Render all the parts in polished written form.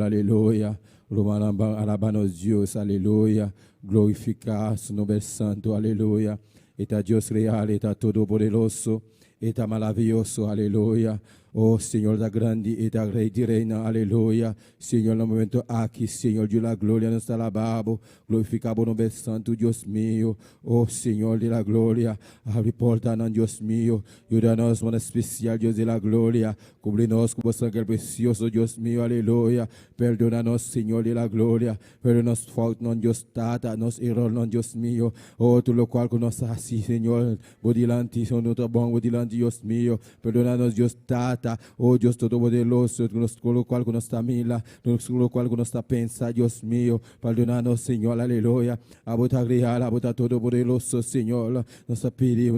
aleluya. Rumannan ban alabá nos Dios, aleluya. Glorifiká su nomber santu, aleluya. E ta Dios real, e ta todopoderoso, e ta maravioso, aleluya. Oh Señor ta grandi, e ta Rei di reinan, aleluya. Señor na momento aki, Señor di la gloria nos ta alabá bo, glorifiká bo nomber santu, Dios mio. Oh Señor di la gloria, habri portanan, Dios mio. Yuda nos manera spesial, Dios di la gloria. Kubri nos ku bo sangre presioso, Dios mio, aleluya. Perdona nos, Señor di la gloria. Perdona nos foutnan, Dios Tata, nos erornan, Dios mio. Oh, tur lokual ku nos a hasi, Señor, bo dilanti, no ta bon bo dilanti, Dios mio. Perdona nos, Dios Tata. Oh, Dios Todopoderoso, tur lokual ku nos ta mira, tur lokual ku nos ta pensa, Dios mio. Perdona nos, Señor, aleluya. Abo ta real, abo ta todopoderoso, Señor. Nos ta pidi,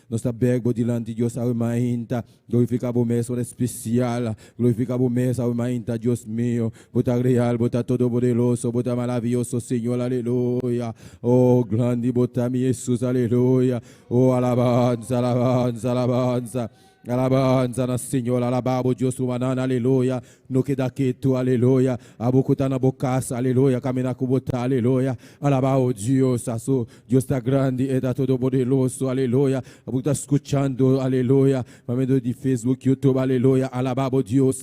nos ta beg bo dilanti, Dios, awe mainta. Glorifica bo mes ora especial. Glorifica bo mes awe mainta, Dios mio. Bo ta real, bo ta todopoderoso, bo ta maravioso, Señor, aleluya. Oh, grandi bo ta mi Jesus, aleluya. Oh, alabanza, alabanza, alabanza. Alabanza na Señor, alabá bo Dios rumannan, aleluya. No keda ketu, aleluya. Abo ku ta na bo kas, aleluya. Kaminda ku bo ta, aleluya. Alabá o Dios, aso Dios ta grandi, e ta todopoderoso, aleluya. Abo ta skuchando, aleluya. Pa medio di Facebook, YouTube, aleluya. Alabá bo Dios.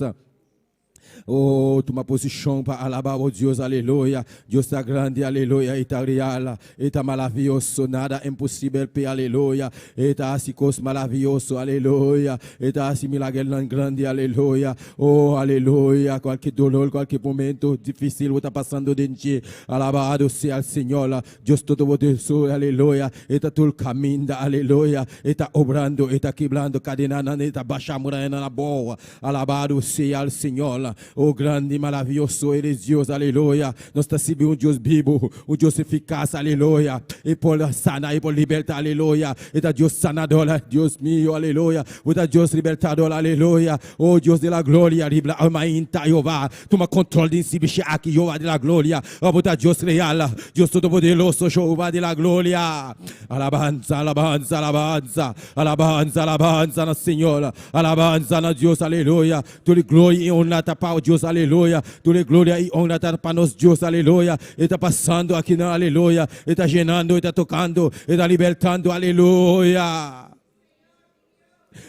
Oh, tuma posishon pa alabá bo Dios, aleluya. Dios ta grandi, aleluya, e ta real, e ta maravioso, nada imposibel p'e, aleluya. E ta hasi kos maravioso, aleluya. E ta hasi milagernan grandi, aleluya. Oh, aleluya. Kualke dolor, kualke momento difísil bo ta pasando den dje, alabado sea el Señor. Dios Todopoderoso, aleluya. E ta tur kaminda, aleluya. E ta obrando, e ta kibrando kadenanan, e ta basha murayanan abou. Alabado sea el Señor. Oh, grande y maravilloso eres Dios, aleluya. Nos ta sirbi un Dios bibu, un Dios eficaz, aleluya. E por sana, e por liberta, aleluya. E ta Dios sanador, Dios mío, aleluya. Bo ta Dios libertador, aleluya. Oh, Dios de la gloria, riba mainta, Jehová. Tuma control di sirbishi aki, Jehová de la gloria. Oh, bo ta Dios real, Dios todopoderoso, Jehová de la gloria. Alabanza, alabanza, alabanza, alabanza, alabanza na Señor. Alabanza na Dios, aleluya. Tur gloria i honra ta pa Dios, aleluya. Tur gloria i honra ta pa nos Dios, aleluya. E ta pasando akinan, aleluya. E ta yenando, e ta tokando, e ta libertando, aleluya.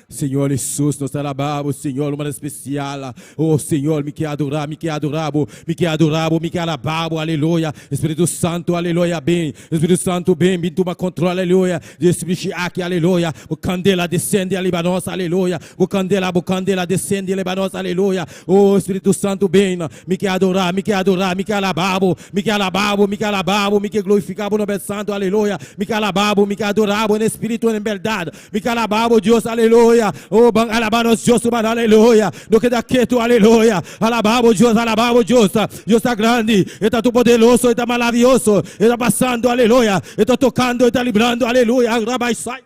Señor Jesus, nos ta alabá bo, Señor, un manera spesial. Oh, Señor, mi ke adorá, mi ke adorá bo, mi ke adorá bo, mi ke alabá bo, aleluya. Spiritu Santu, aleluya, bin. Spiritu Santu, bin, bin tuma kontrol, aleluya. Di sirbishi aki, aleluya. Bo kandela desende ariba nos, aleluya. Bo kandela, bo kandela desende ariba nos, aleluya. Oh, Spiritu Santu, bin. Mi ke adorá, mi ke adorá, mi ke alabá bo, mi ke alabá bo, mi ke alabá bo, mi ke glorifiká bo nomber santu, aleluya. Mi ke alabá bo, mi ke adorá bo en espiritu en bèrdat. Mi ke alabá bo, Dios, aleluya. Oh, ban alabá nos Dios, ruman, aleluya. No keda ketu, aleluya. Alabá bo, Dios, alabá bo, Dios. Dios ta grandi, e ta todopoderoso, e ta maravioso, e ta pasando, aleluya. E ta tokando, e ta librando, aleluya. Rabai sai.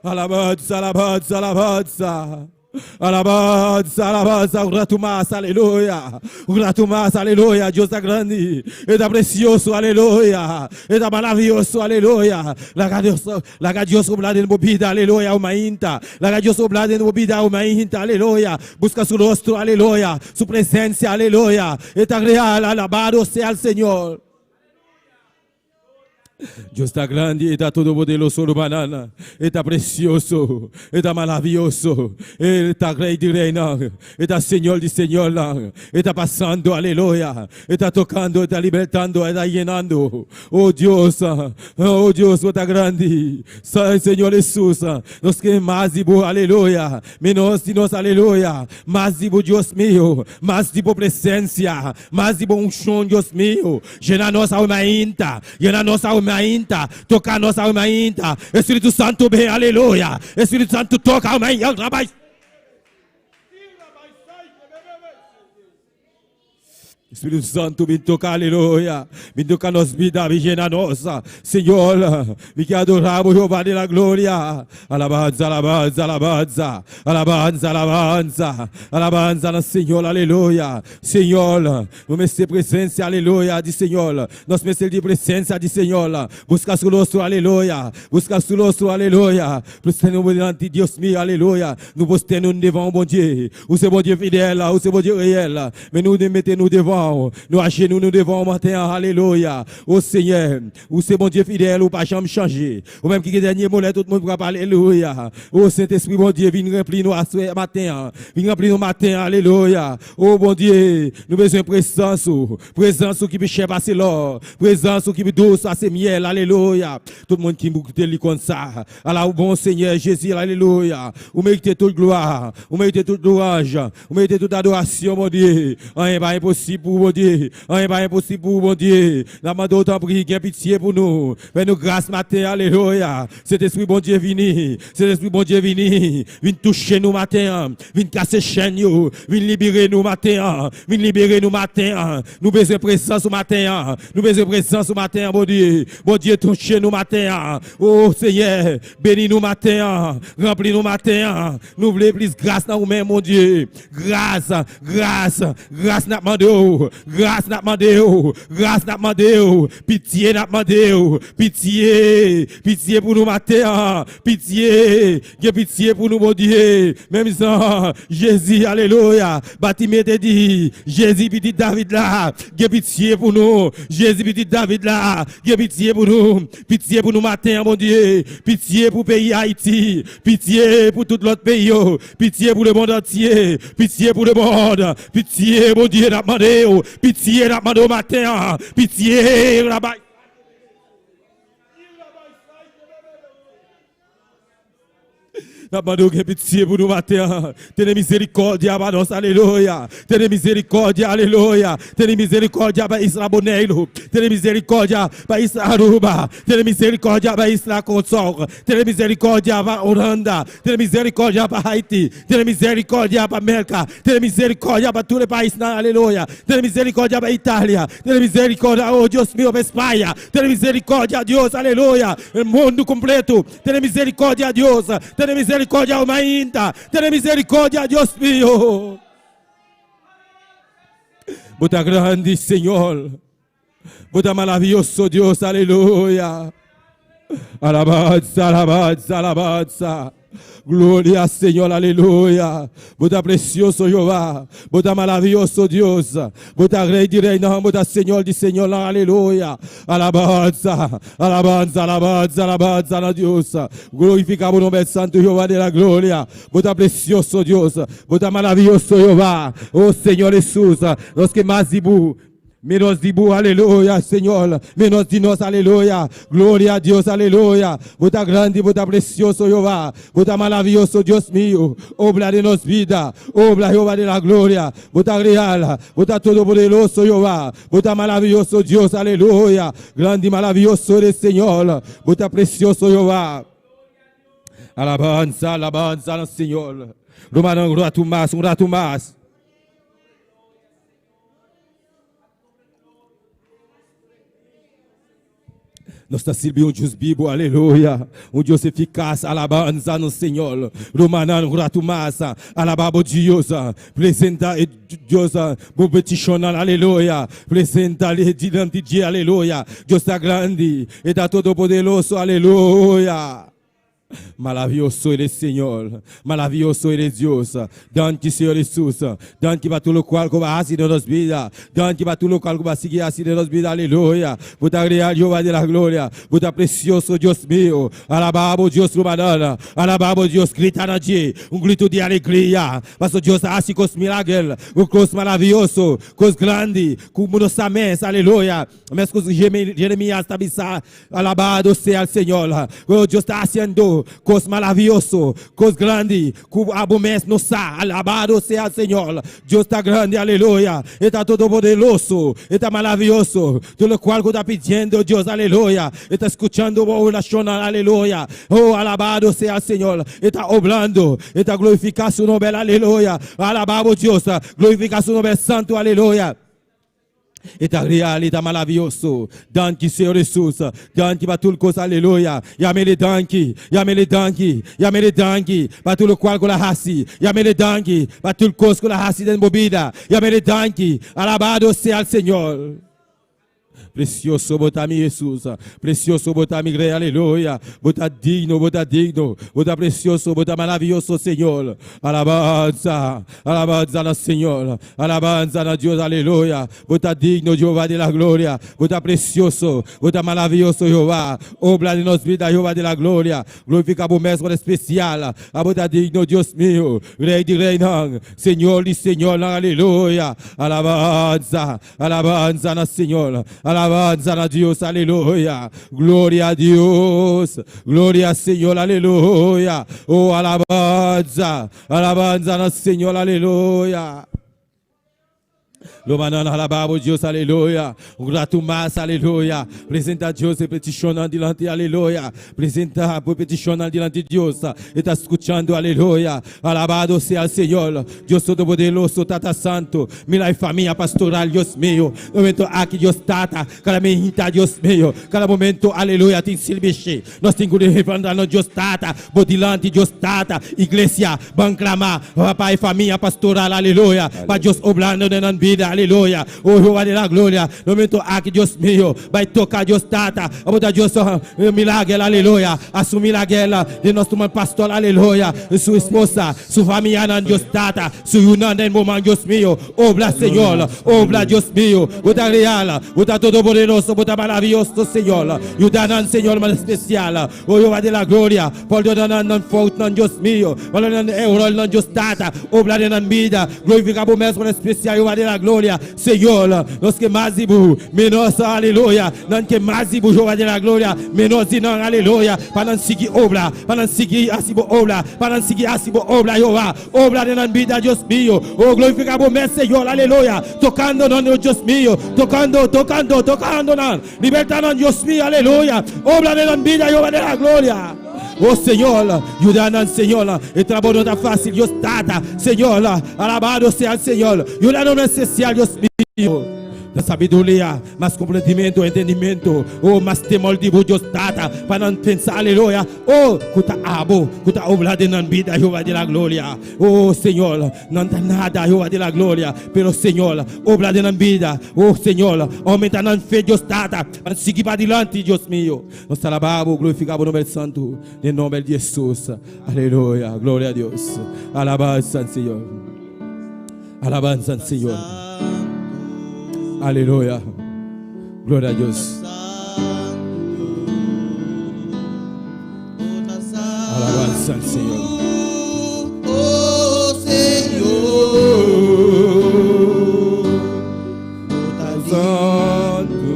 Alabanza, alabanza, alabanza. Alabanza, alabanza, un ratu mas, aleluya. Un ratu mas, aleluya. Dios ta grandi, e ta presioso, aleluya. E ta maravioso, aleluya. Laga Dios, laga Dios obra den bo bida, aleluya, mainta. Laga Dios obra den bo bida, mainta, aleluya. Buska su rostro, aleluya. Su presensia, aleluya. E ta real, alabado sea el Señor. Dios ta grandi, e ta todopoderoso, rumannan. E ta presioso, e ta maravioso. E ta Rei di reinan, e ta Señor di señornan. E ta pasando, aleluya. E ta tokando, e ta libertando, e ta yenando. Oh Dios, oh Dios, bo ta grandi. Señor Jesus, nos ke mas di bo, aleluya. Menos di nos, aleluya. Mas di bo, Dios mio. Mas di bo presensia. Mas di bo unshon, Dios mio. Yena nos awe mainta, yena nos awe mainta, toka nos awe mainta. Espíritu Santu bin, aleluya. Espíritu Santu toka awe mainta. Spiritu Santu bin toka, aleluya. Bin toka nos bida, bin yena nos. Señor, mi ke adorá bo, Jehová de la gloria. Alabansa, alabansa, alabansa. Alabansa, alabansa. Alabansa na Señor, aleluya. Señor, nos mester presensia, aleluya, di Señor. Nos mester di presensia di Señor. Buska su rostro, aleluya. Buska su rostro, aleluya. Presenta nos dilanti Dios mío, aleluya. Nou poste nou devan Bondye. Ou se Bondye fidèl, ou se Bondye reyèl. Men nou mete nou devan, nou ajenou nou devan maten, aleluya. O Senyè, ou se Bondye fidèl, ou pa janm chanje. Ou menm ki gen dènye mo lè tout moun pral, aleluya. O Sentespri Bondye, vin ranpli nou aswè maten, vin ranpli nou maten, aleluya. O Bondye, nou bezwen prezans ou, prezans ou ki pi chè pase lò, prezans ou ki pi dous pase myèl, aleluya. Tout moun ki koute li konn sa. Ala ou bon Senyè Jezi, aleluya. Ou merite tout glwa, ou merite tout lwanj, ou merite tout adorasyon, Bondye. Anyen pa enposib pou Bondye. Anyen pa enposib pou Bondye. N ap mande w tanpri, gen pitye pou nou. Fè nou gras maten, aleluya. Sentespri Bondye vini. Sentespri Bondye vini. Vin touche nou maten. Vin kase chenn yo. Vin libere nou maten. Vin libere nou maten. Nou bezwen prezans ou maten. Nou bezwen prezans ou maten, Bondye. Bondye touche nou maten. O Senyè, beni nou maten. Ranpli nou maten. Nou vle plis gras nan ou menm, Bondye. Gras, gras, gras n ap mande ou. Gras n ap mande ou. Gras n ap mande ou. Pitye n ap mande ou. Pitye, pitye pou nou maten. Pitye, gen pitye pou nou, Bondye. Menm jan, Jezi, aleluya. Batime te di, Jezi, pitit David la, gen pitye pou nou. Jezi, pitit David la, gen pitye pou nou. Pitye pou nou maten, Bondye. Pitye pou peyi Ayiti. Pitye pou tout lòt peyi. Pitye pou lemonn antye. Pitye pou lemonn. Pitye, Bondye, n ap mande. Pitye, n ap mande maten. Pitye, rabbi. N ap mande gen pitye pou nou maten. Tene mizerikòdya pa nos, aleluya. Tene mizerikòdya, aleluya. Tene mizerikòdya pa isla Boneiru. Tene mizerikòdya pa isla Aruba. Tene mizerikòdya pa isla Kòrsou. Tene mizerikòdya pa Hulanda. Tene mizerikòdya pa Haiti. Tene mizerikòdya pa Merka. Tene mizerikòdya pa tur pais, aleluya. Tene mizerikòdya pa Italia. Tene mizerikòdya, oh Dios mío, pa Spaña. Tene mizerikòdya, Dios, aleluya. Mundu kompleto. Tene mizerikòdya, Dios. Tene mizerikòdya, ainda. Tene mizerikòdya, Dios mío. Bo ta grandi, Señor. Bo ta maravioso, Dios, aleluya. Alabansa, alabansa, alabansa. Gloria, Señor, aleluya. Bo ta presioso, Jehová. Bo ta maravioso, Dios. Bo ta Rei di reinan, bo ta Señor di señor, aleluya. Alabansa, alabansa, alabansa, alabansa na Dios. Glorifiká bo nòmber santu, Jehová de la gloria. Bo ta presioso, Dios. Bo ta maravioso, Jehová. Oh Señor Jesús. Nos ke mas di bo. Ménos di bo, aleluya, Señor. Ménos di nos, aleluya. Gloria na Dios, aleluya. Bo ta grandi, bo ta presioso, Jehová. Bo ta maravioso, Dios mío. Obra den nos bida. Obra, Jehová de la gloria. Bo ta real. Bo ta todopoderoso, Jehová. Bo ta maravioso, Dios, aleluya. Grandi, maravioso eres, Señor. Bo ta presioso, Jehová. Alabansa, alabansa, Señor. Ruman, un ratu mas, un ratu mas. Nos ta sirbi un Dios bibu, aleluya. Un Dios efikas, alabansa na Señor. Ruman, un ratu mas, alabá Dios. Presentá Dios, bo petishon, aleluya. Presentá dilanti di aleluya. Dios ta grandi, E ta todopoderoso, aleluya. Maravioso eres, Señor. Maravioso eres, Dios. Danki, Señor Jesús. Danki pa tur loke ku bo a hasi den nos bida. Danki pa tur loke ku bo a sigui hasi den nos bida. Aleluya. Bo ta real, Jehová de la gloria. Bo ta presioso, Dios mío. Alabá Dios, ruman. Alabá Dios. Grita na dje. Un gritu di alegria. Pasobra Dios a hasi kos milager. Kos maravioso. Kos grandi. Ku nos mes. Aleluya. Meskos Jeremias ta bisa, alabado sea Señor. Oh, Dios ta hasiendo kos maravioso, kos grandi, ku abo mes no sa. Alabado sea Señor. Dios ta grandi, aleluya. E ta todopoderoso, e ta maravioso. Tur loke ku ta pidiendo Dios, aleluya. E ta skuchando bo orashon, aleluya. Oh, alabado sea Señor. E ta obrando, e ta glorifiká su nòmber, aleluya. Alabá Dios, glorifiká su nòmber santu, aleluya. E ta real, e ta maravioso. Danki, Señor Hesus. Danki pa tur kos, aleluya. Yam'Ele danki, yam'Ele danki, yam'Ele danki pa tur lokual ku El a hasi. Yam'Ele danki pa tur kos ku El a hasi den bo bida. Yam'Ele danki. Alabado sea el Señor. Precioso bo ta mi Hesus, precioso bo ta mi Rey, aleluya. Bo ta digno, bo ta digno, bo ta precioso, bo ta maraviyoso, Señor. Alabanza, alabanza na Señor, alabanza na Dios, aleluya. Bo ta digno, Jehová de la gloria. Bo ta precioso, bo ta maraviyoso, Jehová. Obra den nos bida, Jehová de la gloria. Glorifica bo mes con especial. Abo ta digno, Dios mío, Rey di reynan, Señor di señornan, aleluya. Alabanza, Alabanza na Señor, alabanza na Dios, aleluya. Gloria a Dios, gloria al Señor, aleluya. Oh, alabanza, alabanza na Señor, aleluya. Lo manan alababo Dios, aleluya. Un rato mas, aleluya. Presenta Dios e peticionnan dilanti, aleluya. Presenta bo peticionnan dilanti Dios. E ta scuchando, aleluya. Alabado sea el Señor, Dios Todopoderoso, Tata Santo. Mira e famia pastoral, Dios mío. Momento aki, Dios Tata, cada meinta, Dios mío. Cada momento, aleluya, tin sirbishi. Nos tin cu levanta nos Dios Tata, bo dilanti, Dios Tata. Iglesia, ban clama pa e famia pastoral, aleluya. Pa Dios obrando den nan bida, aleluya. Oh Jehová de la gloria, momento aki, Dios mío, bai toca Dios Tata. Abo ta Dios milagel, aleluya. Hasi un milagel den nos ruman pastor, aleluya. Su esposa, su famianan, Dios Tata, su yunan den bo man, Dios mío. Obra, Señor, obra, Dios mío. Bo ta real, bo ta todopoderoso, bo ta maraviyoso, Señor. Yuda nan, Señor, manera especial. Oh Jehová de la gloria, pordona nan nan foutnan, Dios mío. Pordona nan erornan, Dios Tata. Obra den nan bida. Glorifica bo mes manera especial, Jehová de la gloria. Señor, nos ke mas di bo, menos, aleluya. Nan ke mas di bo, Jehová de la gloria, menos di nan, aleluya. Pa nan sigui obra, pa nan sigui hasi bo obra, pa nan sigui hasi bo obra, Jehová. Obra den nan bida, Dios mío. Oh, glorifica bo mes, Señor, aleluya. Tocando nan, oh Dios mío. Tocando, tocando, tocando nan. Liberta nan, Dios mío, aleluya. Obra den nan bida, Jehová de la gloria. Oh Señor, yuda nan, Señor. E trabou no ta fácil, Dios Tata. Señor, alabado sea el Señor. Yuda nan especial, Dios mío. Na sabiduria, mas comprendimento, entendimento. Oh, mas temor di bo, Dios Tata, pa nan pensa, aleluya. Oh, cu ta abo, cu ta obra den nan bida, Jehová de la gloria. Oh, Señor, nan ta nada, Jehová de la gloria. Pero, Señor, obra den nan bida. Oh, Señor, aumenta nan fe, Dios Tata, pa sigui padilanti, Dios mío. Nos ta alaba bo, glorifica bo nomber santo, den nomber di Jesus. Aleluya, gloria a Dios. Alabanza al Señor. Alabanza al Señor. Aleluya. Gloria a Dios. Alabanza al Señor. Oh Señor, Santo.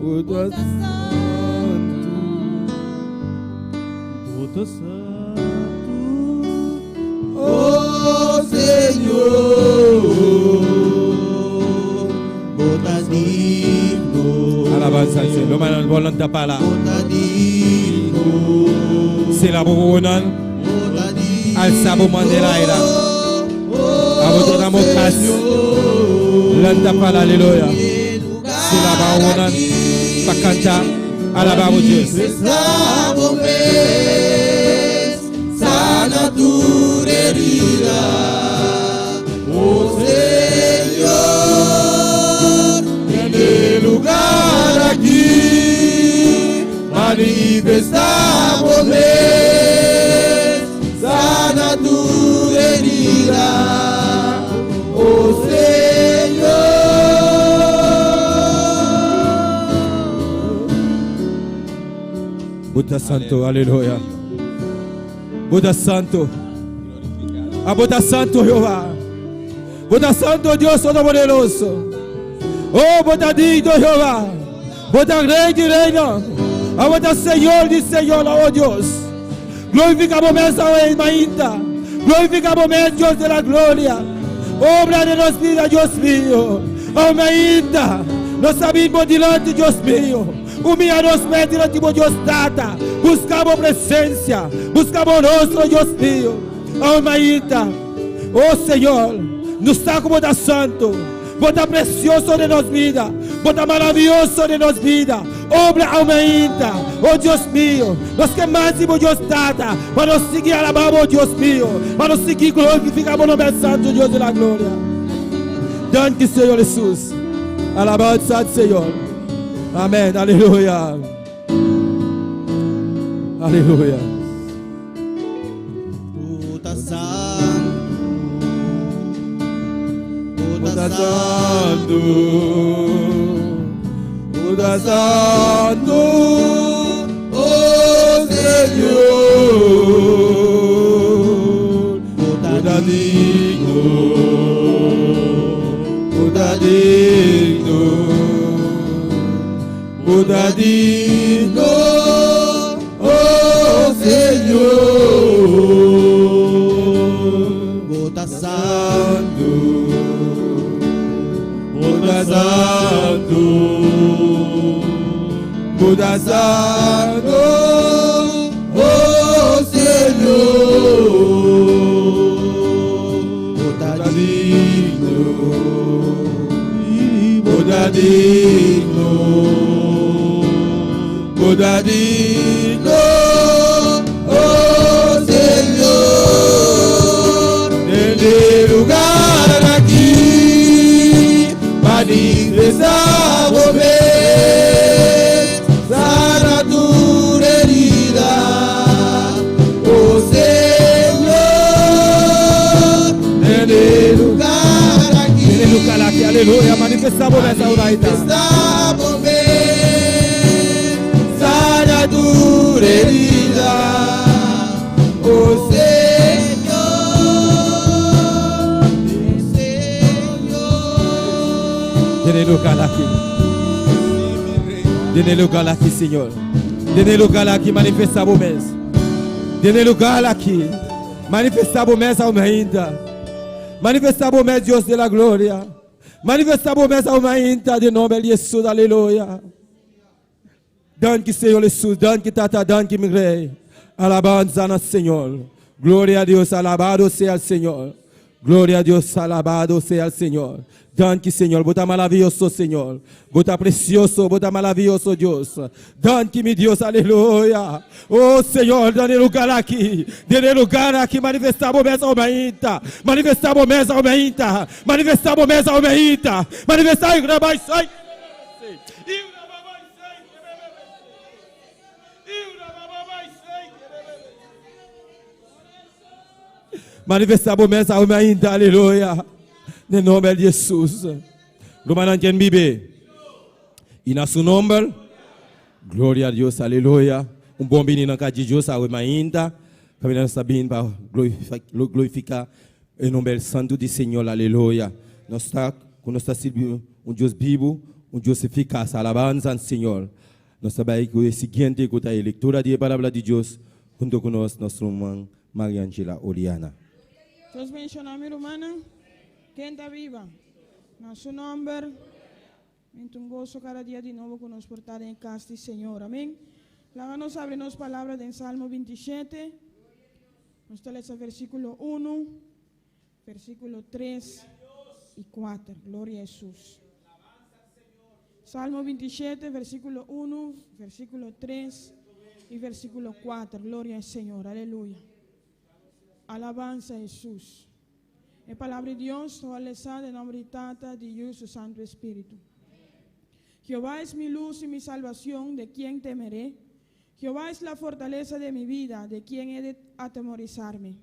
Bo ta santo. Bo ta santo. Oh Señor, Bo ta digno. Alabanza al Señor. Lo man ta pala. Bo ta digno. Sera bo wowonan. Bo ta digno. Alsa bo man den aira. Oh Abo tur na bo kas. Señor. Lanta pala, aleluya. Sera bo wowonan pa kanta. Alaba bo Dios. Manifestá bo mes, sana tur herida. Oh Señor, den e lugar aki, manifestá bo mes, sana tur herida. Oh Señor. Bo ta santo, aleluya. Bo ta santo. Abo ta santo, Jehová. Bo ta santo, Dios Todopoderoso. Oh, bo ta digno, Jehová. Bo ta Rey di reynan. Abo ta Señor di señornan, oh Dios. Glorifica bo mes awe mainta. Glorifica bo mes, Dios de la gloria. Obra den nos bida, Dios mío. Oh, mainta. Nos a bin bo dilanti, Dios mío. Humiya nos mes dilanti bo, Dios Tata. Busca bo presencia. Busca bo rostro, Dios mío. Oh, mainta. Oh, Señor. Nos sa cu bo ta santo. Bo ta precioso den nos bida. Bo ta maraviyoso den nos bida. Obra aumenta. Oh Dios mio. Nos ke mas di bo Dios Tata. Pa nos sigui alaba bo Dios mio. Pa nos sigui glorifica bo nomber santo Dios de la gloria. Danki Señor Jesus. Alabanza al Señor. Amén. Aleluya. Aleluya. Bo ta santu, Bo ta santu, Bo ta santu, oh Señor. Bo ta digno, Bo ta digno. Bo ta digno, oh Señor. Bo ta santu, Bo ta santu, Bo ta santu, oh Señor. Bo ta digno, Bo ta digno, Bo ta digno, oh Señor. Den e lugar aki, manifestá bo mes, sana tur herida, oh Señor. Den e lugar aki, Den e lugar aki, aleluya. Manifestá bo mes ahora. Manifestá bo mes, sana tur herida, oh Señor, Señor. Den e lugar aki. Den e lugar aki, Señor. Den e lugar aki, manifestá bo mes. Den e lugar aki. Manifestá bo mes ainda. Manifestá bo mes, Dios de la gloria. Manifestá bo mes ainda, den nòmber di Jesus, aleluya. Danki, Señor Jesus. Danki, Tata. Danki, mi Rei. Alabanza na Señor. Gloria a Dios. Alabado sea el Señor. Gloria a Dios. Alabado sea el Señor. Danki, Señor. Bo ta maraviyoso, Señor. Bo ta precioso. Bo ta maraviyoso, Dios. Danki, mi Dios. Aleluya. Oh, Señor, den e lugar aki. Den e lugar aki. Manifestá bo mes ainda. Manifestá bo mes ainda. Manifestá bo mes ainda. Manifestá. Sai. Manifestá bo mes ainda, aleluya. Den nòmber di Jesus. Rumannan ken biba. I na su nòmber, gloria na Dios, aleluya. Un bon bini na kas di Dios, ainda. Kaminda ta bin pa glorifiká e nòmber santu di Señor, aleluya. Nos ta, ku nos ta sirbi un Dios bibu, un Dios efikas, alabanza na Señor. Nos ta bai ku e siguiente ku ta e lektura di palabra di Dios, huntu ku nos, nos ruman Maria Angela Oriana. Dios bendishoná mi rumannan. Ken ta biba? Na su nòmber. Un goso kada dia di nobo ku nos por ta den kas di Señor. Amèn. Laga nos habri nos palabra den Salmo 27. Nos ta lesa versíkulo 1, versíkulo 3 i 4. Gloria na Jesus. Salmo 27, versíkulo 1, versíkulo 3 i versíkulo 4. Gloria na Señor. Aleluya. Alabanza na Jesus. E palabra di Dios, ta den nòmber di Tata, di Yu i Santu Spiritu. Jehová es mi luz y mi salvación, ¿de quién temeré? Jehová es la fortaleza de mi vida, ¿de quién he de atemorizarme?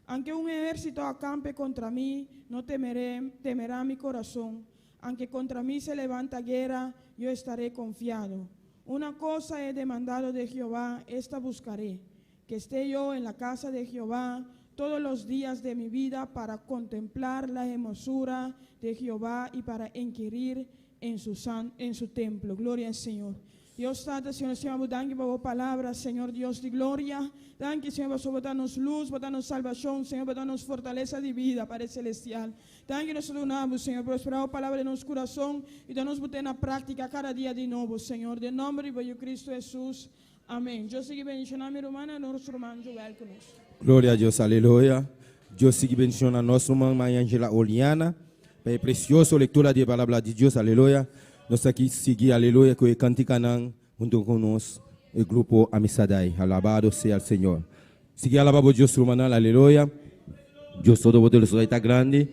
Aunque un ejército acampe contra mí, no temeré, temerá mi corazón. Aunque contra mí se levanta guerra, yo estaré confiado. Una cosa he demandado de Jehová, esta buscaré, que esté yo en la casa de Jehová todos los días de mi vida para contemplar la hermosura de Jehová y para inquirir en su templo. Gloria al Señor. Dios Tata, Señor, Señor, danki pa bo palabra, Señor Dios di gloria. Danki, Señor, pa bo nos lus, pa nos salbashon, Señor, pa nos fortalesa di bida, Padre Selestial. Danki, nos ta duna, Señor, pa e palabra den nos kurason i nos pone na práktika kada dia di nobo, Señor. Den nòmber di Kristu Jesus. Amèn. Dios sigui bendishoná mi ruman, nos ruman Joel ku nos. Gloria na Dios, aleluya. Dios sigui bendishoná nos ruman Maria Angela Oliana. Pa e precioso lectura di e Palabra di Dios, aleluya. Nos ta aki sigui, aleluya, cu e canticanan hunto cu nos, e grupo Amisadai. Alabado sea el Señor. Sigui alaba bo Dios, rumannan, aleluya. Dios Todopoderoso e ta grandi,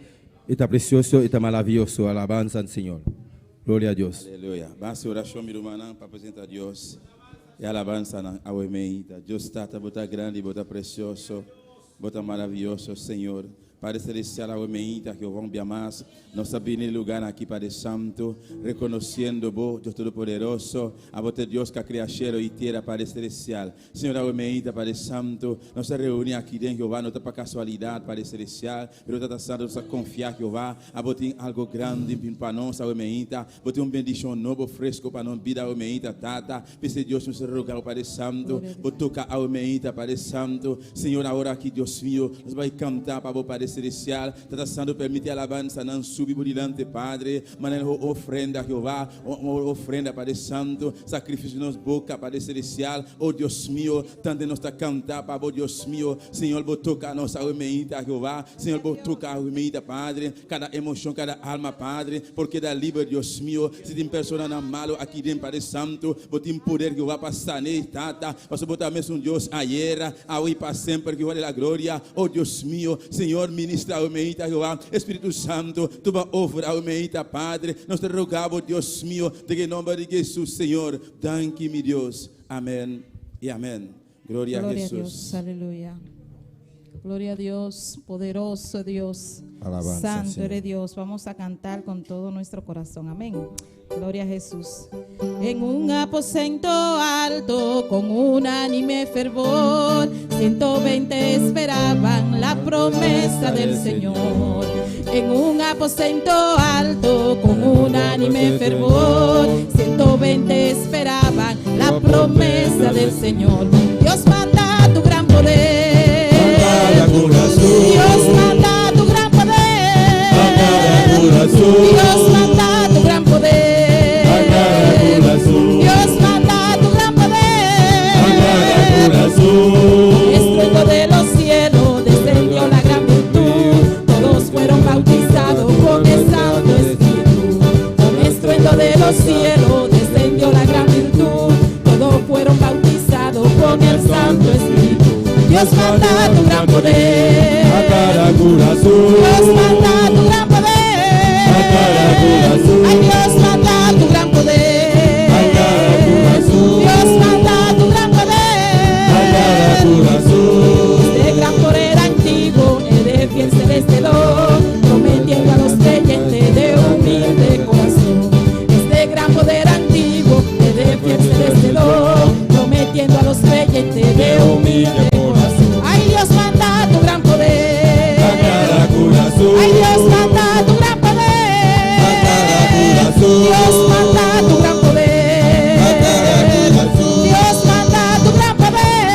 e ta precioso, e ta maraviyoso. Alabanza al Señor. Gloria a Dios. Aleluya. Ban haci oracion, mi rumannan, pa presenta Dios e alabanzanan awe meinta. Dios Tata, bo ta grandi, bo ta precioso, bo ta maraviyoso, Señor. Padre Celestial, awe meinta, Jehová, un bia mas, nos ta bini e lugar aki, Padre Santo, reconociendo Bo, Dios Todopoderoso, Abo ta e Dios cu a crea cielo y tera, Padre Celestial. Señor, awe meinta, Padre Santo, nos ta reuni aki den Jehová, no ta pa casualidad, Padre Celestial, pero Tata Santo, nos ta confia, Jehová, Abo tin algo grandi bin pa nos awe meinta, Bo tin un bendicion nobo fresco pa nos bida awe meinta, Tata. P'esei Dios nos ta roga bo Padre Santo, bo toca awe meinta, Padre Santo. Señor, awor aki, Dios mio, nos bai canta pa bo Padre Celestial. Tata Santo, permiti alabansanan subi bo dilanti, Padre. Manera un ofrenda, Jehová, un ofrenda, Padre Santo, sacrificio di nos boca, Padre Celestial. Oh Dios mio, tante nos ta canta pa bo, Dios mio. Señor, bo toca nos awe meinta, Jehová. Señor, bo toca awe meinta, Padre. Cada emocion, cada alma, Padre, por keda liber, Dios mio. Si tin personanan malo aki den, Padre Santo, Bo tin poder, Jehová, pa san'é, Tata, pasobra Bo ta mesun Dios ayera, awe i pa semper, Jehová de la gloria. Oh, Dios mio, Señor, ministra awe meita, Jehová. Espíritu Santo, tuma over awe meita, Padre. Nos ta roga Bo, Dios mio, den e nomber di Jesus, Señor. Danki, mi Dios. Amen i amen. Gloria a Gloria a Jesus. Dios, aleluya. Gloria a Dios, poderoso Dios, Alabanza al santo Señor. eres Dios. Vamos a cantar con todo nuestro corazón. Amén. Gloria a Jesús. En un aposento alto, con unánime fervor, 120 esperaban la promesa del Señor. En un aposento alto, con unánime fervor, 120 esperaban la promesa del Señor. Dios manda tu gran poder. Dios manda tu gran poder. Dios manda tu gran poder. Dios manda tu gran poder. Estruendo de los cielos descendió la gran virtud. Todos fueron bautizados con el Santo Espíritu. Con estruendo de los cielos descendió la gran virtud. Todos fueron bautizados con el Santo Espíritu. Dios manda tu gran poder. Dios manda tu gran poder. Ay, Dios manda tu gran poder. Dios manda tu gran poder. Este gran poder antiguo, el fiel celeste prometiendo a los creyentes de humilde corazón. Este gran poder antiguo, el fiel celeste prometiendo a los creyentes de humilde corazón. Ay, Dios manda tu gran poder. Ay, Dios manda tu gran poder. Dios manda tu gran poder. Dios manda tu gran poder.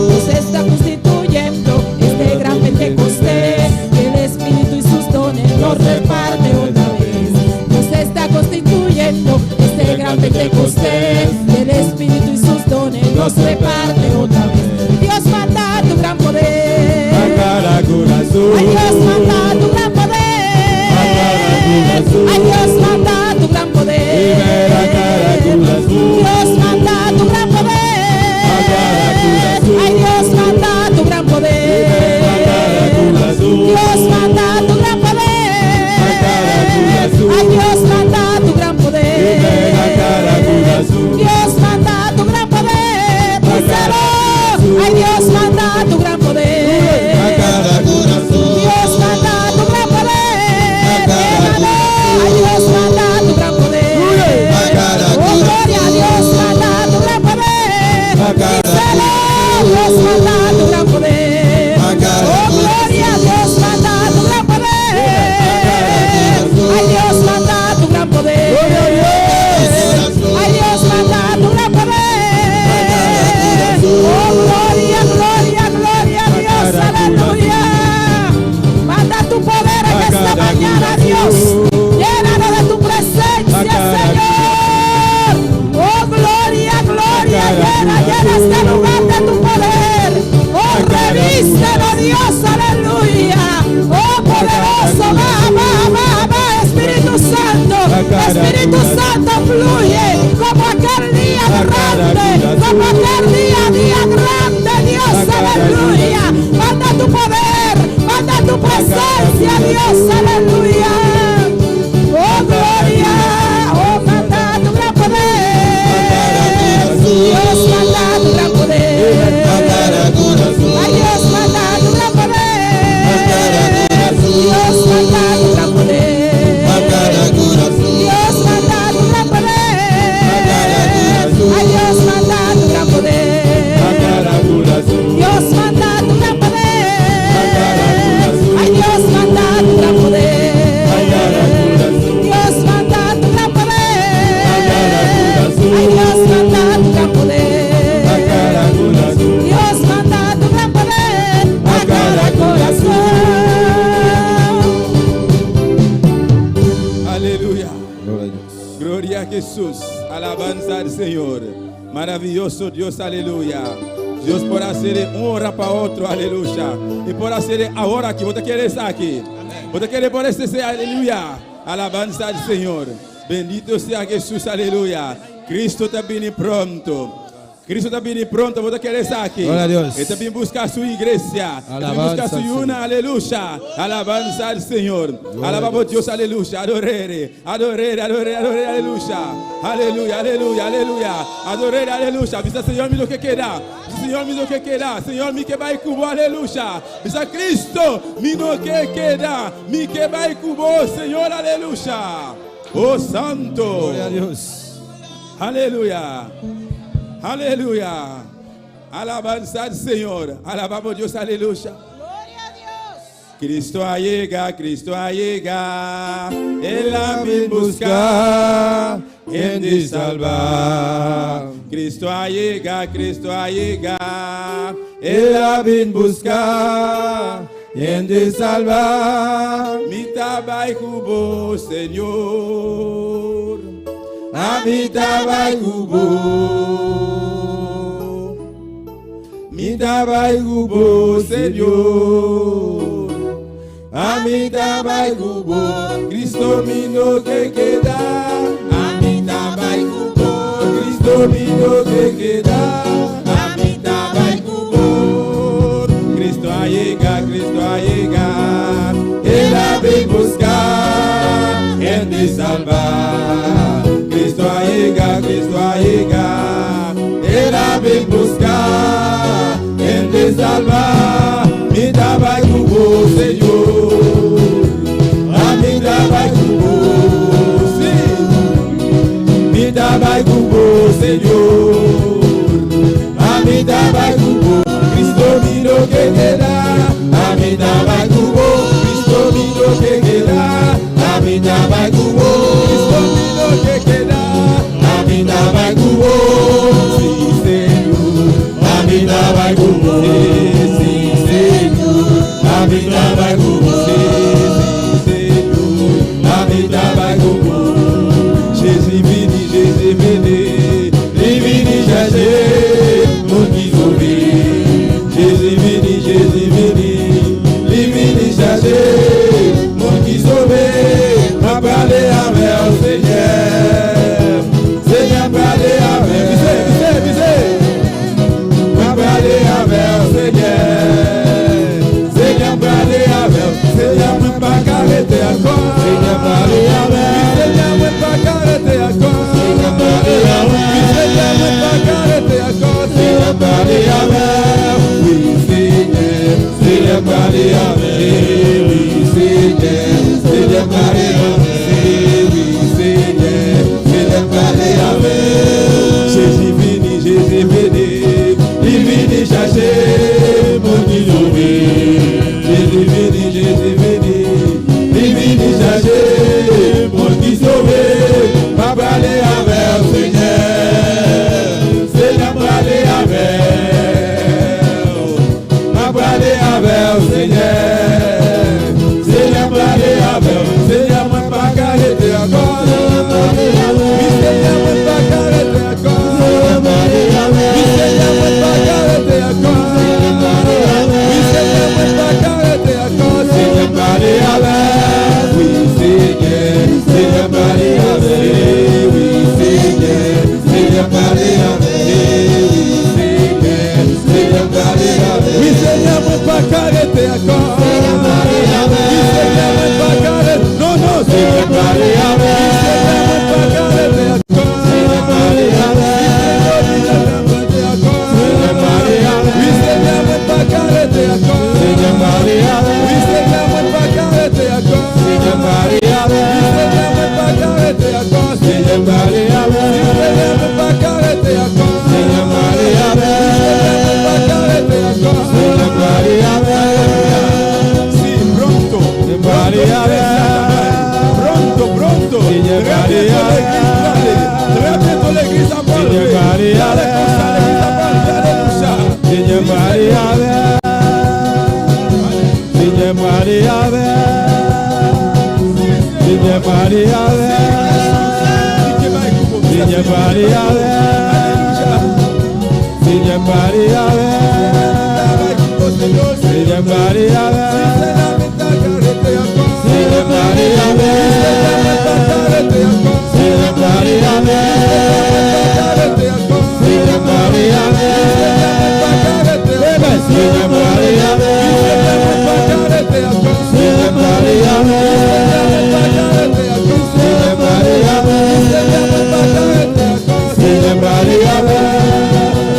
Dios está constituyendo este gran Pentecostés. El Espíritu y sus dones los reparte otra vez. Dios está constituyendo este gran Pentecostés. El Espíritu y sus dones los reparte otra vez. Dios manda tu gran poder. Ay, Dios manda tu gran poder. Ay, Dios manda tu gran poder. Dios manda tu gran poder. Ay, Dios manda tu gran poder. Dios manda tu gran poder. Ay, Dios manda tu gran poder. Dios manda tu gran poder. Díselo. Ay, Dios manda tu gran poder. Dios manda. Jesús. Alabanza al Señor. Maravilloso Dios, aleluya. Dios por hacer un hora para otro, aleluya. Y por hacer ahora que vos te quieres aquí. Vos te quieres por este, aleluya. Alabanza al Señor. Bendito sea Jesús, aleluya. Cristo ta bini pronto. Cristo ta bini pronto, bo ta kere esaki. Gloria a Dios. E ta bin busca su iglesia. E ta bin Alabanza busca su al Señor. yiunan, aleluya. Alabanza al Señor. Gloria Alabamos a Dios. Dios, aleluya. Adorere, adorere, adorere, adorere, aleluya. Aleluya, aleluya, aleluya. Adorere, aleluya. Bisa Señor, mi no ke keda. Bisa Señor, mi no ke keda. Señor, mi ke bay cu bo, aleluya. Bisa Cristo, mi no ke keda. Mi ke bay cu bo, Señor, aleluya. Oh Santo. Gloria a Dios. Aleluya. Aleluya. Alabanza al Señor. Alabamos Dios, aleluya. Gloria a Dios. Cristo a yega, Cristo a yega. El a bin busca, hende salba. Cristo a yega, Cristo a yega. El a bin busca, hende salba. Mi ta bay cu bo, Señor. Ami ta bay cu bo. Mi ta bay cu bo, Señor. Ami ta bay cu bo, Cristo mi no ke keda. Ami ta bay cu bo, Cristo mi no ke keda. Ami ta bay cu bo, Cristo a yega, Cristo a yega. El a bin busca, hende salba. Cristo a yega, Cristo a yega. El a bin busca, hende salba. Mi ta bay cu bo, Señor. Ami ta bay cu bo, si. Mi ta bay cu bo, Señor. Ami ta bay cu bo, Cristo mi no ke keda. Ami ta bay cu bo, Cristo mi no ke keda. Ami ta bay cu bo, Cristo mi no ke keda. Ami ta bay cu bo, si Señor. Ami ta bay cu bo, si Señor. Ami ta bay cu bo, si Señor. Ami ta bay cu bo. Jezi vini, Jezi vini, li vini chache, moun ki sove. Jezi vini, Jezi vini, li vini chache, moun ki sove. M ap prale avè w, Seyè. Seyè prale avè w. Bise, bise, bise. M ap prale avè w, Seyè. Seyè prale avè w. Seyè mwen pa ka rete ankò. Seyè prale avè w. Seyè mwen pa ka rete ankò. Seyè prale avè w. Seyè mwen pa ka rete ankò. Seyè prale avè w. Wi, Seyè. Seyè prale avè w. Wi, Seyè. Seyè prale avè w. Wi, Seyè. Seyè prale avè w. Jezi vini, Jezi vini, li vini chache moun ki sove. Jezi vini, Jezi vini, li vini chache moun ki sove. M ap prale avè w, Seyè. Seyè prale avè w. M ap prale avè w, Seyè. Seyè prale avè w. Seyè mwen pa ka rete ankò. Wi, Seyè mwen pa ka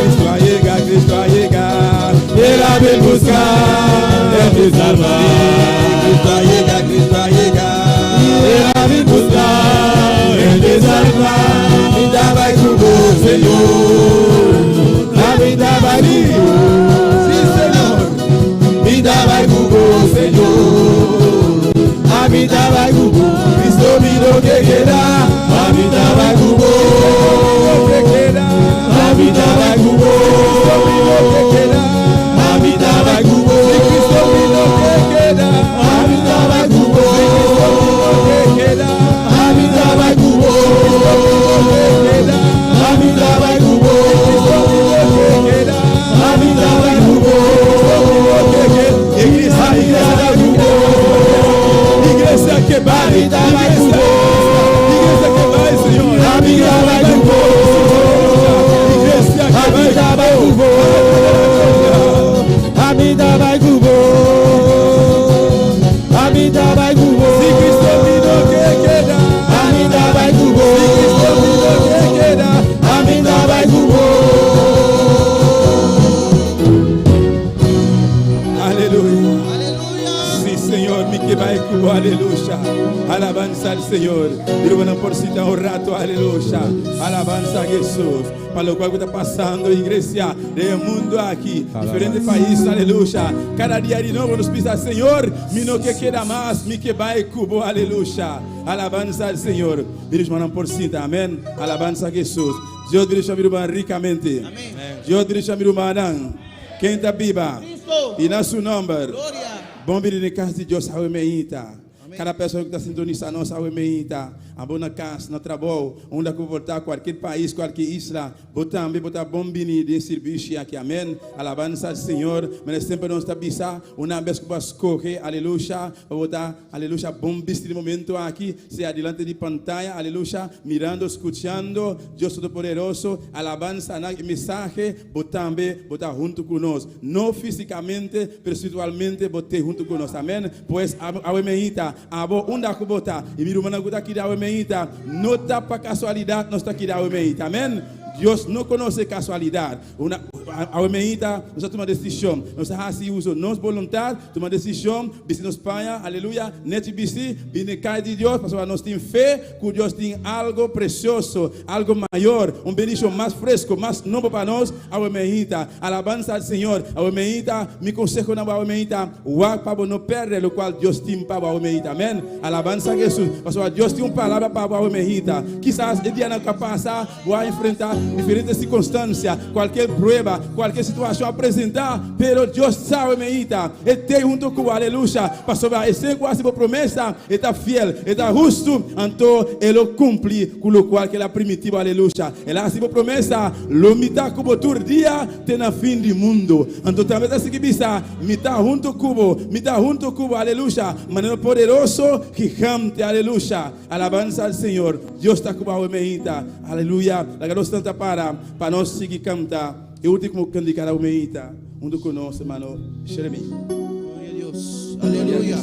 Cristo a yega, Cristo a yega. El a bin busca y salva. Cristo a yega, Cristo a yega. El a bin busca y salva. Mi ta bay cu bo, Señor. Ami ta bay cu bo. Sí, Señor. Mi ta bay cu bo, Señor. Ami ta bay cu bo. Cristo mi no ke keda. Ami ta bay cu bo. Que keda. Ami ta bay cu bo. Mi no ke keda. Ami ta bay cu bo. Cristo mi no ke keda. Ami ta bay cu bo. Cristo mi no ke keda. Ami ta bay cu bo. Que keda. Ami ta bay cu bo. Cristo mi no ke keda. Ami ta bay cu bo. Iglesia, iglesia, iglesia que vai, iglesia, iglesia que vai, Señor. Ami ta bay cu bo. Iglesia que Ami ta vai. bay cu bo. Ami ta bay cu bo. Ami ta bay cu bo. Si Cristo mi no ke keda. Ami ta bay cu bo. Cristo mi no ke keda. Ami ta bay cu bo. Aleluya. Sí, Señor, mi ke bay cu bo, aleluya. Alabanza al Señor. Y bueno, por citar un rato, aleluya. Alabanza a Jesús. Para lo cual está pasando, iglesia, del mundo aquí, diferentes países, aleluya. Cada dia di nobo nos pisa, Señor, mi no ke keda mas, mi ke bay cu bo, aleluya. Alabanza al Señor. Dirige por cita, amén. Alabanza a Jesús. Dios dirige a mi hermano ricamente. Dios dirige a mi hermano. Ken ta biba? Y na su nomber. Bon bini na cas di Dios, awe mainta. Cada persona cu ta sintonisa nos awe mainta. Abo na cas, na trabou, unda cu bo ta, cualkier pais, cualkier isla, bo tambe, bo ta bon bini den servicio aki, amèn. Alabanza al Señor. Ma semper nos ta bisa, un bes cu bo scoge, aleluya, bo ta, aleluya, bon bisti e momento aki, sea dilanti di pantaya, aleluya, mirando, scuchando, Dios Todopoderoso, alabanza, na mensahe, bo tambe, bo ta hunto cu nos. No fisicamente, pero espiritualmente, bo ta hunto cu nos, amèn. Pues, awe mainta, abo unda cu bo ta, y mi ruman cu ta aki awe mainta, no ta pa casualidad, nos ta aki awe mainta, amèn. Dios no conoce casualidad. Una, awe mainta, nos a tuma decision. Nos a haci uso nos boluntad, tuma decision, bisti nos paña, aleluya, nechi bisti, bini cas di Dios, pasobra nos tin fe, cu Dios tin algo precioso, algo mayor, un bendicion mas fresco, mas nobo pa nos, awe mainta, alabanza al Señor, awe mainta, mi conseho na awe mainta, wak pa no perde, lo cual Dios tin pa awe mainta, amèn. Alabanza a Jesús, pasobra Dios tin un palabra pa awe mainta. Kisas e dianan cu a pasa, bay enfrenta diferente circunstancia, cualkier prueba, cualkier situacion a presenta, pero Dios sa, mainta, e ta hunto cu, aleluya, pasobra esey cu a haci promesa, ta fiel, ta husto, anto e lo cumpli cu lo cual cu el a priminti, aleluya. El a haci promesa, lo mi ta cu bo tur dia, te na fin di mundo. Anto tambe ta sigui bisa, mi ta hunto cu bo, mi ta hunto cu bo, aleluya, manera poderoso, gigante, aleluya. Alabanza al Señor. Dios ta cu bo, mainta. Aleluya. Laga nos lanta para, pa nos sigui canta. E ultimo cantica awe mainta. Hunto cu nos, ruman Jeremy. Gloria a Dios. Aleluya.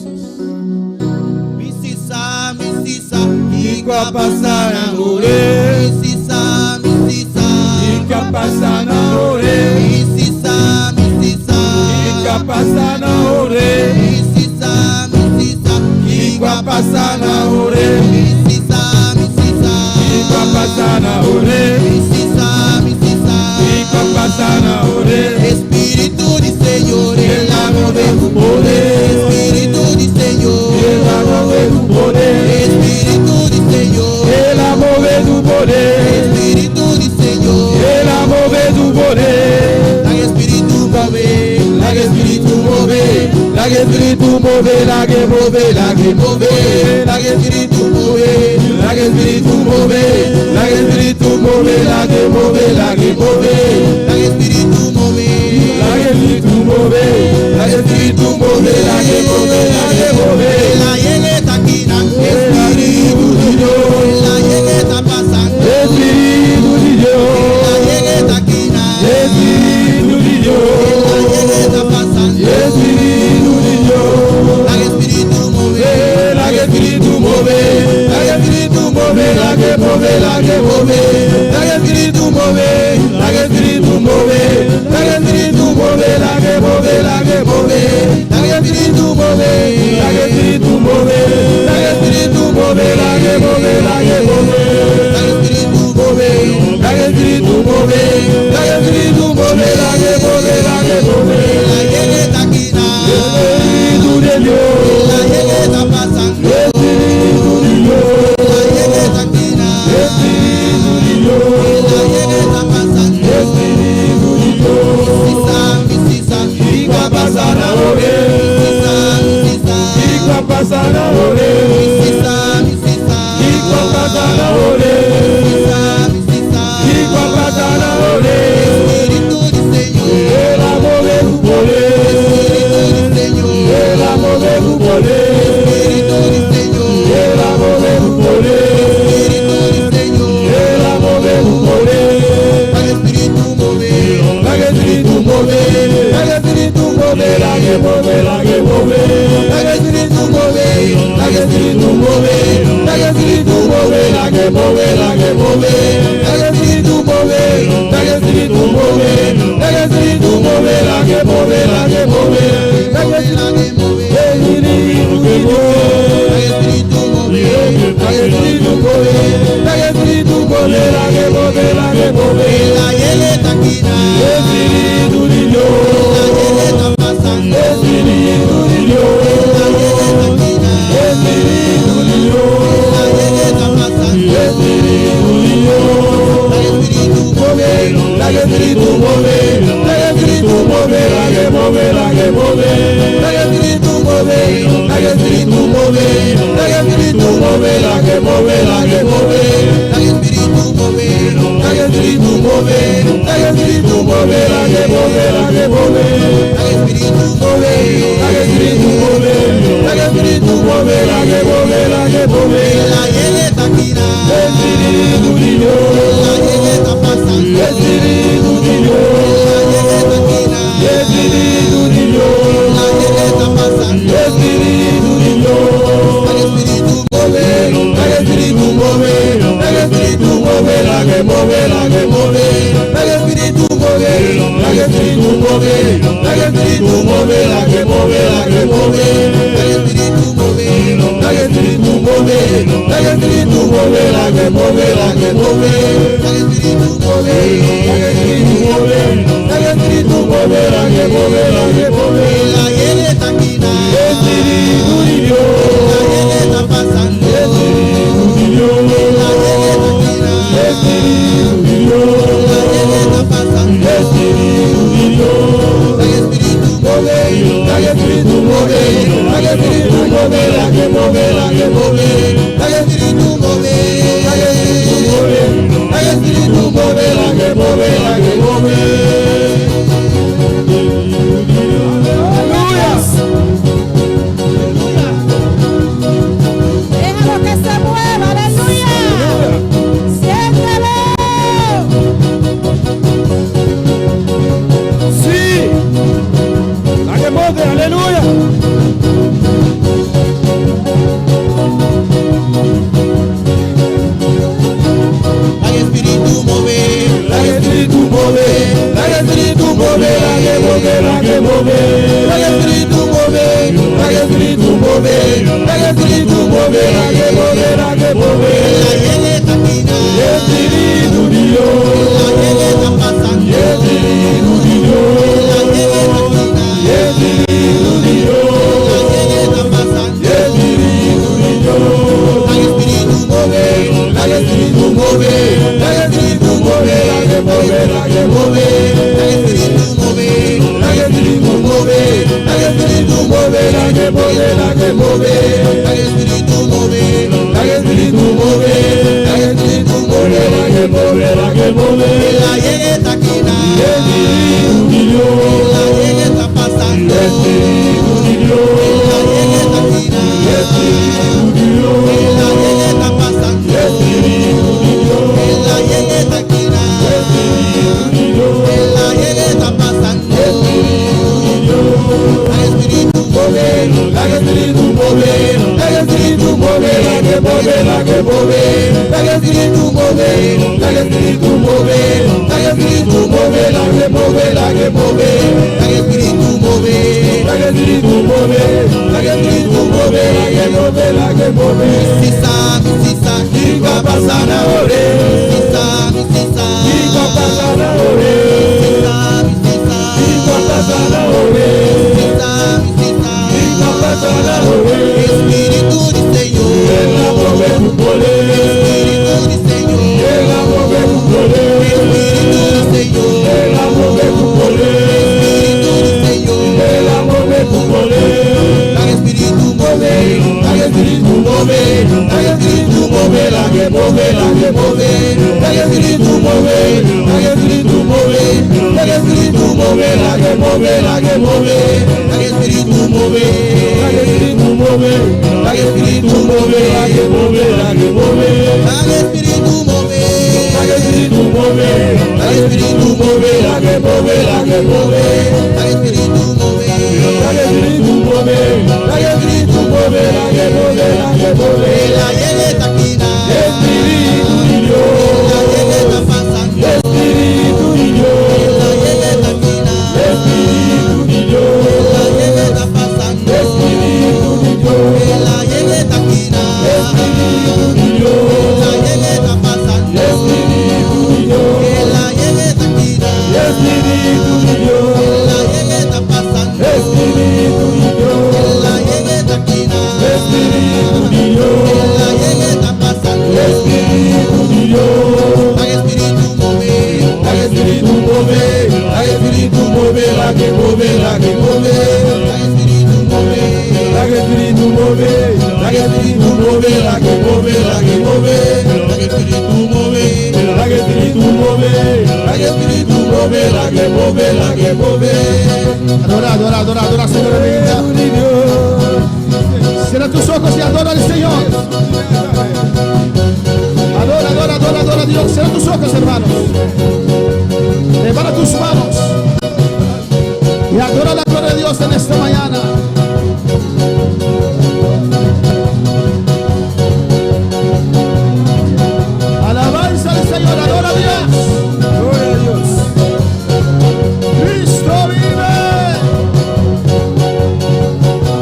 Mi si sa, mi si sa, Kico a pasa na Horeb. Mi si sa, mi si sa. Kico a pasa na Horeb. Mi si sa, mi si sa. Kico a pasa na Horeb. Mi si sa, mi si sa. Kico a pasa na Horeb. Mi si sa, mi si sa. Kico a pasa na Horeb. Mi si sa, mi si sa. Kico a pasa na Horeb. Espíritu di Señor, el a move cu poder. Espíritu di Señor. El a move cu poder. Espíritu di Señor. El a move cu poder. que move, La espíritu move, la espíritu move, la espíritu move, la que move, la que move. La llegueta quina, espíritu de Dios, la llegueta pasando, Espíritu de Dios, la llegueta quina, Espíritu de Dios, la llegueta pasando, Espíritu de Dios. La espíritu move, La que espíritu move, la que espíritu move, la que move, la que move, la que espíritu move, la que espíritu move, la que espíritu move, la que move, la que move, la que espíritu move, la que espíritu move, la que espíritu move, la que move, la que move, la que espíritu move, la que espíritu move, la que espíritu move, la que move, la que move, la llegueta quina, Espíritu de Dios, la llegueta pasando, Espíritu de Dios, la llegueta quina, Espíritu de Dios, la llegueta pasando, Espíritu de Dios. Sisa, sisa, Ika pasana ore, sisa, sisa, ika pasana ore, sisa, sisa, ika pasana ore, sisa, sisa, ika pasana ore. Espíritu del Señor, Ela move kupole, Espíritu del Señor, ela move kupole, Espíritu del Señor, ela move kupole, Espíritu del Señor, ela move kupole. al Espíritu mover, La que espíritu move, la que espíritu move, la que move, la que move, la que espíritu move, la que espíritu move, la que espíritu move, la que move, la que move, la que espíritu move, la que espíritu move, la que espíritu move, la que move, la que move, la que la que mover, espíritu move. al Espíritu mover, La que espíritu move, la que espíritu move, la que move, la que move, la llegueta quina, Espíritu de Dios. la llegueta pasando, Espíritu de Dios, la llegueta quina, Espíritu de Dios, la llegueta pasando, Espíritu de Dios. al Espíritu mover, La que espíritu mueve, la que espíritu mueve, la que mueve, la que mueve, la que espíritu mueve, la que espíritu mueve, la que espíritu mueve, la que mueve, la que mueve, al Espíritu mover, la que espíritu mueve, la que espíritu mueve, la que mueve, la que mueve. al Espíritu mover, La que espíritu mueve, la que espíritu mueve, la que mueve, la que mueve. la llegueta quina, Espíritu de Dios, la llegueta pasando, Espíritu de Dios, la llegueta quina, Espíritu de Dios, la llegueta pasando, Espíritu de Dios. al Espíritu mover, La que espíritu mueve, la que espíritu mueve, la que mueve, la que mueve, la que espíritu mueve, la que espíritu mueve, la que espíritu mueve, la que mueve, la que mueve. al Espíritu mover, La que espíritu mueve, la que espíritu mueve, la que mueve, la que mueve. al Espíritu mover, La que espíritu mueve, la que espíritu mueve, la que mueve, la que mueve. la llegueta quina, Espíritu de Dios, la llegueta pasando, Espíritu de Dios, la llegueta quina, Espíritu de Dios, la llegueta pasando, Espíritu de Dios. al Espíritu mover, La que espíritu mueve, la que espíritu mueve, la que mueve, la que mueve, al Espíritu mover, la que espíritu mueve, la que espíritu mueve, la que mueve, la que mueve. Aleluya. Déjalo que se mueva, aleluya. Siéntelo. Sí. La que mueve, aleluya. al Espíritu mover, La que espíritu mueve, la que espíritu mueve, la que mueve, la que mueve, al Espíritu mover, la que espíritu mueve, la que espíritu mueve, la que mueve, la que mueve. la llegueta quina, Espíritu de Dios, la llegueta pasando, Espíritu de Dios, la llegueta quina, Espíritu de Dios, la llegueta pasando, Espíritu de Dios. al Espíritu mover, La que espíritu mueve, la que espíritu mueve, la que mueve, la que mueve, al Espíritu mover, la que espíritu mueve, la que espíritu mueve, la que mueve, la que mueve. la que move. La llegue taquina. Espíritu de Dios. La llegue está pasando. Espíritu de Dios. La llegue taquina. Espíritu de Dios. La llegue está pasando. Espíritu de Dios. La llegue taquina. Espíritu de Dios. La llegue está pasando. Espíritu de Dios. El Espíritu Move, la que espíritu move, la que espíritu move, la que move, la que move, la que espíritu move, la que espíritu move, la que espíritu move, la que move, la que move, la que espíritu move. la que espíritu move, la que espíritu move, la que move, la que move. Sisa, sisa, Kiko pasa na ore, sisa, sisa. Kiko pasa na ore, Sisa, sisa. Kiko pasa na ore, Sisa, sisa. Kiko pasa na ore. Espíritu del Señor. La move tu poder. Espíritu del Señor. La move tu poder. Espíritu del Señor. La move tu poder. Espíritu del Señor. La move tu poder. La Espíritu move. La que espíritu move, la que espíritu move, la que move, la que move, la que espíritu move, la que espíritu move, la que espíritu move, la que move, la que move, La Espíritu move. la que espíritu move, la que espíritu move, la que move, la que move. La Espíritu move. La que espíritu move, la que espíritu move, la que move, la que move. La Espíritu move. La que espíritu move, la que espíritu move, la que move, la que move. La llegue taquina. Espíritu de Dios, La llegue está pasando. Espíritu de Dios, La llegue taquina. Espíritu de Dios, La llegue está pasando. Espíritu de Dios, La llegue taquina. Espíritu de Dios, La llegue está pasando. Espíritu de Dios, La llegue taquina. Espíritu de Dios, La llegue está pasando. Espíritu de Dios, La llegue taquina. Espíritu de Dios, La llegue está pasando. Espíritu de Dios. La Espíritu move. La que espíritu move, la que espíritu move, la que move, la que move, La Espíritu move. la que espíritu move, la que espíritu move, la que move, la que move, La Espíritu move. la que espíritu move, la que espíritu move, la que move, la que move. Adora, adora, adora, adora, Señor. Cierra tus ojos y adora al Señor. Adora, adora, adora, adora a Dios. Cierra tus ojos, hermanos. Levanta tus manos. Y adora la gloria de Dios en esta mañana. Alabanza al Señor, adora a Dios. Gloria a Dios. Cristo vive.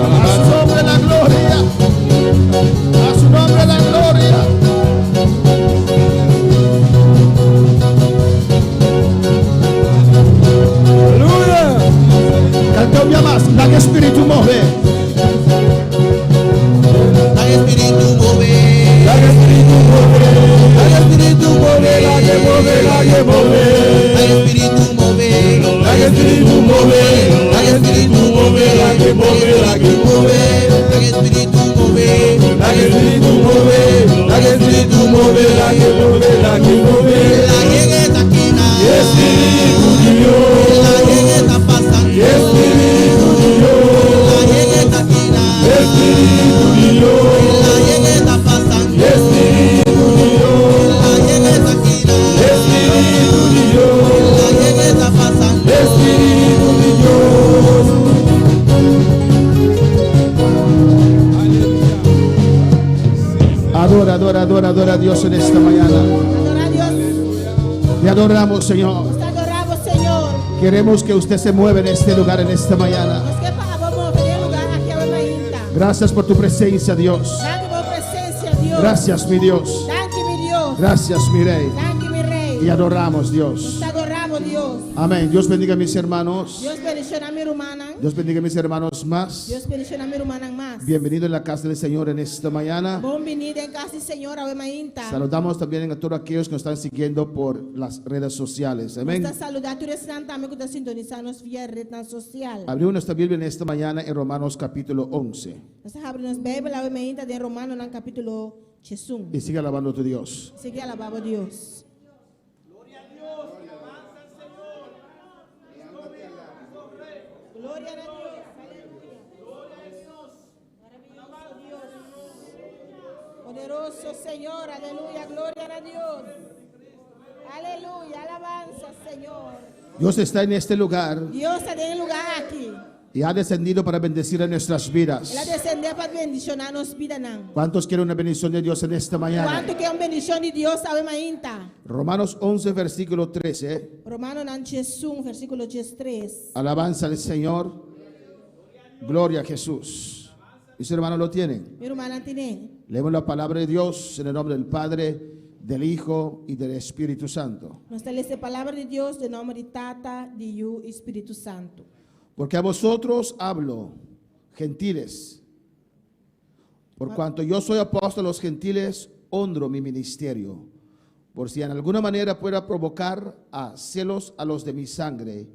A su nombre la gloria. A su nombre la gloria. Aleluya. Canta un día más. La que espíritu move. La Espíritu move. La que espíritu move, la que espíritu move, la que move, la que move. La Espíritu move. La que espíritu move, la que espíritu move, la que move, la que move. La Espíritu move. La que espíritu move, la que espíritu move, la que move, la que move. La llegue taquina. Espíritu de Dios, La llegue está pasando. Espíritu de Dios, La llegue taquina. Espíritu de Dios, La llegue está pasando. Espíritu de Dios, La llegue taquina. Espíritu de Dios, La llegue está pasando. Espíritu de Dios. Adora, adora, adora, adora a Dios en esta mañana. Adora a Dios. Te adoramos, Señor. Nos adoramos, Señor. Queremos que usted se mueva en este lugar en esta mañana. Nos ke pa bo move den e lugá aki awe mainta. Gracias por tu presencia, Dios. Danki pa bo presensia, Dios. Gracias, mi Dios. Danki, mi Dios. Gracias, mi Rey. Danki, mi Rei. Y adoramos, Dios. Nos adoramos, Dios. Amén. Dios bendiga a mis hermanos. Dios bendishoná mi rumannan. Dios bendiga a mis hermanos más. Dios bendishoná mi rumannan mas. Bienvenido en la casa del Señor en esta mañana. Bon biní den kas di Señor awe mainta. Saludamos también a todos aquellos que nos están siguiendo por las redes sociales. Amén. Nos ta saludá tur esnan tambe ku ta sintonisá nos via ret sosial. Abrimos nuestra Biblia en esta mañana en Romanos capítulo 11. Nos ta habri nos Beibel awe mainta den Romanonan kapítulo 11. Y sigue alabando a tu Dios. Sigui alabá Dios. Gozo, Señor. Aleluya. Gloria a Dios. Aleluya. Alabanza, Señor. Dios está en este lugar Dios ta den e lugá aki. y ha descendido para bendecir a nuestras vidas. El a desendé pa bendishoná nos bidanan. ¿Cuántos quieren una bendición de Dios en esta mañana? Kuantu ke un bendishon di Dios awe mainta? Romanos 11, versículo 13. Romanonan 11, versíkulo 13. Alabanza al Señor. Gloria a Jesús. Mis hermanos lo tienen. Mi rumannan tin'é. Leemos la palabra de Dios en el nombre del Padre, del Hijo y del Espíritu Santo. Nos ta lesa e palabra di Dios den nòmber di Tata, di Yu i Spiritu Santu. Porque a vosotros hablo, gentiles. Por cuanto yo soy apóstol a los gentiles, honro mi ministerio. Por si en alguna manera pueda provocar a celos a los de mi sangre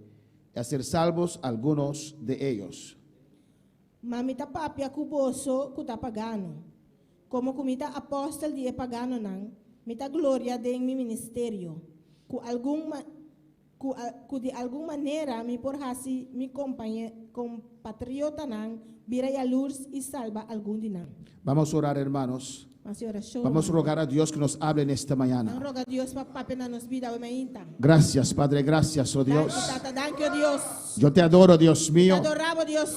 y hacer salvos a algunos de ellos. Ma mi ta papia ku boso ku ta pagano. Komo ku mi ta apòstel di e paganonan, mi ta gloria den mi ministerio, ku algun ku ku di algun manera mi por hasi mi kompatriotanan bira yalurs i salba algun di nan. Vamos a orar, hermanos. Hasi orashon, Vamos a rumannan. rogar a Dios que nos hable en esta Nan mañana. roga Dios pa papia na nos bida awe mainta. Gracias, Padre, gracias, oh Danki, Dios. Tata, danki, oh Dios. Yo te adoro, Dios Te mío. adorá bo, Dios.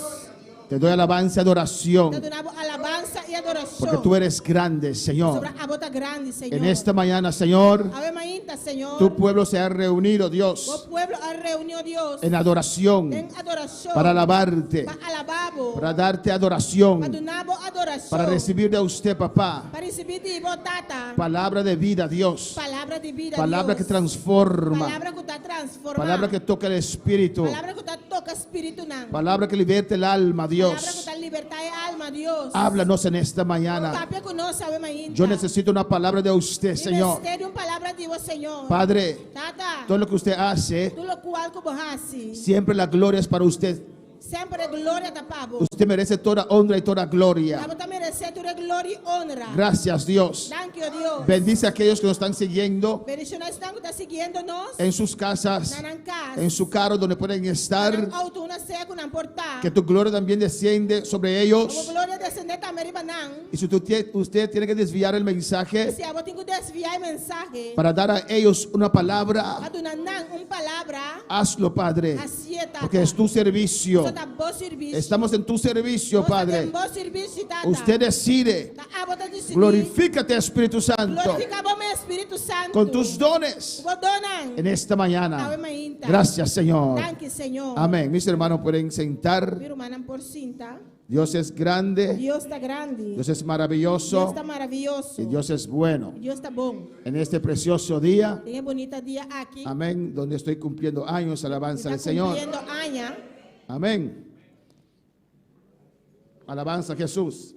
Te doy alabanza y adoración. Ta duna bo alabansa i adorashon. Porque tú eres grande, Señor. Pasobra abo ta grandi, Señor. En esta mañana, Señor, Awe mainta, Señor. tu pueblo se ha reunido, Bo Dios, pueblo a reuní, oh Dios. en adoración Den adorashon. para alabarte, Pa alabá bo. para darte Pa adoración, duna bo adorashon. para recibir de usted, papá, Pa risibí di bo, Tata. palabra de vida, Dios, Palabra di bida, palabra que Dios. transforma, Palabra ku ta transformá. palabra que toca el espíritu, Palabra ku ta toka spiritunan. palabra que liberta el alma, Palabra ku Dios. ta libertá e alma, Dios. Háblanos en esta mañana. Papia ku nos awe mainta. Yo necesito una palabra de usted, Mi Señor. mester di un palabra di bo, Señor. Padre, Tata, todo lo que usted hace, tur lokual ku bo hasi. siempre la gloria es para usted. Semper gloria ta pa bo. Usted merece toda honra y toda gloria. Abo ta meresé tur gloria i honra. Gracias, Dios. Danki, oh Dios. Bendice a aquellos que nos están siguiendo Bendishoná esnan ku ta siguiendo nos. en sus casas, Na nan kas. en su carro donde pueden estar. Nan outo unda sea ku nan por ta. Que tu gloria también desciende sobre Bo ellos. gloria desendé tambe riba nan. Y si usted tiene que desviar el mensaje Si abo tin ku desviá e mensahe. para dar a ellos una palabra, Pa duna nan un palabra. hazlo, Padre. Hasié, Tata. Porque es tu servicio. Ta bo servisio. Estamos en tu servicio, Nos ta Padre. den bo servisio, Tata. Usted decide. Ta abo ta disidí. Glorifícate, Espíritu Santo, Glorifiká bo mes, Spiritu Santu. con tus dones Bo donnan. en esta mañana. Awe mainta. Gracias, Señor. Danki, Señor. Amén. Mis hermanos pueden sentar. Mi rumannan por sinta. Dios es grande, Dios ta grandi. Dios es Dios maravilloso ta maravioso. y Dios es bueno. Dios ta bon. En este precioso día, Den e bunita dia aki. amén, donde estoy cumpliendo años, alabanza Ta al Señor. kumpliendo aña. Amén. Alabanza a Jesús.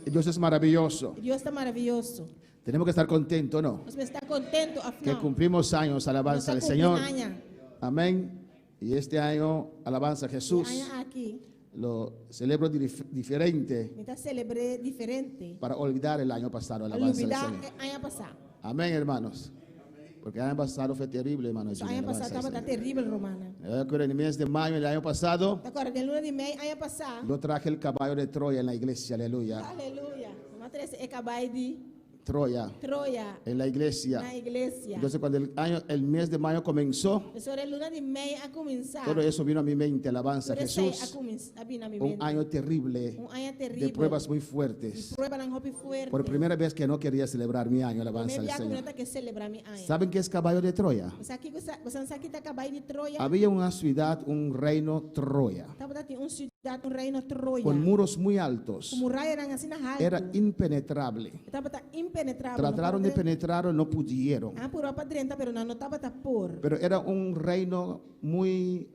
Dios es maravilloso. Dios ta maravioso. Tenemos que estar contentos, ¿no? Nos mester ta kontentu, Que no. cumplimos años, alabanza al Nos ta Señor. kumpliendo aña. Amén. Y este año, alabanza a Jesús, Aña aki. lo celebro diferente Mi ta selebr'é diferente. para olvidar el año pasado, alabanza al Lubidá Señor. aña pasá. Amén, hermanos. Porque el año pasado fue terrible, hermanos. E aña pasá tabata teribel, rumannan. Yo recuerdo en el mes de mayo del año pasado, Ta kòrda, den luna di mei aña pasá. yo traje el caballo de Troya en la iglesia, aleluya. Aleluya. M'a trese e kabai di Troya, Troya en la iglesia. na iglesia. Entonces, cuando el mes de mayo comenzó, Anto ora luna di mei a kuminsá. todo eso vino a mi mente, alabanza a Tur esei a Jesús. kuminsá, a bin na mi Un mente. año terrible, Un aña teribel. de pruebas muy Di fuertes. pruebanan hopi fuerte. Por primera vez que no quería celebrar mi año, alabanza Me al bia Señor. ku mi no ta ke selebrá mi aña. ¿Saben qué es caballo de Troya? Bo sa kiko ta kabai di Troya? Había una ciudad, un reino Troya, Tabatin un siudat, un reino Troya. con muros muy altos. Ku murayanan asina haltu. Era impenetrable. Tabata impenetrabel. Trataron de penetrar, no pudieron. Nan a purba pa drenta, pero nan no tabata por. Pero era un reino muy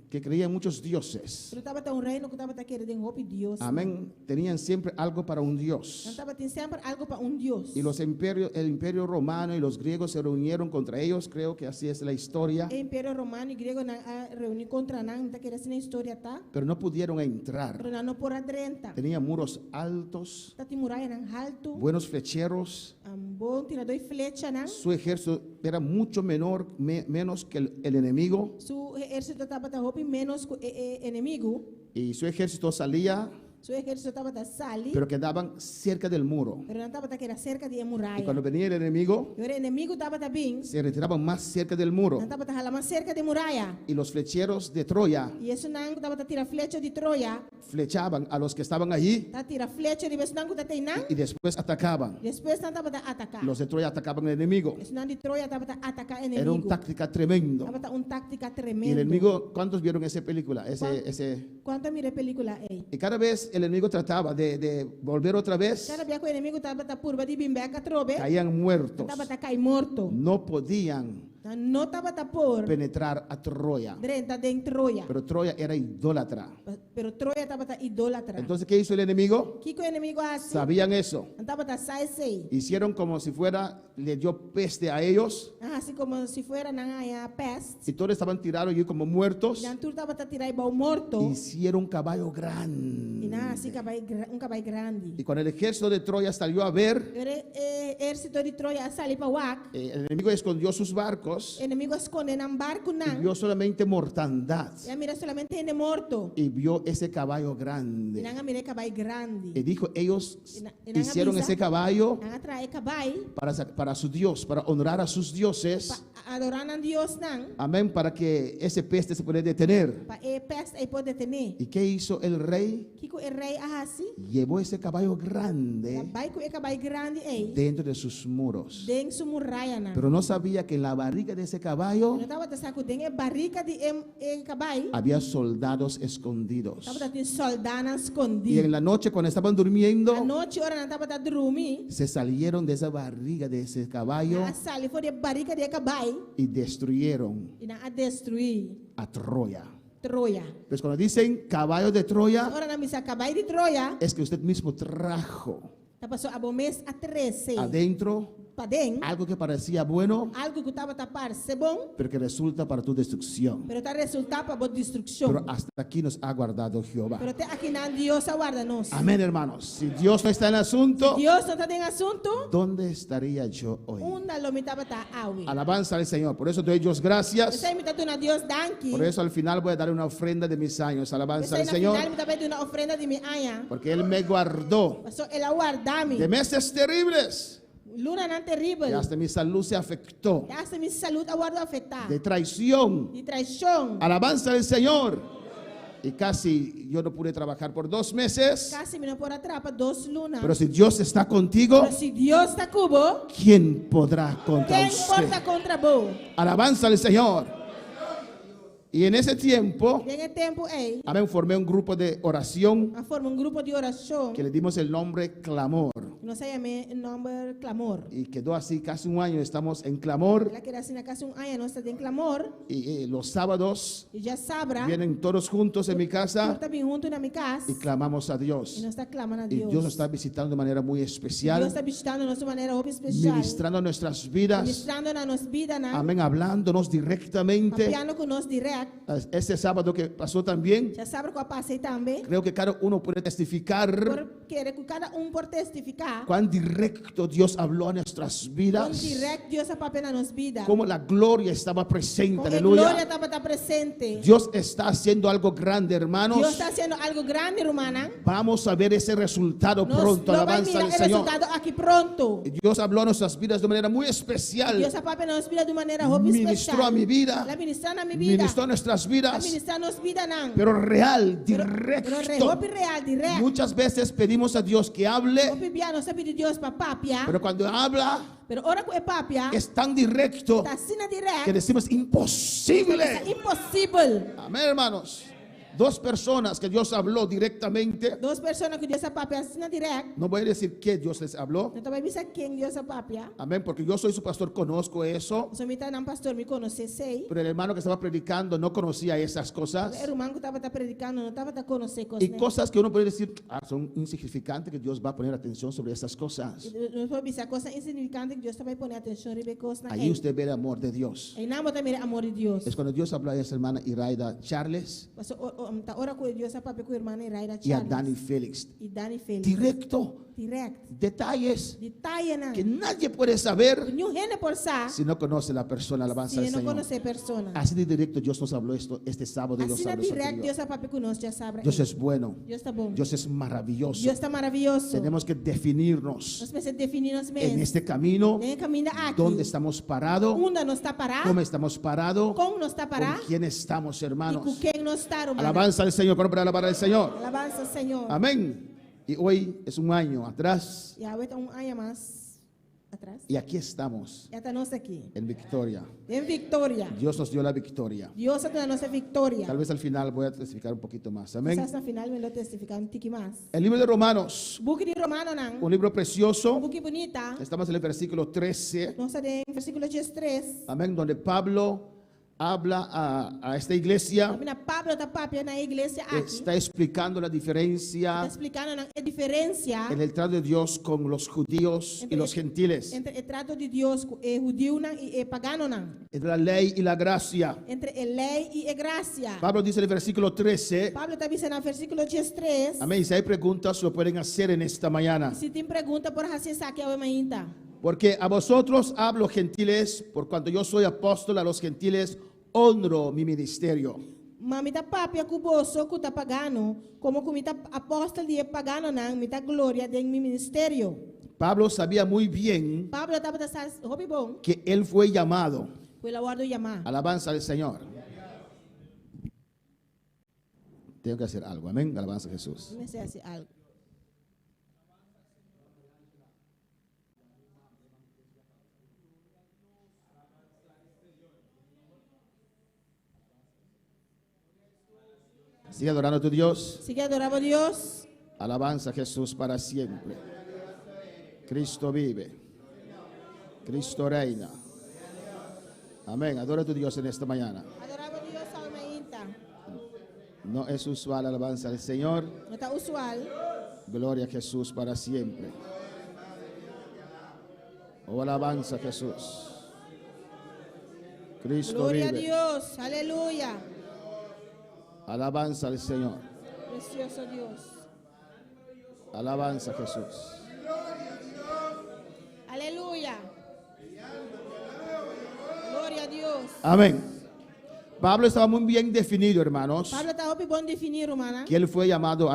que creía en muchos dioses. Pero tabata un reino ku tabata kere den hopi dios. Amén. Tenían siempre algo para un Nan dios. tabatin semper algu pa un dios. Y los imperios, el imperio romano y los griegos se reunieron contra ellos. Creo que así es la historia. E imperio romano i griegonan a reuní kontra nan, mi ta kere asina e historia ta. Pero no pudieron entrar. Pero nan no por a drenta. Tenían muros altos, Tabatin murayanan haltu. buenos flecheros. Bon tiradó di flechanan. Su ejército era mucho menor, menos que el enemigo. Su ehérsito tabata hopi ménos ku e, e enemigu. Y su ejército salía Su ehérsito tabata sali. Pero quedaban cerca del muro. Pero nan tabata keda serka di e Y muraya. cuando venía el enemigo, I ora e enemigu tabata bin, se retiraban más cerca del muro. Nan tabata hala mas serka di e muraya. Y los flecheros de Troya I esunnan ku tabata tira flecha di Troya, flechaban a los que estaban allí ta tira flecha riba esunnan ku ta teinan. y después atacaban. Despues nan tabata ataká. Los de Troya atacaban al enemigo. Esunnan di Troya tabata ataká Era una enemigu. táctica tremendo. Tabata un táktika Y el tremendo. enemigo, ¿cuántos vieron esa película? Ese, ese, Kuantu a mira e pelíkula ei? y cada vez el enemigo trataba de volver otra vez, Kada bia ku e enemigu tabata purba di bin bèk atrobe, caían muertos. tabata kai morto. No podían Nan no tabata por penetrar a Troya. drenta den Troya. Pero Troya era idólatra. Pero Troya tabata idólatra. Entonces, ¿qué hizo el enemigo? Kiko e enemigu a hasi? Sabían eso. Nan tabata sa esei. Hicieron como si fuera, le dio peste a ellos. Nan a hasi komo si fuera nan a haña pèst. Y todos estaban tirados allí como muertos. I nan tur tabata tirá bou morto. Hicieron un caballo I grande. nan a hasi kabai, un kabai grandi. Y cuando el ejército de Troya salió a ver, I ora e ehérsito di Troya a sali pa wak, el enemigo escondió sus barcos enemigu a skonde nan barkunan. y vio solamente mortandad. I a mira solamente hende morto. Y vio ese caballo I grande. nan a mira e kabai grandi. Y dijo, ellos Y nan a hicieron bisa, ese caballo Nan a traha e kabai para su Dios, para honrar a sus dioses. pa adorá nan diosnan, Amén, para que ese peste se pueda detener. pa e pèst ei por detené. ¿Y qué hizo el rey? Kiko e rei a hasi? Llevó ese caballo El a grande bai ku e kabai grandi ei dentro de sus muros. den su murayanan. Pero no sabía que en la barriga de ese caballo No tabata sa ku den e barika di e, e kabai había soldados escondidos. tabatin sòldánan Y skondí. en la noche cuando estaban durmiendo, Anochi ora nan tabata drumi, se salieron de esa barriga de ese caballo nan a sali for di e barika di e kabai y destruyeron i nan a destruí a Troya. Troya. Pues cuando dicen caballo de Troya, Ora nan bisa kabai di Troya, es que usted mismo trajo ta paso abo mes a trese adentro paden algo que parecía bueno, algu ku tabata parse bon, pero que resulta para tu destrucción. pero ta resultá pa bo Pero destrukshon. hasta aquí nos ha guardado Jehová. Pero te akinan Dios a warda nos. Amén, hermanos. Si Dios no está en el asunto, Dios no ta den asuntu, ¿dónde estaría yo hoy? unda lo mi tabata awe. Alabanza al Señor. Por eso doy Dios gracias. P'esei mi ta duna Dios danki. Por eso al final voy a dar una ofrenda de mis años. Alabanza P'esei al na Señor. final mi ta bai duna ofrenda di mi aña. Porque Él me guardó Paso el a warda mi. de meses terribles. Lunanan teribel. Y hasta mi salud se afectó. Hasta mi salú a wòrdu afektá. De traición. Di traishon. Alabanza al Señor. Y casi yo no pude trabajar por 2 meses. Kasi mi no por a traha pa 2 luna. Pero si Dios está contigo, Pero si Dios ta ku bo, ¿quién podrá contra ken usted? por ta kontra bo? Alabanza al Señor. Y en ese tiempo, Den e tempu ei, amén, formé un grupo de oración a forma un grupo di orashon. que le dimos el nombre Clamor. Nos a yam'é nòmber Clamor. Y quedó así casi un año, estamos en Clamor. El a keda asina kasi un aña, nos ta den Clamor. Y los sábados I djasabra, vienen todos juntos en mi casa Tur ta bin huntu na mi kas. y clamamos a Dios. I nos ta klama na Y Dios. Dios nos está visitando de manera muy especial, Dios ta bishitando nos di manera hopi spesial. ministrando nuestras vidas. Ministrando na nos bidanan. Amén, hablándonos directamente. Papiando ku nos dirèkt. Este sábado que pasó también, Djasabra ku a pasa ei tambe. creo que cada uno puede testificar Por kere ku kada un por testifiká. cuán directo Dios habló a nuestras vidas, Kon dirèkt Dios a papia na nos bida. cómo la gloria estaba presente, Kon e gloria aleluya. tabata presente. Dios está haciendo algo grande, hermanos. Dios ta hasiendo algu grandi, rumannan. Vamos a ver ese resultado Nos pronto, lo bai alabanza mira al e Señor. resultado aki pronto. Dios habló a nuestras vidas de manera muy especial. Dios a papia na nos bida di manera hopi Ministró spesial. a mi vida. El a ministrá na mi bida. Ministró a nuestras A vidas, ministrá nos bidanan. pero real, Pero directo. hopi real, dirèkt. Muchas veces pedimos a Dios que hable, Hopi bia nos ta pidi Dios pa papia. pero cuando habla Pero ora ku e papia, es tan directo ta asina que dirèkt. decimos imposible. Ta imposibel. Amén, hermanos. Dos personas que Dios habló directamente. Dos persona ku Dios a papia asina dirèkt. No voy a decir qué Dios les habló. No ta bai bisa ken Dios a papia. Amén, porque yo soy su pastor, conozco eso. Paso mi ta nan pastor, mi konosé esei. Pero el hermano que estaba predicando no conocía esas cosas. E ruman ku tabata predikando, no tabata konosé kos. Y cosas que uno puede decir, ah, son insignificantes, que Dios va a poner atención sobre esas cosas. Nos por bisa kos insignifikante ku Dios ta bai pone atenshon riba e kosnan. Ahí usted ve el amor de Dios. Einan bo ta mira amor di Dios. Es cuando Dios habló a esa hermana Iraida Charles Paso, o, o, ta ora ku Dios a papia ku ruman Iraida y a Charles. Dani Félix. I Dani Félix. Directo. Dirèkt. Detalles Detayenan. que nadie puede saber Ku niun hende por sa si no conoce la persona. Alabanza si al e no Señor. konosé e persona. Así de directo Dios nos habló esto este sábado y los Asina sábados dirèkt anteriores. Dios a papia ku nos djasabra Dios ei. es bueno. Dios ta bon. Dios es maravilloso. Dios ta maravioso. Tenemos que definirnos Nos mester definí nos en mes. este camino, Den e kaminda aki. dónde estamos parados, Unda nos ta pará? cómo estamos parados, Kon nos ta con pará? quién estamos, I ku hermanos. ken nos ta, rumannan. Alabanza al Señor, para alabar al Señor. Alabansa Señor. Amén. Y hoy es un año atrás I awe ta un aña mas atras. y aquí estamos I ata nos aki. en victoria. Den viktoria. Dios nos dio la victoria. Dios a duna nos e viktoria. Tal vez al final voy a testificar un poquito más. Amén. Kisas na final mi lo testifiká un tiki mas. El libro de Romanos, Buki di Romanonan. un libro Un precioso. buki bunita. Estamos en el versículo 13. Nos ta den versíkulo 13. Amén. Donde Pablo habla a esta iglesia. Kaminda Pablo ta papia na e iglesia aki. Está explicando la diferencia Ta splikando nan e diferensia en el trato de Dios con los judíos y los gentiles. entre e trato di Dios ku e hudiunan i e paganonan. Entre la ley y la gracia. Entre e lei i e grasia. Pablo dice en el versículo 13. Pablo ta bisa na versíkulo 13. Amén. Si hay preguntas, lo pueden hacer en esta mañana. Si tin pregunta por hasi esaki awe mainta. Porque a vosotros hablo gentiles, por cuanto yo soy apóstol a los gentiles, honro mi ministerio. Ma mi ta papia ku boso ku ta pagano, komo ku mi ta apòstel di e paganonan, mi ta gloria den mi ministerio. Pablo sabía muy bien Pablo tabata sa hopi bon que él fue llamado. ku el a wòrdu yamá. Alabanza al Señor. Tengo que hacer algo. Amén. Alabanza a Jesús. Mi mester hasi algu. Sigue adorando a tu Dios. Sigui adorá bo Dios. Alabanza a Jesús para siempre. Cristo vive. Cristo reina. Amén. Adora a tu Dios en esta mañana. Adorá bo Dios awe mainta. No es usual alabanza al Señor. No ta usual. Gloria a Jesús para siempre. Oh, alabanza a Jesús. Cristo Gloria a vive. Dios. Aleluya. Alabanza al Señor. Precioso Dios. Alabanza a Jesús. Aleluya. Gloria a Dios. Amén. Pablo estaba muy bien definido, hermanos, Pablo ta hopi bon definí, rumannan. que él fue llamado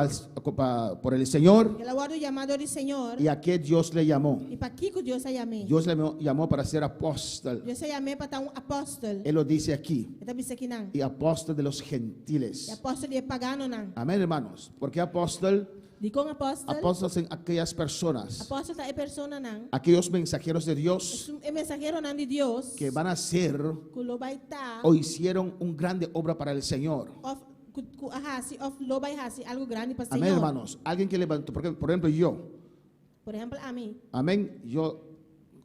por el Señor El a wòrdu yamá dor di Señor. y a qué Dios le llamó. I pa kiko Dios a yam'é. Dios le llamó para ser apóstol. Dios a yam'é pa ta un apòstel. Él lo dice aquí. E ta bisa akinan. Y apóstol de los E gentiles. apòstel di e paganonan. Amén, hermanos. ¿Por qué apóstol? Dikon apòstel? Apóstol son aquellas personas, Apòstel ta e personanan. aquellos mensajeros de Dios E mensaheronan di Dios. que van a ser Ku lo bai ta. o hicieron una grande obra para el Señor. Òf ku ku a hasi òf lo bai hasi algu grandi pa Amén, Señor. hermanos. Alguien que levantó, porque, por ejemplo, yo, Por ehèmpel, ami. amén, yo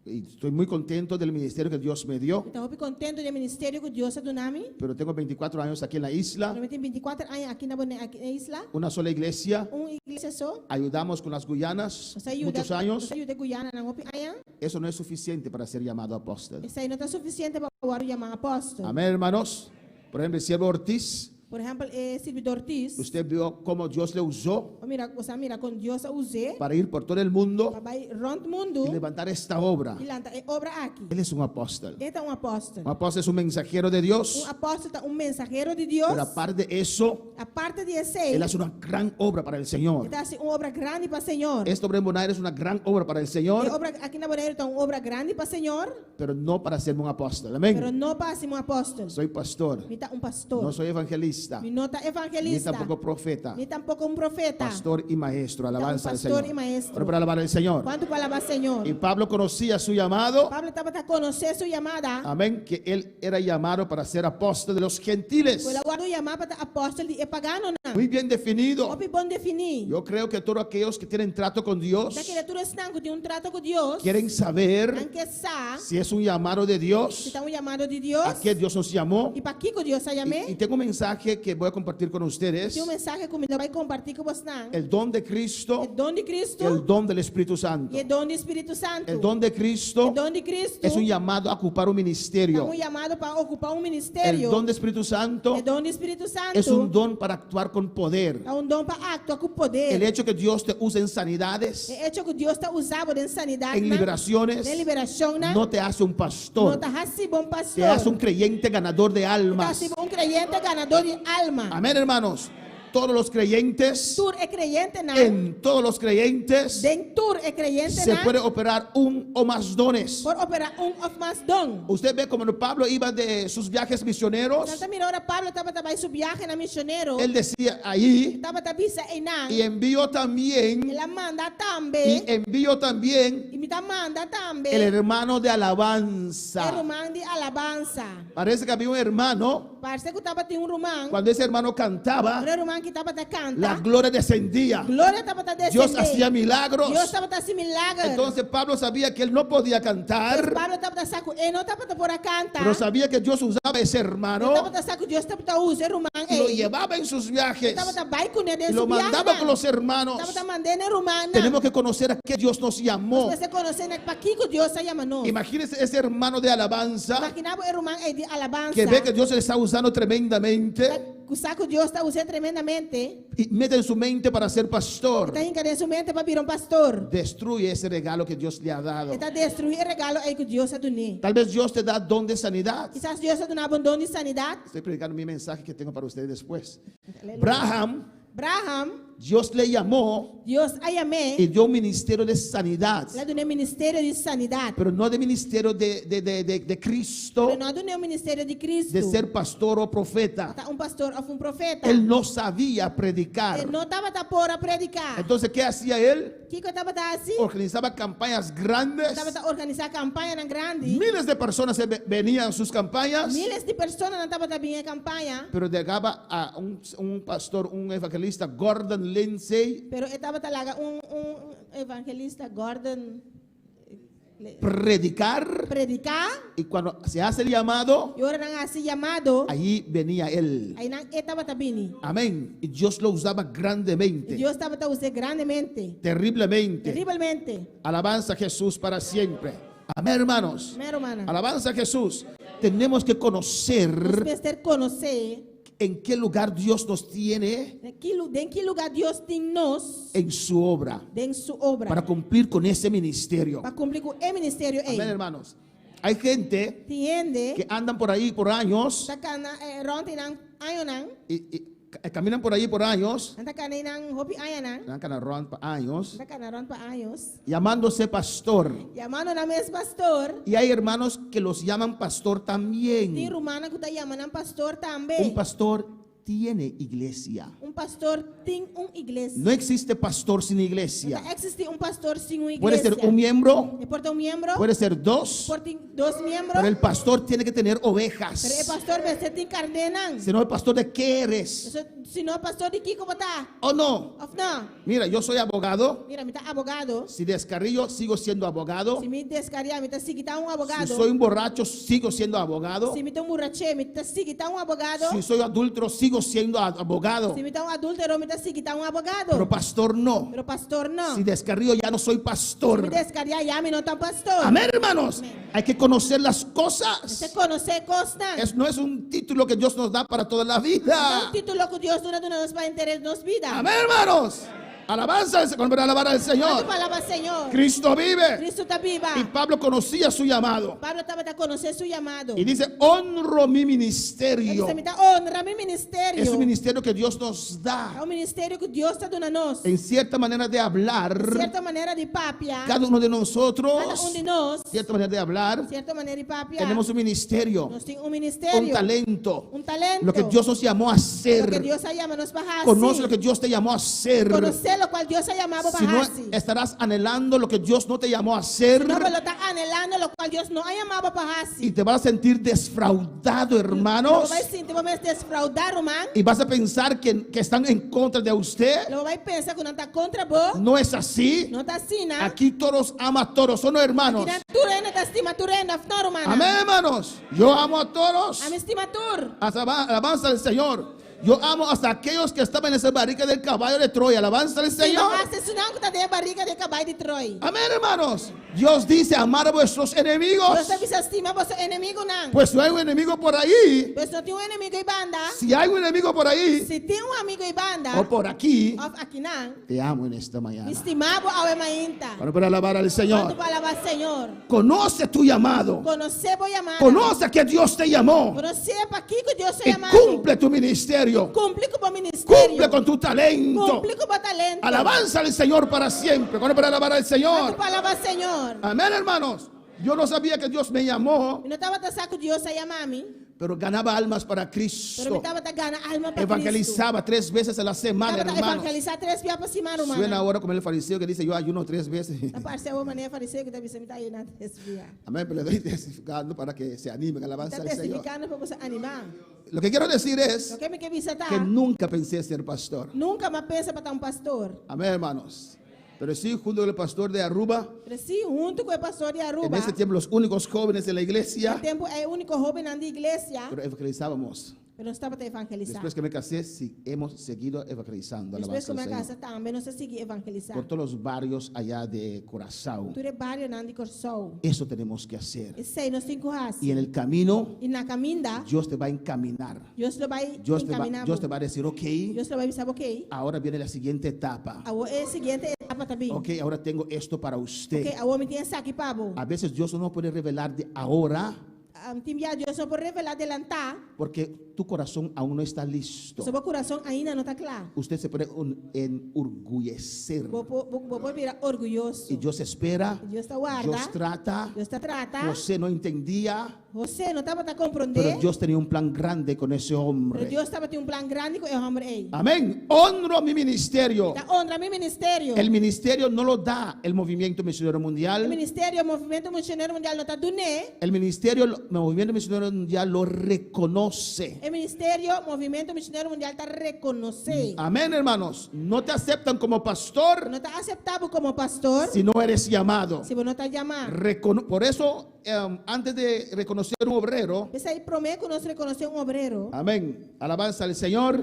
y estoy muy contento del ministerio que Dios me dio, Mi ta hopi kontentu di e ministerio ku Dios a duna mi. pero tengo 24 años aquí en la isla, Pero mi tin 24 aña aki na Bone aki na e isla. una sola iglesia, Un iglesia so. ayudamos con las Guyanas Nos a yuda, muchos años. Nos a yuda Guyananan hopi aña. Eso no es suficiente para ser llamado apóstol. Esei no ta sufisiente pa wòrdu yamá apòstel. Amén, hermanos. Por ejemplo, el siervo Ortiz, Por ehèmpel, e sirbidó Ortiz. usted vio cómo Dios le usó Bo a mira, bo a mira kon Dios a us'é para ir por todo el mundo pa bai rònt mundu y levantar esta obra. i lanta e obra aki. Él es un apóstol. E ta un apòstel. Un apóstol es un mensajero de Dios. Un apòstel ta un mensahero di Dios. Pero aparte de eso, Aparte di esei, él hace una gran obra para el Señor. e ta hasi un obra grandi pa Señor. Esta obra en Bonaire es una gran obra para el E Señor, obra aki na Boneiru ta un obra grandi pa Señor, pero no para ser un apóstol. Amén. pero no pa hasi un apòstel. Soy pastor, Mi ta un pastor. no soy evangelista, Mi no ta ni evangelista. tampoco profeta, Ni tampoko un profeta. pastor y maestro. Alabanza al pastor Señor. i maestro. Pero para alabar al Señor. Kuantu por alabá Señor? Y Pablo conocía su llamado. Pablo tabata konosé su yamada. Amén, que él era llamado para ser apóstol de los gentiles. Ku el a wòrdu yamá pa ta apòstel di e paganonan. Muy bien definido. Hopi bon definí. Yo creo que todos aquellos que tienen trato con Dios Ta kere tur esnan ku tin un trato ku Dios. quieren saber Nan ke sa si es un llamado de si Dios, ta un yamado di Dios. a qué Dios nos llamó. I pa kiko Dios a Y, yam'é. y tengo un mensaje mensaje que voy a compartir con ustedes. Tin un mensahe ku mi ta bai kompartí ku bosnan. El don de Cristo E don di Kristu y el don del Espíritu Santo. i e don di Spiritu Santu. El don de Cristo E don di Kristu es un llamado a ocupar un ta ministerio. un yamado pa okupá un El ministerio. don del Espíritu Santo E don di Spiritu Santu es un don para actuar con poder. ta un don pa aktua ku poder. El hecho que Dios te use en sanidades, E echo ku Dios ta usa bo den sanidat, en liberaciones, den liberashonnan, no te hace un no pastor, ta hasi bo un pastor. te hace un creyente ganador de Ta almas. hasi bo un kreyente ganadó di alma. Amén, hermanos. Todos los creyentes, Tur e kreyentenan, en todos los creyentes, den tur e kreyente se nan, puede operar un o más dones. por operá un òf mas don. Usted ve como Pablo iba de sus viajes misioneros, Bo ta mira ora Pablo tabata bai su biahenan misionero. él decía ahí, Tabata bisa einan. y envió también, El a manda y tambe. envió también I mi ta manda tambe. el hermano de E alabanza. ruman di alabansa. Parece que había un hermano, Parse ku tabatin un ruman. cuando ese hermano cantaba, Ora e ruman aki tabata kanta. la gloria descendía. Gloria tabata desendé. Dios hacía milagros. Dios tabata hasi milager. Entonces Pablo sabía que él no podía cantar, Pablo tabata sa ku e no tabata por a kanta. pero sabía que Dios usaba ese hermano Tabata sa ku Dios tabata usa e ruman y lo ei. llevaba en sus viajes. Tabata bai kuné Y den lo su mandaba con los viaje. hermanos. Tabata mand'é ku e rumannan. Tenemos que conocer a qué Dios nos llamó. Nos mester konosé pa kiko Dios a yama nos. Imagínense ese hermano de alabanza Imaginá bo e ruman ei di alabansa. que ve que Dios le está usando tremendamente Ku sa ku Dios ta us'é tremendamente. y mete en su mente para ser pastor. Ta hinka den su mente pa bira un pastor. Destruye ese regalo que Dios le ha dado. E ta destruí e regalo ei ku Dios a dun'é. Tal vez Dios te da don de sanidad. Kisas Dios a duna bo un don di sanidat. Estoy predicando mi mensaje que tengo para ustedes después. Aleluya. Abraham, Abraham, Dios le llamó Dios a yam'é. y dio un ministerio de sanidad, El a dun'é ministerio di sanidat. pero no de ministerio de Cristo, Pero no a dun'é un ministerio di Kristu. de ser pastor o profeta. Ta un pastor òf un profeta. Él no sabía predicar. E no tabata por a prediká. Entonces, ¿qué hacía él? Kiko e tabata hasi? Organizaba campañas grandes. Tabata organisá kampañanan grandi. Miles de personas se venían a sus campañas, Míles di persona tabata bin e kampaña. pero llegaba a un pastor, un evangelista, Gordon Lindsay, Pero e tabata laga un evangelista Gordon predicar. prediká. Y cuando se hace el llamado, I ora nan hasi yamado. allí venía él. Einan e tabata bini. Amén. Y Dios lo usaba grandemente, Dios tabata us'é grandemente. terriblemente. Terriblemente. Alabanza a Jesús para siempre. Amén, hermanos. Amèn, rumannan. Alabanza a Jesús. Tenemos que Nos conocer mester konosé en qué lugar Dios nos tiene den ki lugá Dios tin nos en su obra den su obra. para cumplir con ese ministerio. Pa kumpli ku e ministerio Amén, ei. hermanos. Hay gente Tin hende que andan por ahí por años ta kana rònt einan añanan. y caminan por ahí por años, Nan ta kana einan hopi añanan. andan rònt pa años, Ta kana rònt pa años. llamándose pastor. Yamando nan mes pastor. Y hay hermanos que los llaman pastor Tin también. rumannan ku ta yama nan pastor tambe. Un pastor tiene iglesia. Un pastor tin un iglesia. No existe pastor sin iglesia. No ta eksistí un pastor sin un iglesia. Puede ser un miembro, E por ta un miembro. puede ser dos, Por tin dos miembro. pero el pastor tiene que tener Pero e ovejas. pastor mester tin karnénan. Si no, el pastor de qué eres? Si no, pastor di kiko bo ta? ¿O no? Òf no? Mira, yo soy abogado. Mira, mi ta abogado. Si descarrillo, sigo siendo abogado. Si mi deskariá, mi ta sigui ta un abogado. Si soy un borracho, sigo siendo abogado. Si mi ta un buraché, mi ta sigui ta un abogado. Si soy adúltero, sigo siendo abogado. Si mi ta un adúltero, mi ta sigui ta un abogado. Pero pastor no. Pero pastor no. Si descarrillo, ya no soy Si pastor. mi deskariá, ya mi no ta pastor. Amén, hermanos. Hay que conocer las cosas. Mester konosé kosnan. Es, no es un título que Dios nos da para toda la No ta vida. un título ku Dios ta duna nos pa henter nos bida. Amén, hermanos. Alabanza al Señor. Alabar al Señor. Alabá Señor. Cristo vive. Kristu ta biba. Y Pablo conocía su llamado. Pablo tabata konosé su yamado. Y dice, honro mi ministerio. E ta bisa, mi ta honra mi ministerio. Es un ministerio que Dios nos E da. un ministerio ku Dios ta duna nos. En cierta manera de hablar, Sierto manera di papia. cada uno de Kada nosotros, un di nos. cierta manera de hablar, Sierto manera di papia. tenemos un ministerio, Nos tin un ministerio. un talento, Un talento. lo que Dios nos llamó a Loke hacer. Dios a yama nos pa hasi. Conoce lo que Dios te llamó a hacer. Konosé lokual Dios a yama bo Si no, pa hasi. estarás anhelando lo que Dios no te llamó a hacer No, bo lo ta anhelando lokual Dios no a yama bo pa hasi. y te vas a sentir defraudado, hermanos. Lo bo bai sinti bo mes defroudá, ruman. Y vas a pensar que están en contra de usted. Lo bo bai pensa ku nan ta kontra bo. No es así. No ta asina, no. Aquí todos ama a todos, ¿o no, hermanos? Akinan tur hende ta stima tur hende, òf no, ruman. Amén, hermanos. Yo amo a todos. Ami stima tur. Alabanza al Señor. Yo amo hasta aquellos que estaban en esa barriga del caballo de Troya. Alabanza al Stima Señor. hasta esunnan ku ta den e barriga di e kabai di Troy. Amén, hermanos. Dios dice amar a vuestros enemigos. Dios ta bisa stima boso enemigunan. Pues si hay un enemigo por ahí, Pues no tin un enemigu ei banda. si hay un enemigo por ahí Si tin un amigu ei banda o por aquí, òf akinan, te amo en esta mañana. mi stima bo awe mainta. Para poder alabar al Kuantu Señor. pa alabá Señor. Conoce tu llamado. Konosé bo yamada. Conoce que Dios te llamó. Konosé pakiko Dios a Y yama bo. cumple tu ministerio. Kumpli ku bo ministerio. Cumple con tu talento. Kumpli ku bo talento. Alabanza al Señor para siempre. ¿Cuándo para alabar al Kuantu Señor? pa alabá Señor. Amén, hermanos. Yo no sabía que Dios me llamó, Mi no tabata sa ku Dios a yama mi, pero ganaba almas para pero mi Cristo. tabata gana alma pa Cristo. Evangelizaba tres veces a la semana, Tabata hermanos. evangelisá tres bia pa siman, Suena rumannan. ahora como el fariseo que dice, yo ayuno tres veces. Ta parse awor manera fariseo ku ta bisa mi ta ayuná tres bia. Amén, pero le estoy testificando para que se animen. Mi Alabanza ta al Señor. testifikando pa boso animá. Lo que quiero decir es Loke mi ke bisa ta, que nunca pensé ser pastor. nunka m'a pensa pa ta un pastor. Amén, hermanos. Pero sí, junto con el pastor de Aruba, Pero sí, huntu ku e pastor di en Aruba, ese tiempo los únicos jóvenes de la e iglesia, tempu ei úniko hóbennan di iglesia, pero evangelizábamos. pero nos tabata evangelisá. Después que me casé, sí, hemos seguido evangelizando. Despues Alabanza ku al mi a Señor. kasa tambe, nos a sigui evangelisá. Por todos los barrios allá de Curazao. Tur e barionan di Kòrsou. Eso tenemos que hacer. Esei nos tin ku hasi. Y en el camino, I na kaminda, Dios te va a encaminar. Dios lo bai Dios te va, enkaminá Dios bo. te va a decir, ok, Dios lo bai bisa bo, ok, ahora viene la siguiente etapa. awor e siguiente etapa ta bin. Ok, ahora tengo esto para usted. Ok, awor mi tin esaki pa bo. A veces Dios no puede revelar de ahora Tin bia Dios no por revelá delantá, porque tu corazón aún no está listo. pasobra bo kurason ainda no ta kla. Usted se puede enorgullecer. Bo por, bo, bo por bira orguyoso. Y Dios espera, Dios ta warda. Dios trata. Dios ta trata. José no entendía, José no tabata komprondé. pero Dios tenía un plan grande con ese Pero hombre. Dios tabatin un plan grandi ku e hòmber ei. Amén. Honro mi ministerio. Ta honra mi ministerio. El ministerio no lo da el movimiento misionero E mundial. ministerio, Movimiento Misionero Mundial no ta dun'é. El ministerio, el movimiento misionero mundial lo reconoce. E ministerio, Movimiento Misionero Mundial ta rekonosé. Amén, hermanos. No te aceptan como pastor No ta aseptá bo komo pastor si no eres llamado. si bo no ta yamá. Recono- por eso, antes de reconocer un obrero, P'esei promé ku nos rekonosé un obrero. amén, alabanza al Señor,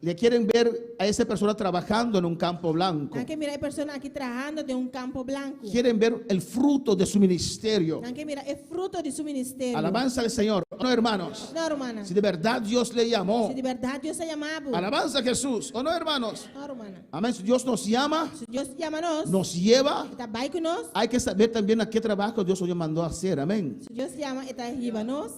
le quieren ver a esa persona trabajando en un campo blanco. Nan ke mira e persona aki trahando den un kampo blanku. Quieren ver el fruto de su ministerio. Nan ke mira e fruto di su ministerio. Alabanza al Señor. No, hermanos. No, rumannan. Si de verdad Dios le llamó, Si di bèrdat Dios a yama bo. alabanza a Jesús. ¿O no, hermanos? No, rumannan. Amén. Si Dios nos llama, Si Dios yama nos, nos lleva. E ta bai ku nos. Hay que saber también a qué trabajo Dios nos mandó a hacer. Amén. Si Dios yama, E ta hiba nos.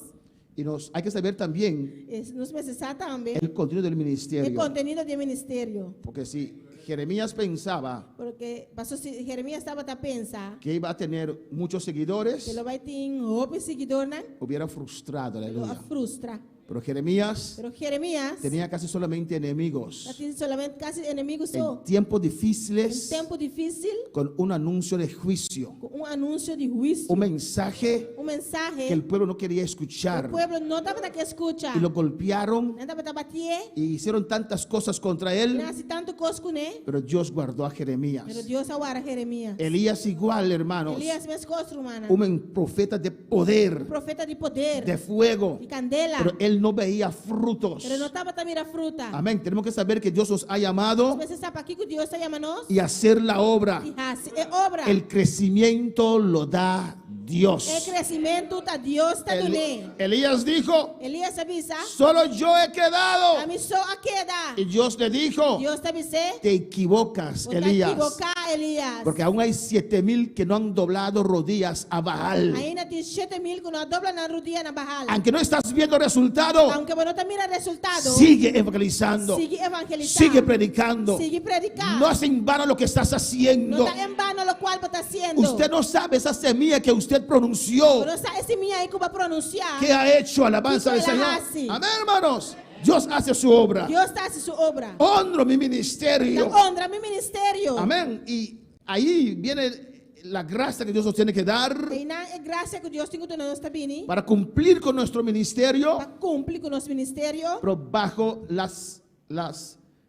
Y nos, hay que saber también Nos mester sa tambe el contenido del e ministerio. kontenido di ministerio. Porque si Jeremías pensaba Porque paso si Jeremías tabata pensa que iba a tener muchos seguidores, ku e lo bai tin hopi siguidónan, hubiera frustrado, lo a aleluya. frustra. Pero Jeremías Pero Jeremías tenía casi solamente enemigos. tabatin solamente kasi enemigu so. En tiempos En difíciles, tempu difísil, con un anuncio de juicio, ku un anunsio di huisio, un mensaje un mensahe que el pueblo no quería escuchar. e pueblo no tabata ke skucha. Y lo golpearon Nan tabata batié, y hicieron tantas cosas contra él, nan a hasi tantu kos kuné, pero Dios guardó a pero Jeremías. Dios a warda Jeremías. Elías igual, hermanos, Elías meskos, rumannan. un profeta de poder, Profeta di poder, de fuego, di kandela. pero él no veía frutos. Pero e no tabata mira fruta. Amén. Tenemos que saber que Dios nos ha llamado Mester sa pakiko Dios a yama nos y hacer la obra. i hasi e obra. El crecimiento lo da Dios. E kresementu ta Dios ta El- dun'é. Elías dijo, Elías a bisa, solo yo he quedado. Ami so a keda. Y Dios le dijo, Dios a bis'é, te equivocas, Bo ta Elías. ekivoká, Elías. Porque aún hay 7000 que no han doblado rodillas a Baal. Ainda tin 7000 ku no a dobla nan rudia na Baal. Aunque no estás viendo resultado, Aunke bo no ta mira resultado, sigue evangelizando. sigui evangelisá. Sigue predicando. Sigui prediká. No es en vano lo que estás haciendo. No ta en vano lokual bo ta hasiendo. Usted no sabe esa semilla que usted pronunció. Bo no sa e simia ei ku bo a pronunsiá. Que ha hecho alabanza al Kiko Señor. el a hasi. Amén, hermanos. Dios hace su obra. Dios ta hasi su obra. Honro mi ministerio. Ta honra mi ministerio. Amén. Y ahí viene la gracia que Dios nos tiene que dar Einan e grasia ku Dios tin ku duna nos ta bini para cumplir con nuestro ministerio, pa kumpli ku nos ministerio, pero bajo las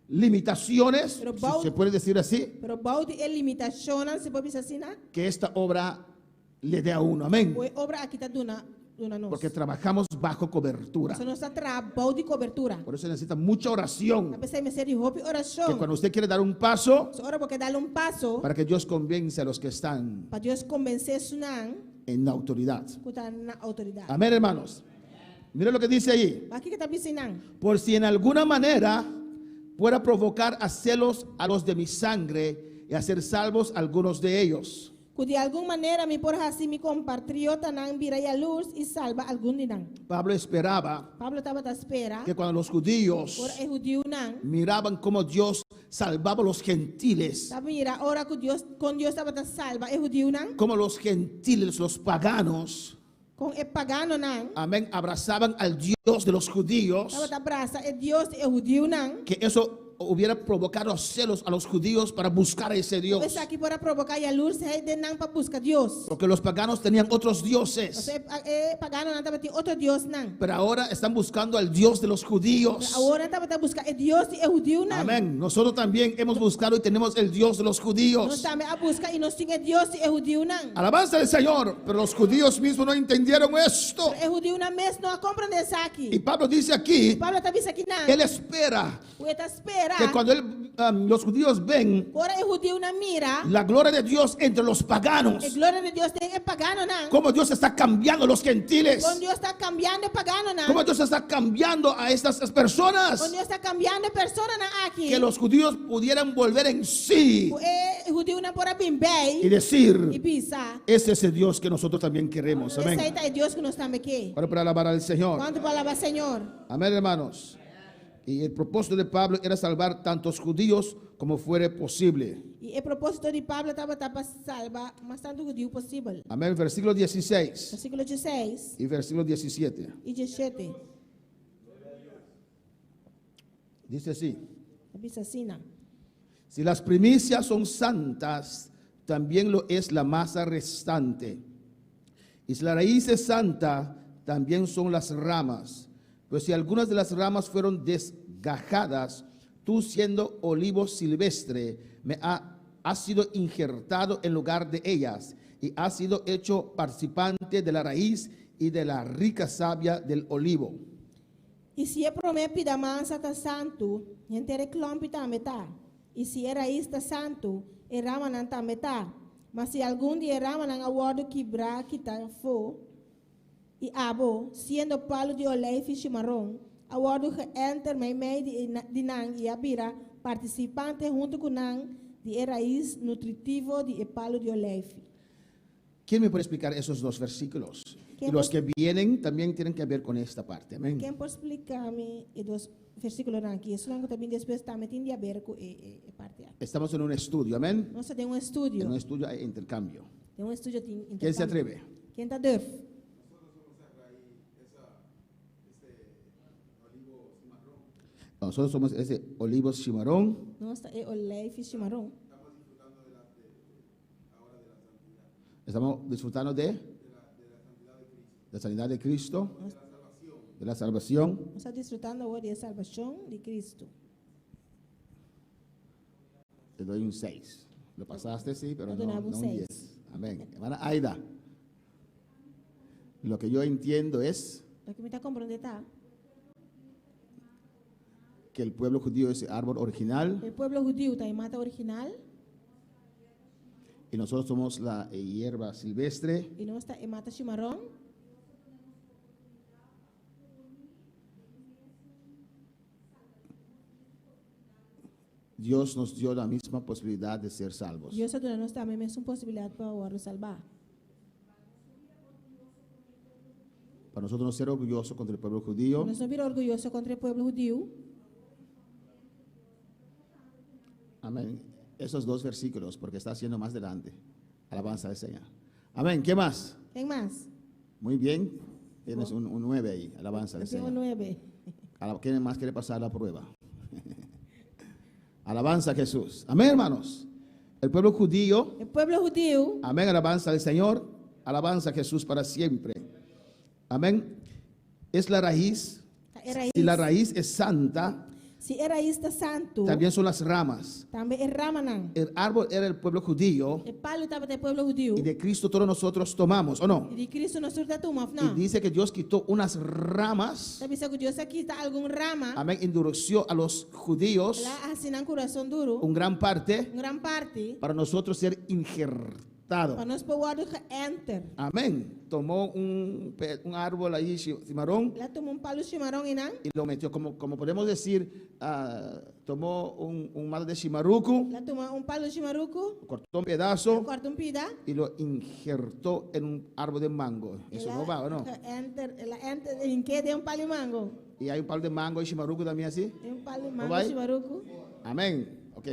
limitaciones, Pero si se puede decir así, pero bou di e limitashonnan, si por bisa asina, que esta obra le dé a uno. Amén. ku e obra aki ta duna. duna nos. Porque trabajamos bajo cobertura. Paso nos ta traha bou di kobertura. Por eso se necesita mucha oración. P'esei mester di hopi Que orashon. cuando usted quiere dar un paso, So ora bo ke dal un paso para que Dios convence a los que están pa Dios konvensé esnan en la autoridad. ku ta na outoridat. Amén, hermanos. Mira lo que dice ahí. Wak kiko ta bisa einan. Por si en alguna manera pueda provocar a celos a los de mi sangre y hacer salvos algunos de ellos. Ku di algun manera mi por hasi mi kompatriotanan bira yalurs i salba algun di nan. Pablo esperaba Pablo tabata spera que cuando los judíos ora e hudiunan miraban cómo Dios salvaba a los gentiles, ta mira ora ku Dios kon Dios tabata salba e hudiunan, como los gentiles, los paganos, kon e paganonan amén, abrazaban al Dios de los judíos, tabata brasa e Dios di e hudiunan, que eso hubiera provocado celos a los judíos para buscar a ese Dios. Esaki por a provoká yalursheid den nan pa buska Dios. Porque los paganos tenían otros dioses. Pasobra e paganonan tabatin otro diosnan. Pero ahora están buscando al Dios de los judíos. Pero awor nan tabata buska e Dios di e hudiunan. Amén. Nosotros también hemos buscado y tenemos el Dios de los judíos. Nos tambe a buska i nos tin e Dios di e hudiunan. Alabanza al Señor. Pero los judíos mismos no entendieron esto. Pero e hudiunan mes no a komprondé esaki. Y Pablo dice aquí, Pablo ta bisa akinan. él espera Ku e ta spera. que cuando los judíos ven Ora e hudiunan mira. la gloria de Dios entre los paganos, E gloria di Dios den e paganonan. cómo Dios está cambiando a los gentiles, Kon Dios ta kambiando e paganonan. cómo Dios está cambiando a estas personas, Kon Dios ta kambiando e personanan aki. que los judíos pudieran volver en sí Ku e hudiunan por a bin bei. y decir, I bisa. ese es el Dios que nosotros también queremos. Amén. Esei ta e Dios ku nos tambe ke. Ahora para alabar al Señor. Kuantu por alabá Señor? Amén, hermanos. Y el propósito de Pablo era salvar tantos judíos como fuere posible. I e propósito di Pablo tabata pa salba mas tantu hudiu posibel. Amén. Versículo 16 Versíkulo 16 y versículo 17. i 17. Dice así. Ta bisa asina. Si las primicias son santas, también lo es la masa restante. Y si la raíz es santa, también son las ramas. Pues si algunas de las ramas fueron desgajadas, tú siendo olivo silvestre, me ha, has sido injertado en lugar de ellas y has sido hecho participante de la raíz y de la rica savia del olivo. I si e promé pida mansa ta santu, henter e klòmpi tambe ta. I si e rais ta santu, e ramanan tambe ta. Ma si algun di e ramanan a wòrdu kibrá kitá afó, i abo, siendo palu di oleifi shimaron, a wòrdu geènter meimei di nan i a bira partisipante huntu ku nan di e rais nutritivo di e palu di oleifi. ¿Quién me puede explicar esos dos versículos? Y los que vienen también tienen que ver con esta parte. Amén. Ken por splika mi e dos versíkulonan akí? Esunnan ku ta bini despues tambe tin di haber ku e e parti akí. Estamos en un estudio, amén. Nos ta den un estudio. En un estudio hay intercambio. Den un estudio tin interkambio. ¿Quién se atreve? Ken ta durf? Nosotros somos ese olivo cimarrón. Nos ta e oleifi cimarrón. Estamos disfrutando de la sanidad de Cristo, de la salvación. Nos ta disfrutando awor di e salbashon di Cristo. Te doy un 6. Lo pasaste, sí, pero Te no, doy un no un 6. 10. Amén. Hermana Aida, lo que yo entiendo es Loke mi ta komprondé ta. que el pueblo judío es el árbol original. E pueblo hudiu ta e mata original. Y nosotros somos la hierba silvestre. I nos ta e mata shimaron. Dios nos dio la misma posibilidad de ser salvos. Dios a duna nos tambe mesun posibilidat pa wòrdu salbá. Para nosotros no ser orgullosos contra el pueblo judío. Nos no bira orguyoso kontra e pueblo hudiu. Amén. Esos dos versículos, porque está haciendo más delante. Alabanza al Señor. Amén. ¿Qué más? Ken mas? Muy bien. Tienes un 9 ahí. Alabanza al Tengo Señor. 9. ¿Quién más quiere pasar la prueba? Alabanza a Jesús. Amén, hermanos. El pueblo judío. E pueblo hudiu. Amén. Alabanza al Señor. Alabanza a Jesús para siempre. Amén. Es la raíz. E raís. Si la raíz es santa. Si e rais ta santu, también son las ramas. Tambe e ramanan. El árbol era el pueblo judío E palu tabata e pueblo hudiu. y de Cristo todos nosotros tomamos, ¿o no? I di Kristu nos tur ta tuma, òf Y no? dice que Dios quitó unas ramas, Ta bisa ku Dios a kita algun rama, amén, endureció a los judíos El a hasi nan kurason duru, un gran parte un gran parti, para nosotros ser injertado. pa nos por wòrdu geënter. Amén. Tomó un árbol ahí, cimarrón, El a tuma un palu shimaron einan. y lo metió, como podemos decir, tomó un mata de shimaruku, El a tuma un palu shimaruku, cortó un pedazo kòrta un pida. y lo injertó en un árbol de mango. Eso no va, ¿o no? Enter, el a enter, hink'é den un palu di mango. Y hay un palo de mango y shimaruku también así. Den un palu di ¿No mango va ahí? shimaruku. Amén. Ok.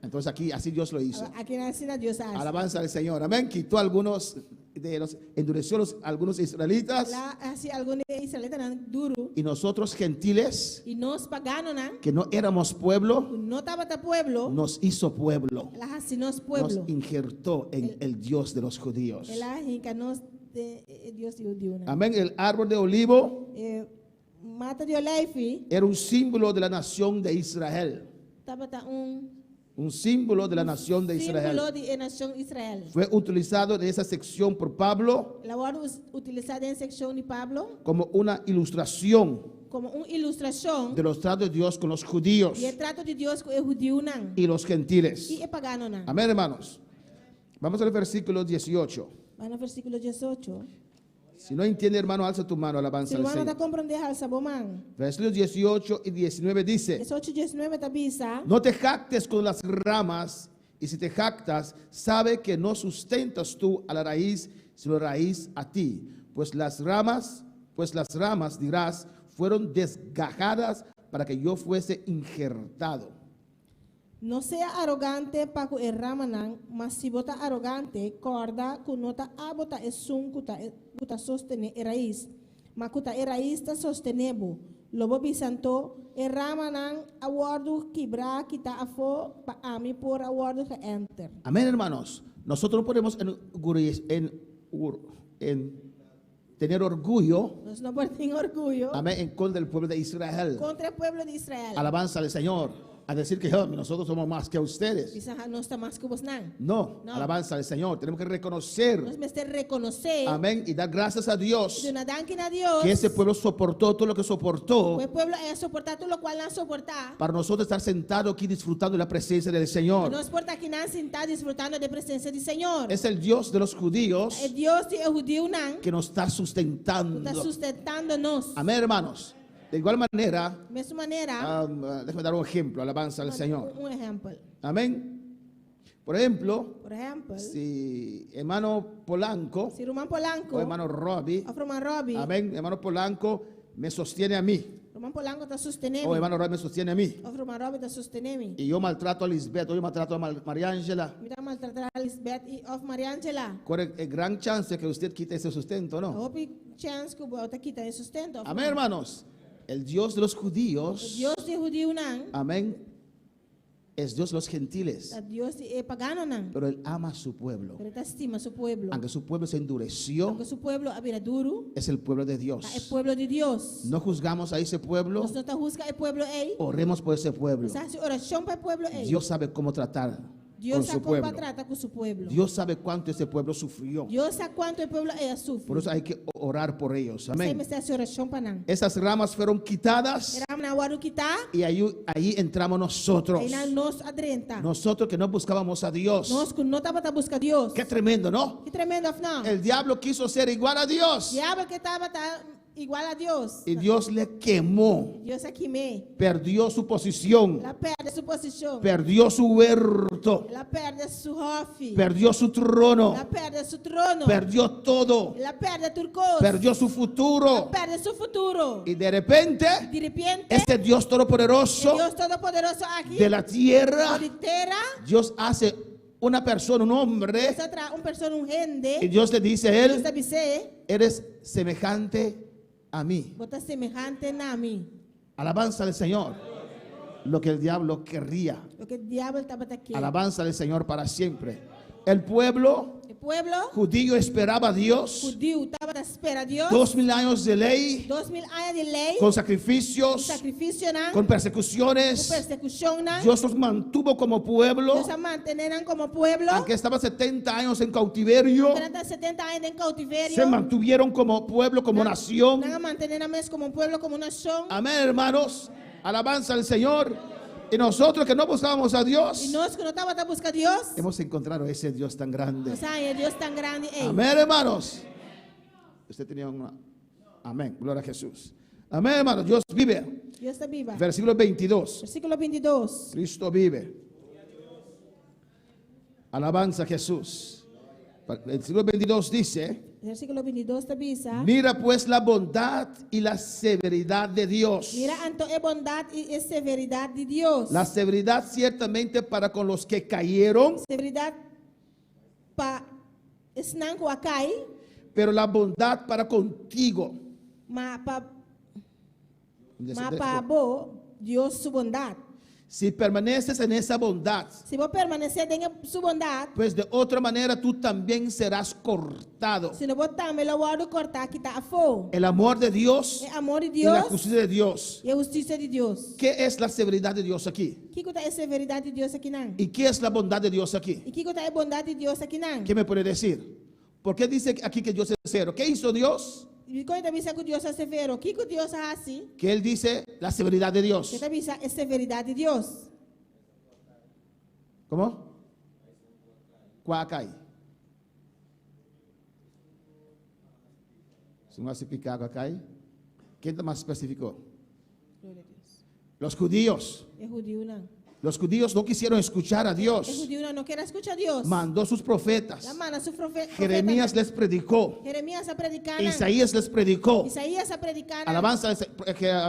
Entonces aquí, así Dios lo hizo. Aki asina Dios a hasi. Alabanza al Señor. Amén. Quitó algunos de los, endureció los, algunos israelitas. El a hasi algun israelitanan duru. Y nosotros gentiles, I nos paganonan, que no éramos pueblo, no tabata pueblo, nos hizo pueblo. El a hasi nos pueblo. Nos injertó en el Dios de los judíos. El a hinka nos den e Dios di hudiunan. Amén. El árbol de olivo E mata di oleifi era un símbolo de la nación de Israel. Tabata un Un símbolo de la nación de Israel. símbolo di e nashon Israel. Fue utilizado en esa sección por Pablo El a wòrdu utilisá den sekshon di Pablo como una ilustración komo un ilustrashon de los tratos de Dios con los judíos di e trato di Dios ku e hudiunan y los gentiles. i e paganonan. Amén, hermanos. Vamos al versículo 18. Bai na versíkulo 18. Si no entiende, hermano, alza tu mano, alabanza Si al ruman no ta Señor. komprondé, halsa bo man. Versículos 18 y 19 dice: 18 i 19 ta bisa. No te jactes con las ramas, y si te jactas, sabe que no sustentas tú a la raíz, sino la raíz a ti. Pues las ramas, dirás, fueron desgajadas para que yo fuese injertado. No sea arogante pa ku e ramanan, ma si bo ta arogante, kòrda ku no ta abo ta esun ku ta ku ta sostené e rais, ma ku ta e rais ta sostené bo. Lo bo bisa anto, e ramanan a wòrdu kibrá kitá afó pa ami por a wòrdu geënter. Amén, hermanos. Nosotros no podemos en tener orgullo. Nos no por tin orguyo. Amén, en contra del pueblo de Israel. Kontra e pueblo di Israel. Alabanza al Señor. A decir que oh, nosotros somos más que ustedes. Bisa nos ta mas ku bosnan. No, No. alabanza al Señor. Tenemos que reconocer. Nos mester rekonosé. Amén. Y dar gracias a Dios. Duna danki na Dios. Que ese pueblo soportó todo lo que soportó. E pueblo a soportá tur loke nan a soportá. Para nosotros estar sentados aquí disfrutando de la presencia del Señor. Nos por ta akinan sintá disfrutando di e presensia di Señor. Es el Dios de los judíos. E Dios di e hudiunan. Que nos está sustentando. Ta sustentando nos. Amén, hermanos. De igual manera, Mesun manera, déjame dar un ejemplo, alabanza al Señor. Un ehèmpel. Amén. Por ejemplo, Por ehèmpel, si hermano Polanco, si ruman Polanco, o hermano Robbie, òf ruman Robbie, amén, hermano Polanco me sostiene a mí, Ruman Polanco ta sostené o hermano Robbie me sostiene a mí, Òf ruman Robbie ta sostené mi. y yo maltrato a Lisbeth, o yo maltrato a María Ángela, Mi ta maltratá Lisbeth i òf María Ángela. ¿Cuál es el gran chance que usted quite ese sustento, no? Hopi chèns ku bo ta kita e sustento. Amén, hermanos. El Dios de los judíos, Dios di hudiunan, amén, es Dios de los gentiles. Ta Dios di e paganonan. Pero Él ama a su pueblo. Pero e ta stima su pueblo. Aunque su pueblo se endureció, Aunke su pueblo a bira duru, es el pueblo de Dios. Ta e pueblo di Dios. No juzgamos a ese pueblo. Nos no ta husga e pueblo ei. Oremos por ese pueblo. Nos ta hasi orashon pa e pueblo ei. Dios sabe cómo tratar Dios con sabe su kon pueblo. trata ku su pueblo. Dios sabe cuánto ese pueblo sufrió. Dios sa kuantu e pueblo ei a sufri. Por eso hay que orar por ellos. Amén. Mester hasi orashon pa nan. Esas ramas fueron quitadas. Ramanan a wòrdu kitá. Y ahí entramos nosotros. Einan nos a drenta. Nosotros que no buscábamos a Dios. Nos ku no tabata buska Dios. Qué tremendo, ¿no? Ki tremendo, no? El diablo quiso ser igual a Dios. Diabel ke tabata igual na Dios. Y Dios le quemó. Dios a kim'é. Perdió su posición. El a pèrdè su posishon. Perdió su huerto. El a pèrdè su hòfi. Perdió su trono. El a pèrdè su trono. Perdió todo. El a pèrdè tur kos. Perdió su futuro. El a pèrdè su futuro. Y de repente, Di repente, este Dios todopoderoso Dios todopoderoso aki, de la tierra, di tera, Dios hace una persona, un hombre, Dios ta traha un persona, un hende, y Dios le dice a él, Dios ta bis'é, eres semejante a mí. Bo ta semehante na mi. Alabanza al Señor. Lo que el diablo querría. Loke diabel tabata ke. Alabanza al Señor para siempre. El pueblo E pueblo judío esperaba a Dios. hudiu tabata spera Dios. 2000 años de ley, 2000 aña di lei, con sacrificios, sakrifisio, con persecuciones. persekushon, Dios los mantuvo como pueblo, Dios a mantené nan komo pueblo. aunque estaban 70 años en cautiverio, Durante 70 aña den koutiverio. se mantuvieron como pueblo, como nación. Nan a mantené nan mes komo pueblo, komo nashon. Amén, hermanos. Alabanza al Señor. Y nosotros que no buscábamos a I Dios, nos ku no tabata buska Dios, hemos encontrado ese Dios tan grande. nos a haña Dios tan grandi. Ei. Amén, hermanos. Usted tenía una. Amén. Gloria a Jesús. Amén, hermanos. Dios vive. Dios ta biba. Versículo 22. Versíkulo 22. Cristo vive. Alabanza a Jesús. Versículo 22 dice: Versíkulo 22 ta bisa. Mira pues la bondad y la severidad de Dios. Mira anto e bondat i e severidat di Dios. La severidad ciertamente para con los que cayeron, Severidat pa esnan ku a kai, pero la bondad para contigo. ma pa ma pa bo Dios su bondat. Si permaneces en esa bondad, Si bo permanesé den su bondat, pues de otra manera tú también serás cortado. sino bo tambe lo wòrdu kòrtá kitá afó. El amor de Dios E amor di y la Dios justicia de Dios. i hustisia di Dios. ¿Qué es la severidad de Dios aquí? Kiko ta e severidat di Dios akinan? ¿Y qué es la bondad de Dios aquí? I kiko ta e bondat di Dios akinan? ¿Qué me puede decir? ¿Por qué dice aquí que Dios es severo? ¿Qué hizo Dios? Dikon e ta bisa ku Dios ta severo? Kiko Dios a hasi? Que Él dice la severidad de Dios. E ta bisa e severidat di Dios. ¿Cómo? Kua a kai? Si no hasi piká, kua a kai? ¿Quién está más específico? Gloria a Dios. Los judíos. E hudiunan. Los judíos no quisieron escuchar a E Dios. hudiunan no ker a skucha Dios. Mandó sus profetas. El a manda su profeta. Jeremías les predicó. Jeremías a prediká. Isaías les predicó. Isaías a prediká. Alabanza.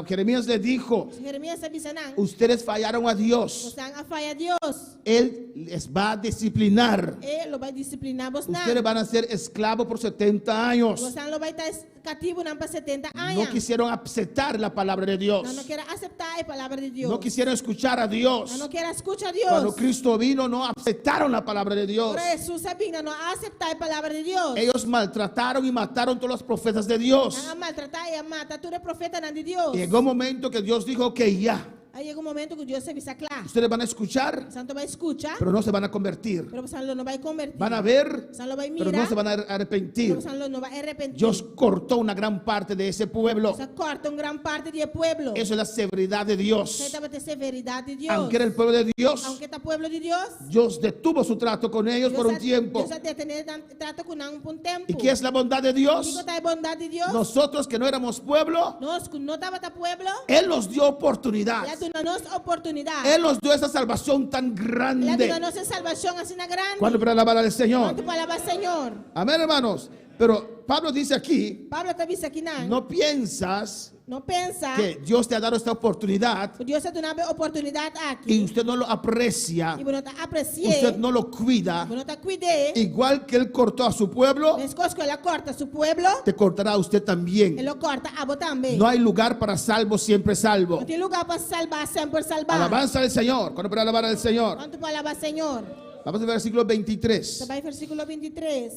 Jeremías les dijo, Jeremías a bisa nan. ustedes fallaron a Dios. Boso a faya Dios. Él les va a disciplinar. E lo bai disipliná boso. Ustedes van a ser esclavos por 70 años. Boso lo bai ta katibunan pa 70 aña. No quisieron aceptar la palabra de Dios. Nan no ker a aseptá e palabra di Dios. No quisieron escuchar a Dios. Nan no ker a skucha Dios. Cuando Cristo vino, no aceptaron la palabra de Dios. Ora Hesus a bin, nan no a aseptá e palabra di Dios. Ellos maltrataron y mataron todos los profetas de Dios. Nan a maltratá i a mata tur e profetanan di Dios. Llegó un momento que Dios dijo que ya, A yega un momento ku Dios a bisa kla. ustedes van a escuchar, Boso ta bai skucha, pero no se van a convertir. pero boso no bai konvertí. Van a ver, Boso lo bai mira, pero no se van a arrepentir. pero boso no bai arepentí. Dios cortó una gran parte de ese pueblo. Dios a kòrta un gran parti di e pueblo. Eso es la severidad de Dios. Esei tabata e severidat di Dios. Aunque era el pueblo de Dios, Aunke ta pueblo di Dios, Dios detuvo su trato con ellos por un tiempo. Dios a detené nan trato ku nan pa un tempu. ¿Y qué es la bondad de Dios? Kiko ta e bondat di Dios? Nosotros que no éramos pueblo, Nos ku no tabata pueblo, Él nos dio oportunidad. El a duna nos oportunidat. Él nos dio esa salvación tan El a grande. duna nos e salbashon asina grandi. ¿Cuánto para alabar al Señor? Kuantu pa alabá Señor? Amén, hermanos. Pero Pablo dice aquí, Pablo ta bisa akinan. no piensas No pensa que Dios te ha dado esta oportunidad Dios a duna bo e oportunidat aki. y usted no lo aprecia, I bo no ta apresi'é. usted no lo cuida. Bo no ta kuid'é. Igual que Él cortó a su pueblo, Meskos ku el a kòrta su pueblo. te cortará a usted también. E lo kòrta abo tambe. No hay lugar para salvo, siempre salvo. No tin lugá pa salbá, semper salbá. Alabanza al Señor. ¿Cuánto para alabar al Señor? Kuantu pa alabá Señor? Vamos al versículo 23. Bai versíkulo 23.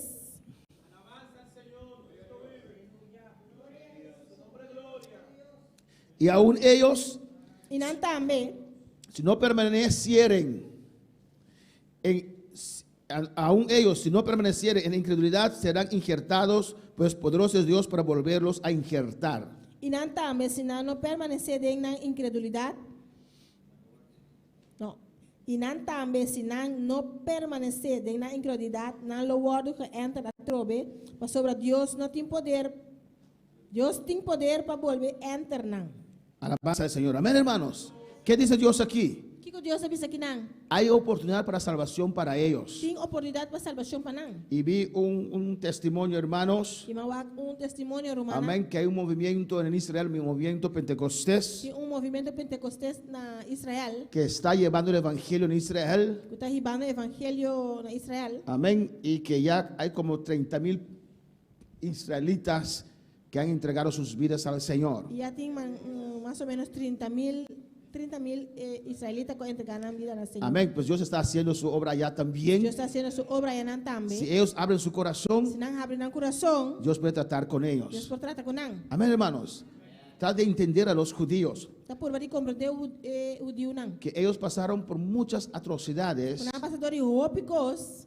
Y aún ellos, I nan tambe. si no permanecieren en, aún ellos, si no permanecieren en incredulidad, serán injertados, pues poderoso es Dios para volverlos a injertar. I nan tambe, si nan no permanesé den nan inkredulidat. No. I nan tambe, si nan no permanesé den nan inkredulidat, nan lo wòrdu geënt atrobe, pasobra Dios no tin poder, Dios tin poder pa bolbe enter nan. Alabanza al Señor. Amén, hermanos. ¿Qué dice Dios aquí? Kiko Dios ta bisa akinan? Hay oportunidad para salvación para ellos. Tin oportunidat pa salbashon pa nan. Y vi un testimonio, hermanos. I m'a wak un testimonio, rumannan. Amén, que hay un movimiento en Israel, un movimiento pentecostés, Tin un movementu pentekostés na Israel. que está llevando el evangelio en Israel. Ku ta hibando evangelio na Israel. Amén. Y que ya hay como 30 mil israelitas que han entregado sus vidas al Señor. I ya tin mas o ménos 30 mil 30 mil eh, israelita ku a entregá nan bida na Señor. Amén. Pues Dios está haciendo su obra allá también. Dios ta hasiendo su obra ayanan tambe. Si ellos abren su corazón, Si nan habri nan kurason, Dios puede tratar con Dios ellos. por trata ku nan. Amén, hermanos. Trata de entender a los judíos Ta purba di komprendé e hudiunan. que ellos pasaron por muchas atrocidades, Ku nan a pasa dor di hopi kos,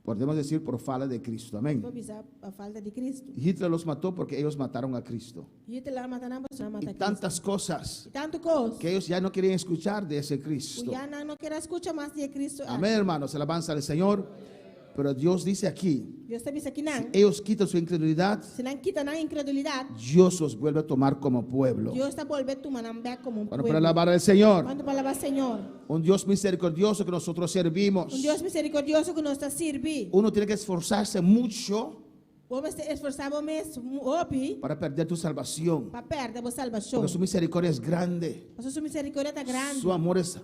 podemos decir por falta de Cristo. Amén. por bisa pa falta di Cristo. Hitler los mató porque ellos mataron a Cristo. Hitler a mata nan pasobra nan a Y mata Cristo. tantas cosas I tantu kos que ellos ya no querían escuchar de ese ku Cristo. ya nan no ker a skucha mas di e Cristo aki. Amén, hermanos. Alabanza al Señor. Pero Dios dice aquí, Dios ta bisa akinan, ellos quitan su incredulidad, si nan kita nan inkredulidat, Dios los vuelve a tomar como pueblo. Dios ta bolbe tuma nan bèk komo un Bueno, para pueblo. alabar al Señor, Kuantu pa alabá Señor? un Dios misericordioso que nosotros servimos. Un Dios miserikordioso ku nos ta sirbi. Uno tiene que esforzarse mucho Bo mester esforsá bo mes hopi para perder tu salvación. pa pèrdè bo salbashon. Porque su misericordia es grande, Pasobra su misericordia ta grandi. su amor es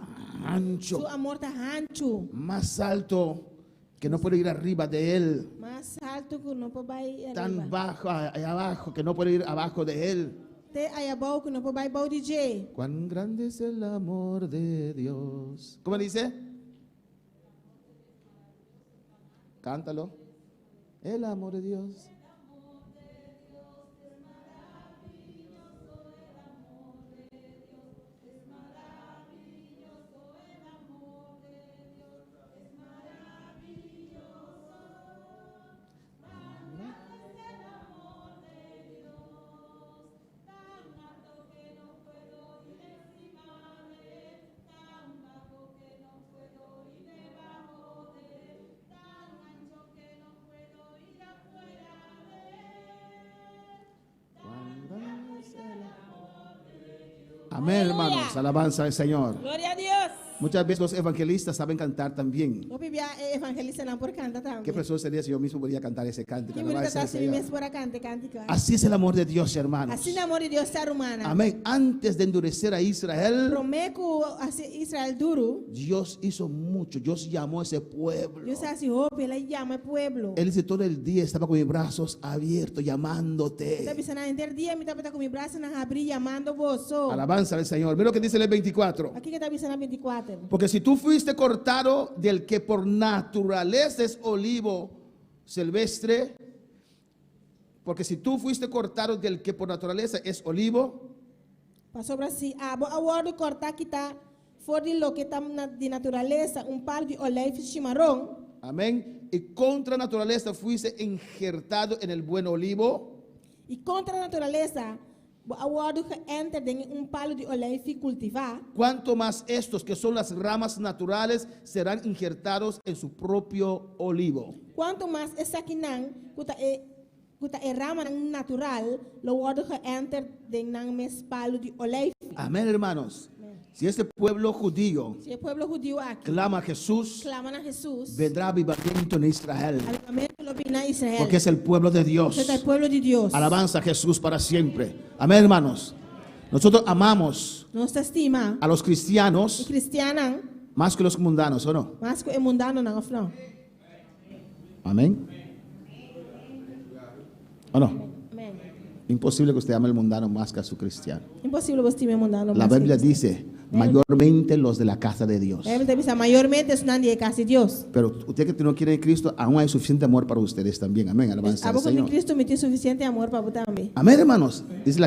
ancho, Su amor ta hanchu. más alto que no puede ir arriba de él, Mas altu ku no por bai tan ariba. bajo allá abajo que no puede ir abajo de él. Te ayabou ku no por bai bou di dje. Cuán grande es el amor de Dios. ¿Cómo dice? Cántalo. El amor de Dios. Amén, hermanos. Alabanza al Señor. Gloria a Dios. Muchas veces los evangelistas saben cantar también. Hopi bia e evangelistanan por kanta tambe. Qué precioso sería si yo mismo podía cantar ese cántico. Ki bunita Alabanza ta al si mi Señor. mes por a kanta e kántika. Así es el amor de Dios, hermanos. Asina amor di Dios ta, rumannan. Amén. Antes de endurecer a Israel, Promé ku hasi Israel duru. Dios hizo mucho. Dios llamó a ese pueblo. Dios a hasi hopi, el a yama e pueblo. Él dice, todo el día estaba con mis brazos abiertos, E ta llamándote. bisa nan henter dia mi tabata ku mi brasanan habrí yamando boso. Alabanza al Señor. Mira lo que dice el 24. Aki ke ta bisa na 24. Porque si tú fuiste cortado del que por naturaleza es olivo silvestre, porque si tú fuiste cortado del que por naturaleza es olivo, Pasobra si abo a wòrdu kòrtá kitá for di loke ta di naturalesa un palu di oleifi shimaron, amén, y contra naturaleza fuiste injertado en el buen olivo, i kontra naturalesa bo a wòrdu geënter den un palu di oleifi kultivá, cuánto más estos que son las ramas naturales serán injertados en su propio olivo. kuantu mas esakinan ku ta e ku ta e ramanan natural lo wòrdu geënter den nan mes palu di oleifi. Amén, hermanos. Si este pueblo judío Si e pueblo hudiu aki clama a Jesús, klama na Hesus, vendrá avivamiento en Israel, avivamentu lo bini na Israel. porque es el pueblo de Dios. Pasobra ta e pueblo di Dios. Alabanza a Jesús para siempre. Amén, hermanos. Nosotros amamos Nos ta stima a los e cristianos kristiannan más que los mundanos, ¿o no? mas ku e mundanonan, òf no? Amén. ¿O no? Amén. Imposible que usted ame al mundano más que a su cristiano. Imposibel bo stima e mundano La mas ku e Biblia kristian. dice, mayormente los de la casa de Dios. Bijbel ta bisa mayormente esnan di e kas di Dios. Pero usted que no quiere en Cristo, aún hay suficiente amor para ustedes también. Amén. Alabanza al Abo ku tin Señor. Cristo mi tin sufisiente amor pa bo tambe. Amén, hermanos. Dice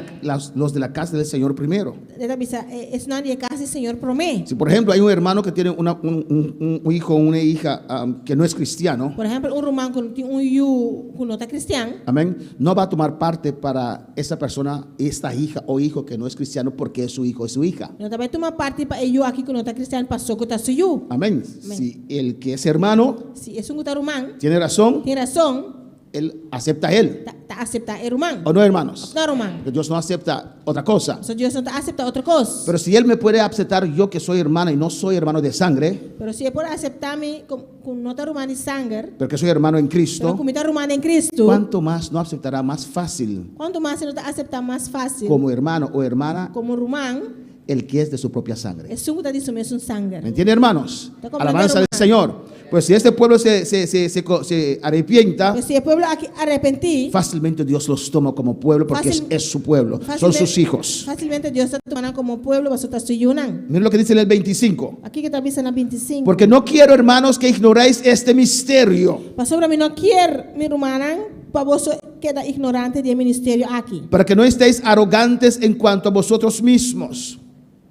los de la casa del Señor primero. E ta bisa esnan di e kas di Señor promé. Si, por ejemplo, hay un hermano que tiene un hijo o una hija que no es cristiano, Por ehèmpel, un ruman ku tin un yu ku no ta kristian, amén, no va a tomar parte para esa persona, esta hija o hijo que no es cristiano, porque es su hijo o su hija. no ta bai tuma parti pa e yu aki ku no ta kristian pasó ku ta su yu. Amén. Si el que es hermano Si esun ku ta ruman tiene razón, tin rason, él acepta a él. ta ta aseptá e ruman. ¿O no, hermanos? No, ruman. Porque Dios no acepta otra cosa. Pasobra Dios no ta aseptá otro kos. Pero si él me puede aceptar yo que soy hermano y no soy hermano de sangre, Pero si e por aseptá mi ku no ta ruman di sanger, pero que soy hermano en pero Cristo, ku mi ta ruman den Cristo, ¿cuánto más no aceptará más fácil kuantu mas e no ta aseptá mas fásil como hermano o hermana komo ruman el que es de su propia sangre? esun ku ta di su mesun sanger? ¿Me entiende, hermanos? Está comprendiendo, Alabanza al hermano. Señor. Pues si este pueblo se, se, se, se, co- se arrepienta, Pues si e pueblo aki arepentí, fácilmente Dios los toma como pueblo porque es, Fácil- es su pueblo, son fácilmente- sus hijos. Fásilmente Dios ta tuma nan komo pueblo, pasobra ta su yunan. Miren lo que dice en el 25. Aki ke ta bisa na 25. Porque no quiero, hermanos, que ignoréis este misterio Pasobra mi no ke, mi rumannan, pa boso keda ignorante di e misterio aki. para que no estéis arrogantes en cuanto a vosotros mismos,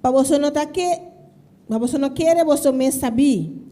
Pa boso no ta ke, pa boso no kere boso mes sabí.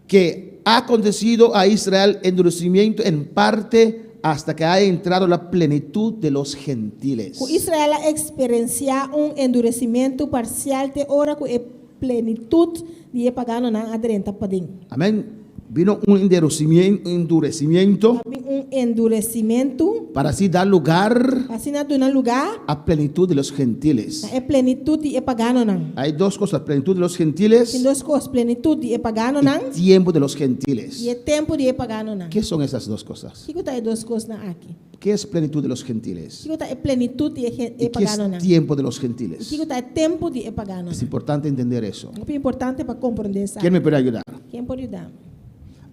que ha acontecido a Israel endurecimiento en parte hasta que haya entrado la plenitud de los gentiles. Ku Israel a eksperensiá un enduresimentu parsial te ora ku e plenitut di e paganonan a drenta paden. Amén. Vino un endurecimiento, endurecimiento Un enduresimentu, para así dar lugar asina duna lugá a plenitud de los gentiles. na e plenitut di e paganonan. Hay dos cosas, plenitud de los gentiles Tin dos kos, plenitut di e paganonan y tiempo de los gentiles. i e tempu di e paganonan. ¿Qué son esas dos cosas? Kiko ta e dos kosnan aki? ¿Qué es plenitud de los gentiles? Kiko ta e plenitut di e ¿Y qué es paganonan? tiempo de los gentiles? Kiko ta e tempu di e paganonan? Es importante entender eso. Ta importante pa komprondé esaki. ¿Quién me puede ayudar? Ken por yuda?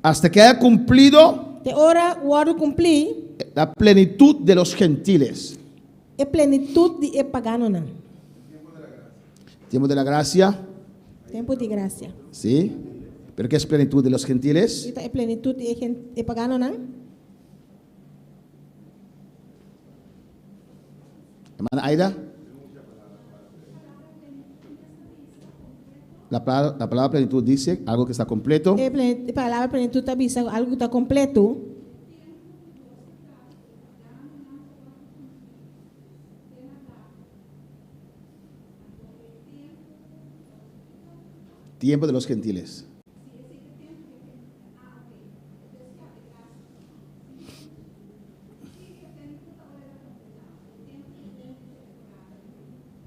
Hasta que haya cumplido Te ora wòrdu kumplí la plenitud de los gentiles. e plenitut di e paganonan. Tiempo de la gracia, Tempu di grasia. ¿sí? ¿Pero qué es plenitud de los gentiles? Kiko ta e plenitut di e gen- e paganonan? Hermana Aida. La palabra, la palabra plenitud dice algo que está completo. E plen- e palabra plenitut ta bisa algu ku ta kompleto. Tiempo de los gentiles.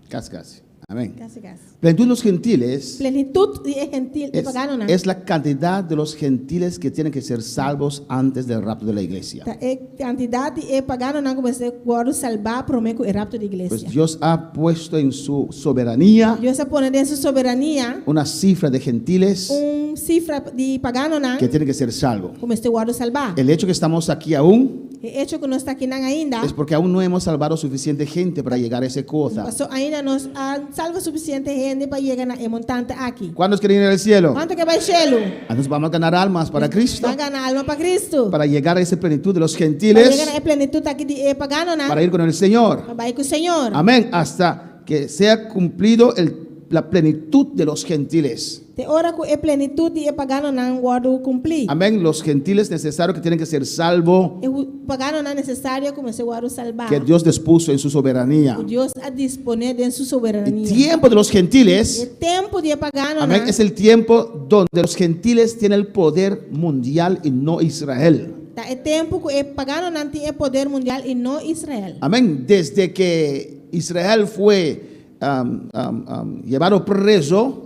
Casi, casi. Amén. Kasi kasi. Plenitud de los gentiles Plenitut di e gentil es, e paganonan. es la cantidad de los gentiles que tienen que ser salvos antes del rapto de la iglesia. Ta e kantidat di e paganonan ku mester wòrdu salbá promé ku e rapto di Pues iglesia. Dios ha puesto en su soberanía Dios a pone den su soberania una cifra de gentiles un sifra di paganonan que tienen que ser salvos. ku mester wòrdu salbá. El hecho que estamos aquí aún E echo ku nos ta akinan ainda, es porque aún no hemos salvado suficiente gente para llegar a esa cuota. pasó ainda no a salva sufisiente hende pa yega na e montante aki. ¿Cuántos quieren ir al cielo? Kuantu ke bai shelu? Entonces vamos a ganar almas para Cristo, Ban gana alma pa Kristu. para llegar a esa plenitud de los Pa yega gentiles, na e plenitut aki di e paganonan. para ir con el Señor. Pa bai ku Señor. Amén. Hasta que sea cumplido el- la plenitud de los gentiles. Te ora ku e plenitut di e paganonan wòrdu kumplí. Amén. Los gentiles necesarios que tienen que ser salvos, E paganonan nesesario ku mester wòrdu salbá. que Dios dispuso en su soberanía. Dios a disponé den su El soberania. tiempo de los E gentiles, tempu di e paganonan. amén, es el tiempo donde los gentiles tienen el poder mundial y no Israel. Ta e tempu ku e paganonan tin e poder mundial i no Israel. Amén. Desde que Israel fue am, am, am, llevado preso,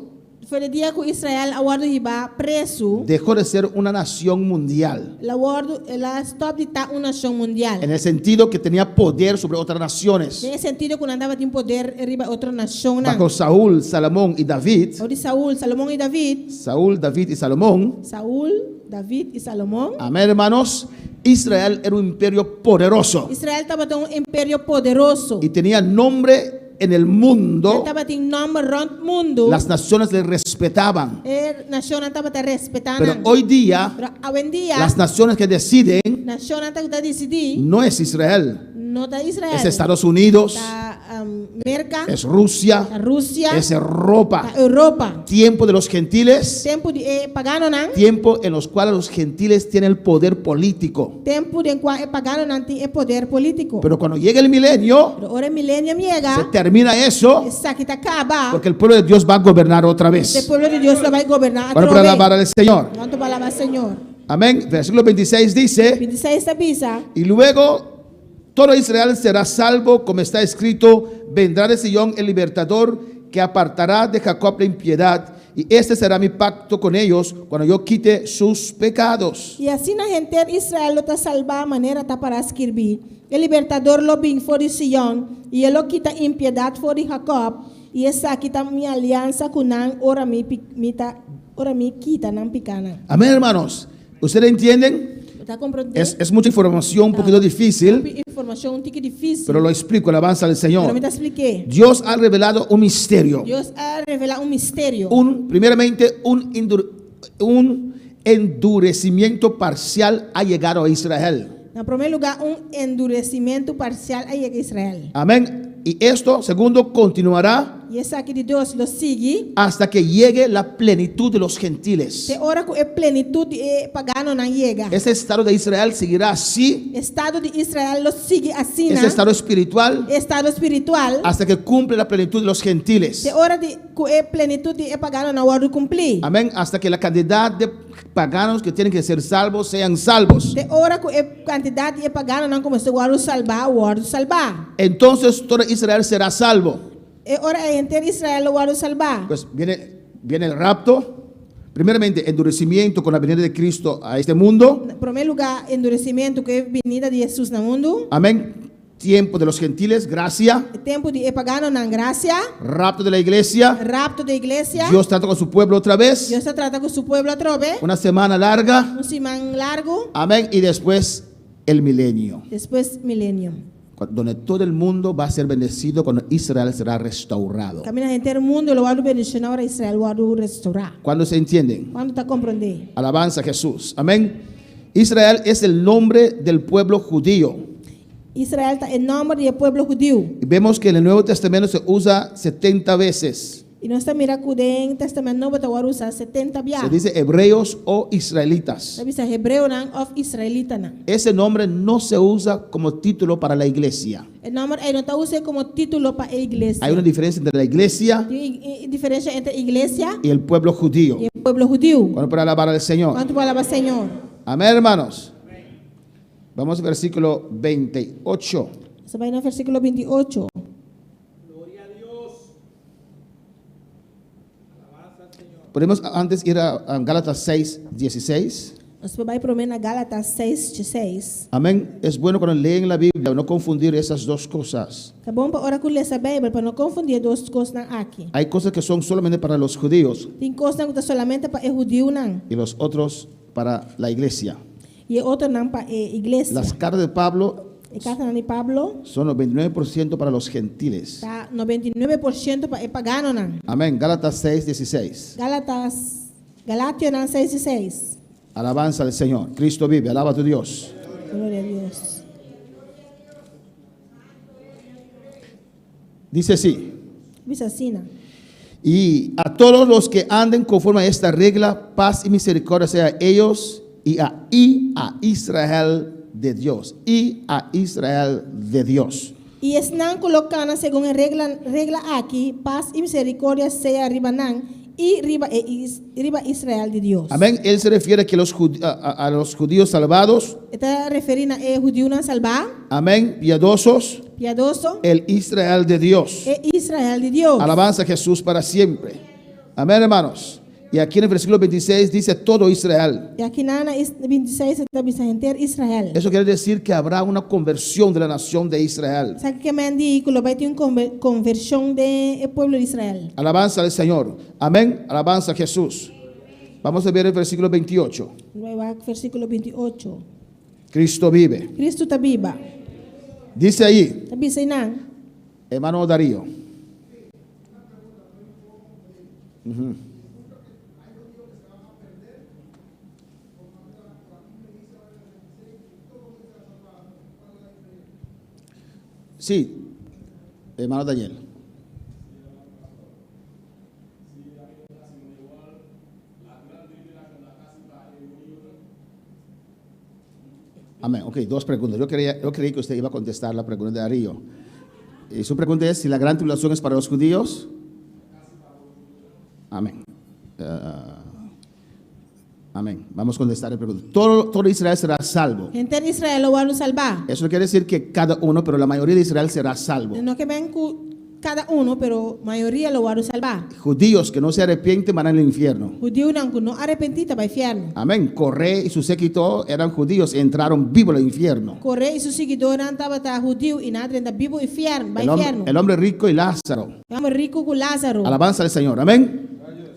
For di dia ku Israel a wòrdu hibá presu, dejó de ser una nación mundial. el a wòrdu, el a stòp di ta un nashon mundial. En el sentido que tenía poder sobre otras naciones. Den sentido ku nan tabatin poder riba otro nashonnan. Bajo Saúl, Salomón y David, Bou di Saul, Salomon i David, Saúl, David y Salomón, Saul, David i Salomon. amén hermanos, Israel era un imperio poderoso Israel tabata un imperio poderoso. y tenía nombre en el mundo. Tabatin nòmber rònt mundu. Las naciones le respetaban. E nashonnan tabata respetá. Pero hoy día, Pero awendia, las naciones que deciden nashonnan ta disidí, no es Israel, no ta Israel. es Estados Unidos, Ta Merka, es Rusia, ta Rusia, es Europa. ta Europa. Tiempo de los gentiles, Tempu di e paganonan, tiempo en los cuales los gentiles tienen el poder político. tempu den kua e paganonan tin e poder polítiko. Pero cuando llegue el milenio, Pero ora milenio se yega, termina eso, esaki ta kaba. porque el pueblo de Dios va a gobernar otra E vez. pueblo di Dios lo bai goberná Para atrobe. alabar al Señor. Kuantu pa alabá Señor? Amén. Versículo 26 dice, 26 ta bisa. y luego todo Israel será salvo, como está escrito, vendrá de Sion el libertador que apartará de Jacob la impiedad, y este será mi pacto con ellos cuando yo quite sus pecados. I asina henter Israel lo ta salbá manera ta pará skirbí. E libertador lo bin for di Sion, i e lo kita impiedat for di Jacob, i esaki ta mi aliansa ku nan ora mi pi- mi ta Ora mi kita nan pikánan. Amén, hermanos. ¿Ustedes entienden? Bo ta komprondé? Es, es mucha información, un poquito difícil, Hopi informashon un tiki difísil. pero lo explico. Alabanza al Pero Señor. mi ta splik'é. Dios ha revelado un misterio. Dios a revelá un misterio. Un, primeramente, un, endur- un endurecimiento parcial ha llegado a Israel. Na promé lugá, un enduresimentu parsial a yega Israel. Amén. Y esto, segundo, continuará I esaki di dos lo sigui hasta que llegue la plenitud de los gentiles. te ora ku e plenitut di e paganonan yega. Ese estado de Israel seguirá así, Estado di Israel lo sigui asina, ese estado espiritual, estado spiritual, hasta que cumple la plenitud de los gentiles. te ora di ku e plenitut di e paganonan wòrdu kumplí. Amén. Hasta que la cantidad de paganos que tienen que ser salvos sean salvos. Te ora ku e kantidat di e paganonan ku mester wòrdu salbá wòrdu salbá. Entonces todo Israel será salvo. E ora ei henter Israel lo wòrdu salbá. Pues viene, viene el rapto. Primeramente, endurecimiento con la venida de Cristo a este mundo. Na promé lugá, enduresimentu ku e binida di Hesus na mundu. Amén. Tiempo de los gentiles, gracia. E tempu di e paganonan, grasia. Rapto de la iglesia. Rapto di iglesia. Dios trata con su pueblo otra vez. Dios ta trata ku su pueblo atrobe. Una semana larga. Un siman largu. Amén. Y después el milenio. Despues milenio. Donde todo el mundo va a ser bendecido cuando Israel será restaurado. Kaminda henter mundu lo wòrdu bendishoná ora Israel wòrdu restourá. ¿Cuándo se entienden? Kuantu ta komprondé? Alabanza a Jesús. Amén. Israel es el nombre del pueblo judío. Israel ta e nòmber di e pueblo hudiu. Y vemos que en el Nuevo Testamento se usa 70 veces. I nos ta mira ku den Tèstamènt Nobo ta wòrdu usá setenta bia. Se dice hebreos o israelitas. Ta bisa hebreonan òf israelitanan. Ese nombre no se usa como título para la iglesia. E nòmber ei no ta us'é komo título pa e iglesia. Hay una diferencia entre la iglesia Tin un diferensia entre iglesia y el pueblo judío. i e pueblo hudiu. Cuando para alabar al Señor. Kuantu por alabá Señor? Amén, hermanos. Vamos al versículo 28. Nos ta bai na versíkulo 28. Podemos antes ir a Gálatas 6, 16. Nos por bai promé na Gálatas 6, 16. Amén. Es bueno cuando leen la Biblia no confundir esas dos cosas. Ta bon pa ora ku lesa Beibel pa no konfundí e dos kosnan aki. Hay cosas que son solamente para los judíos Tin kosnan ku ta solamente pa e hudiunan y los otros para la iglesia. i e otronan pa e iglesia. Las cartas de Pablo E kartanan di Pablo son 99% para los gentiles. ta 99% pa e paganonan. Amén. Gálatas 6, 16. Gálatas, Galationan 6 i 6. Alabanza al Señor. Cristo vive. Alaba a tu Dios. Gloria a Dios. Dice así. Bisa asina. Y a todos los que anden conforme a esta regla, paz y misericordia sea a ellos y a, y a Israel de Dios. Y a Israel de Dios. I esnan ku lo kana segun e regla regla aki, pas i misericordia sea riba nan i riba e riba Israel di Dios. Amén. Él se refiere que los, a, a los judíos salvados. E ta referí na e hudiunan salbá. Amén. Piadosos. Piadoso. El Israel de Dios. E Israel di Dios. Alabanza a Jesús para siempre. Amén, hermanos. Y aquí en el versículo 26 dice todo Israel. I aki na 26 e ta bisa henter Israel. Eso quiere decir que habrá una conversión de la nación de Israel. Esaki ke men di ku lo bai tin un konvershon den e pueblo di Israel. Alabanza al Señor. Amén. Alabanza a Jesús. Vamos a ver el versículo 28. Nos bai wak versíkulo 28. Cristo vive. Cristo ta biba. Dice ahí. Ta bisa einan. Hermano Darío. Ujú. Sí, hermano Daniel. Amén. Ok, dos preguntas. Yo, creía, yo creí que usted iba a contestar la pregunta de Darío. Y su pregunta es si la gran tribulación es para los judíos. Amén. Amén. Vamos a contestar la pregunta. Todo, todo Israel será salvo. Henter Israel lo wòrdu salbá. Eso no quiere decir que cada uno, pero la mayoría de Israel será salvo. No ke men ku kada uno, pero mayoria lo wòrdu salbá. Judíos que no se arrepienten van al infierno. Hudiunan ku no arepentí ta bai fièrnu. Amén. Coré y su séquito eran judíos, entraron vivos al infierno. Coré i su siguidónan tabata hudiu i nan a drenta bibu ifièrnu, bai El hombre, fièrnu. el hombre rico y Lázaro. E hòmber riku ku Lázaro. Alabanza al Señor. Amén.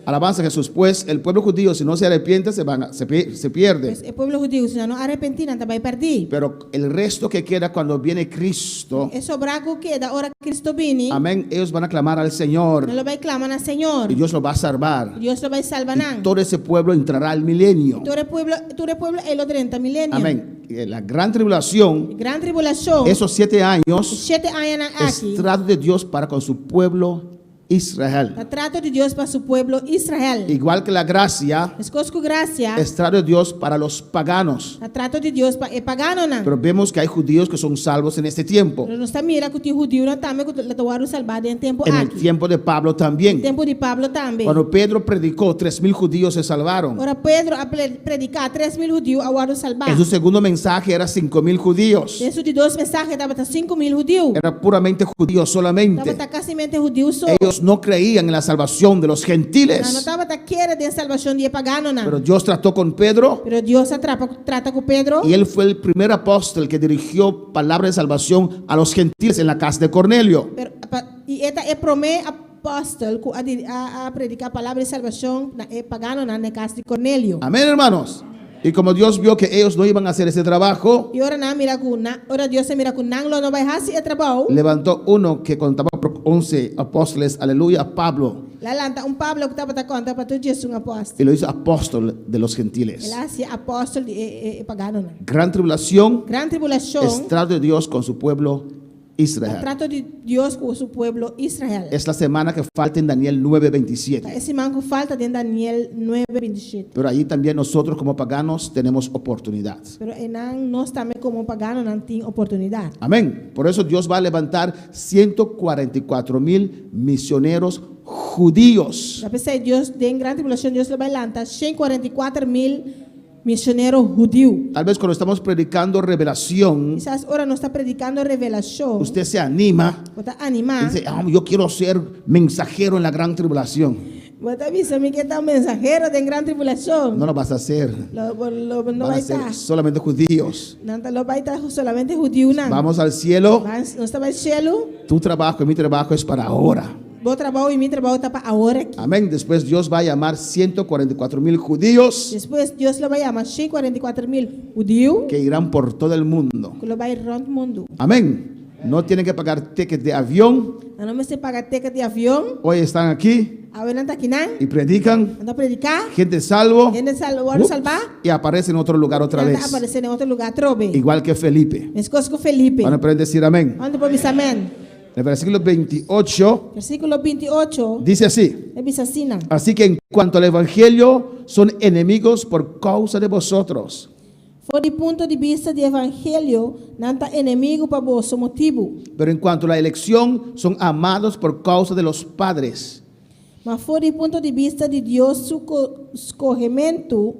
Alabanza a Jesús. Pues el pueblo judío, si no se arrepiente, se, van a- se, pi- se pierde. Pues e pueblo hudiu, si nan no arepentí, nan ta bai pèrdí. Pero el resto que queda cuando viene Cristo, E sobrá ku keda ora Kristu bini, amén, ellos van a clamar al Señor nan lo bai klama na Señor. y Dios los va a salvar. Dios lo bai salba Y nan. todo ese pueblo entrará al milenio. Tur e pueblo, tur e pueblo ei lo drenta milenio. Amén. Y en La gran tribulación, Gran tribulashon, esos 7 años, shete añanan es aki, trato de Dios para con su pueblo Israel. ta trato di Dios pa su pueblo Israel. Igual que la gracia, Meskos ku grasia, es trato de Dios para los paganos. ta trato di Dios pa e paganonan. Pero vemos que hay judíos que son salvos en este tiempo. Pero nos ta mira ku tin hudiunan tambe ku ta wòrdu salbá den e tempu En el aki. tiempo de Pablo también. Tempu di Pablo tambe. Cuando Pedro predicó, 3.000 judíos se salvaron. Ora Pedro a prediká, 3000 hudiu a wòrdu salbá. En su segundo mensaje era 5.000 judíos. Den su di dos mensahe tabata 5000 hudiu. Era puramente judíos solamente. Tabata kasimente hudiu so. Ellos no creían en la salvación de los Nan no gentiles. tabata kere den salbashon di e paganonan. Pero Dios trató con Pedro Pero Dios a trapa, trata ku Pedro. y él fue el primer apóstol que dirigió palabra de salvación a los gentiles en la casa de Cornelio. Pero, pa, i e ta e promé apòstel ku a, a, a prediká palabra di salbashon na e paganonan na kas di Cornelio. Amén, hermanos. Y como Dios vio que ellos no iban a hacer ese trabajo, I ora nan mira ku na, ora Dios a mira ku nan lo no bai hasi e trabou, levantó uno que contaba por 11 apóstoles, aleluya, Pablo, el a lanta un Pablo ku tabata konta pa tur 11 apòstel. y lo hizo apóstol de los gentiles. El a hasié apòstel di e, e, e paganonan. Gran tribulación Gran tribulashon, es trato de Dios con su pueblo Israel. trato di Dios ku su pueblo Israel. Es la semana que falta en Daniel 9:27. E siman ku falta den Daniel 9:27. Pero ahí también nosotros como paganos tenemos oportunidad. Pero einan nos tambe komo paganonan tin oportunidat. Amén. Por eso Dios va a levantar 144 mil misioneros judíos. Ta p'esei Dios den gran tribulashon Dios lo bai lanta 144 mil Misionero hudiu. Tal vez cuando estamos predicando revelación, Kisas ora nos ta predikando revelashon, usted se anima bo ta y animá. dice, "Ah, yo quiero ser mensajero en la gran tribulación. Bo ta bisa, mi ke ta un mensahero den gran tribulashon. No lo vas a hacer. Lo, bo, lo, no Van a bai ser ta. solamente judíos. Nan ta lo bai ta solamente hudiunan. Vamos al cielo. Nos ta bai shelu. Tu trabajo y mi trabajo es para ahora. Bo trabou i mi trabou ta pa awor aki. Amén. Después Dios va a llamar 144 mil judíos Despues Dios lo bai yama 144 mil hudiu que irán por todo el mundo. ku lo bai rònt mundu. Amén. No tienen que pagar ticket de avión. Nan no mester paga ticket di avion. Hoy están aquí Awe nan ta akinan. y predican. Nan ta prediká. Gente salvo. Hende sal, wòrdu Ups, salbá. y aparece en otro lugar otra Nan ta vez. aparesé den otro lugá atrobe. Igual que Felipe. Meskos ku Felipe. Van a poder decir amén. Kuantu por bisa amèn? En el versículo 28 Versíkulo 28 dice así. ta bisa asina. Así que en cuanto al evangelio, son enemigos por causa de vosotros. For di punto di bista di evangelio, nan ta enemigu pa boso motibu. Pero en cuanto a la elección, son amados por causa de los padres. Ma for di punto di bista di Dios su skohementu,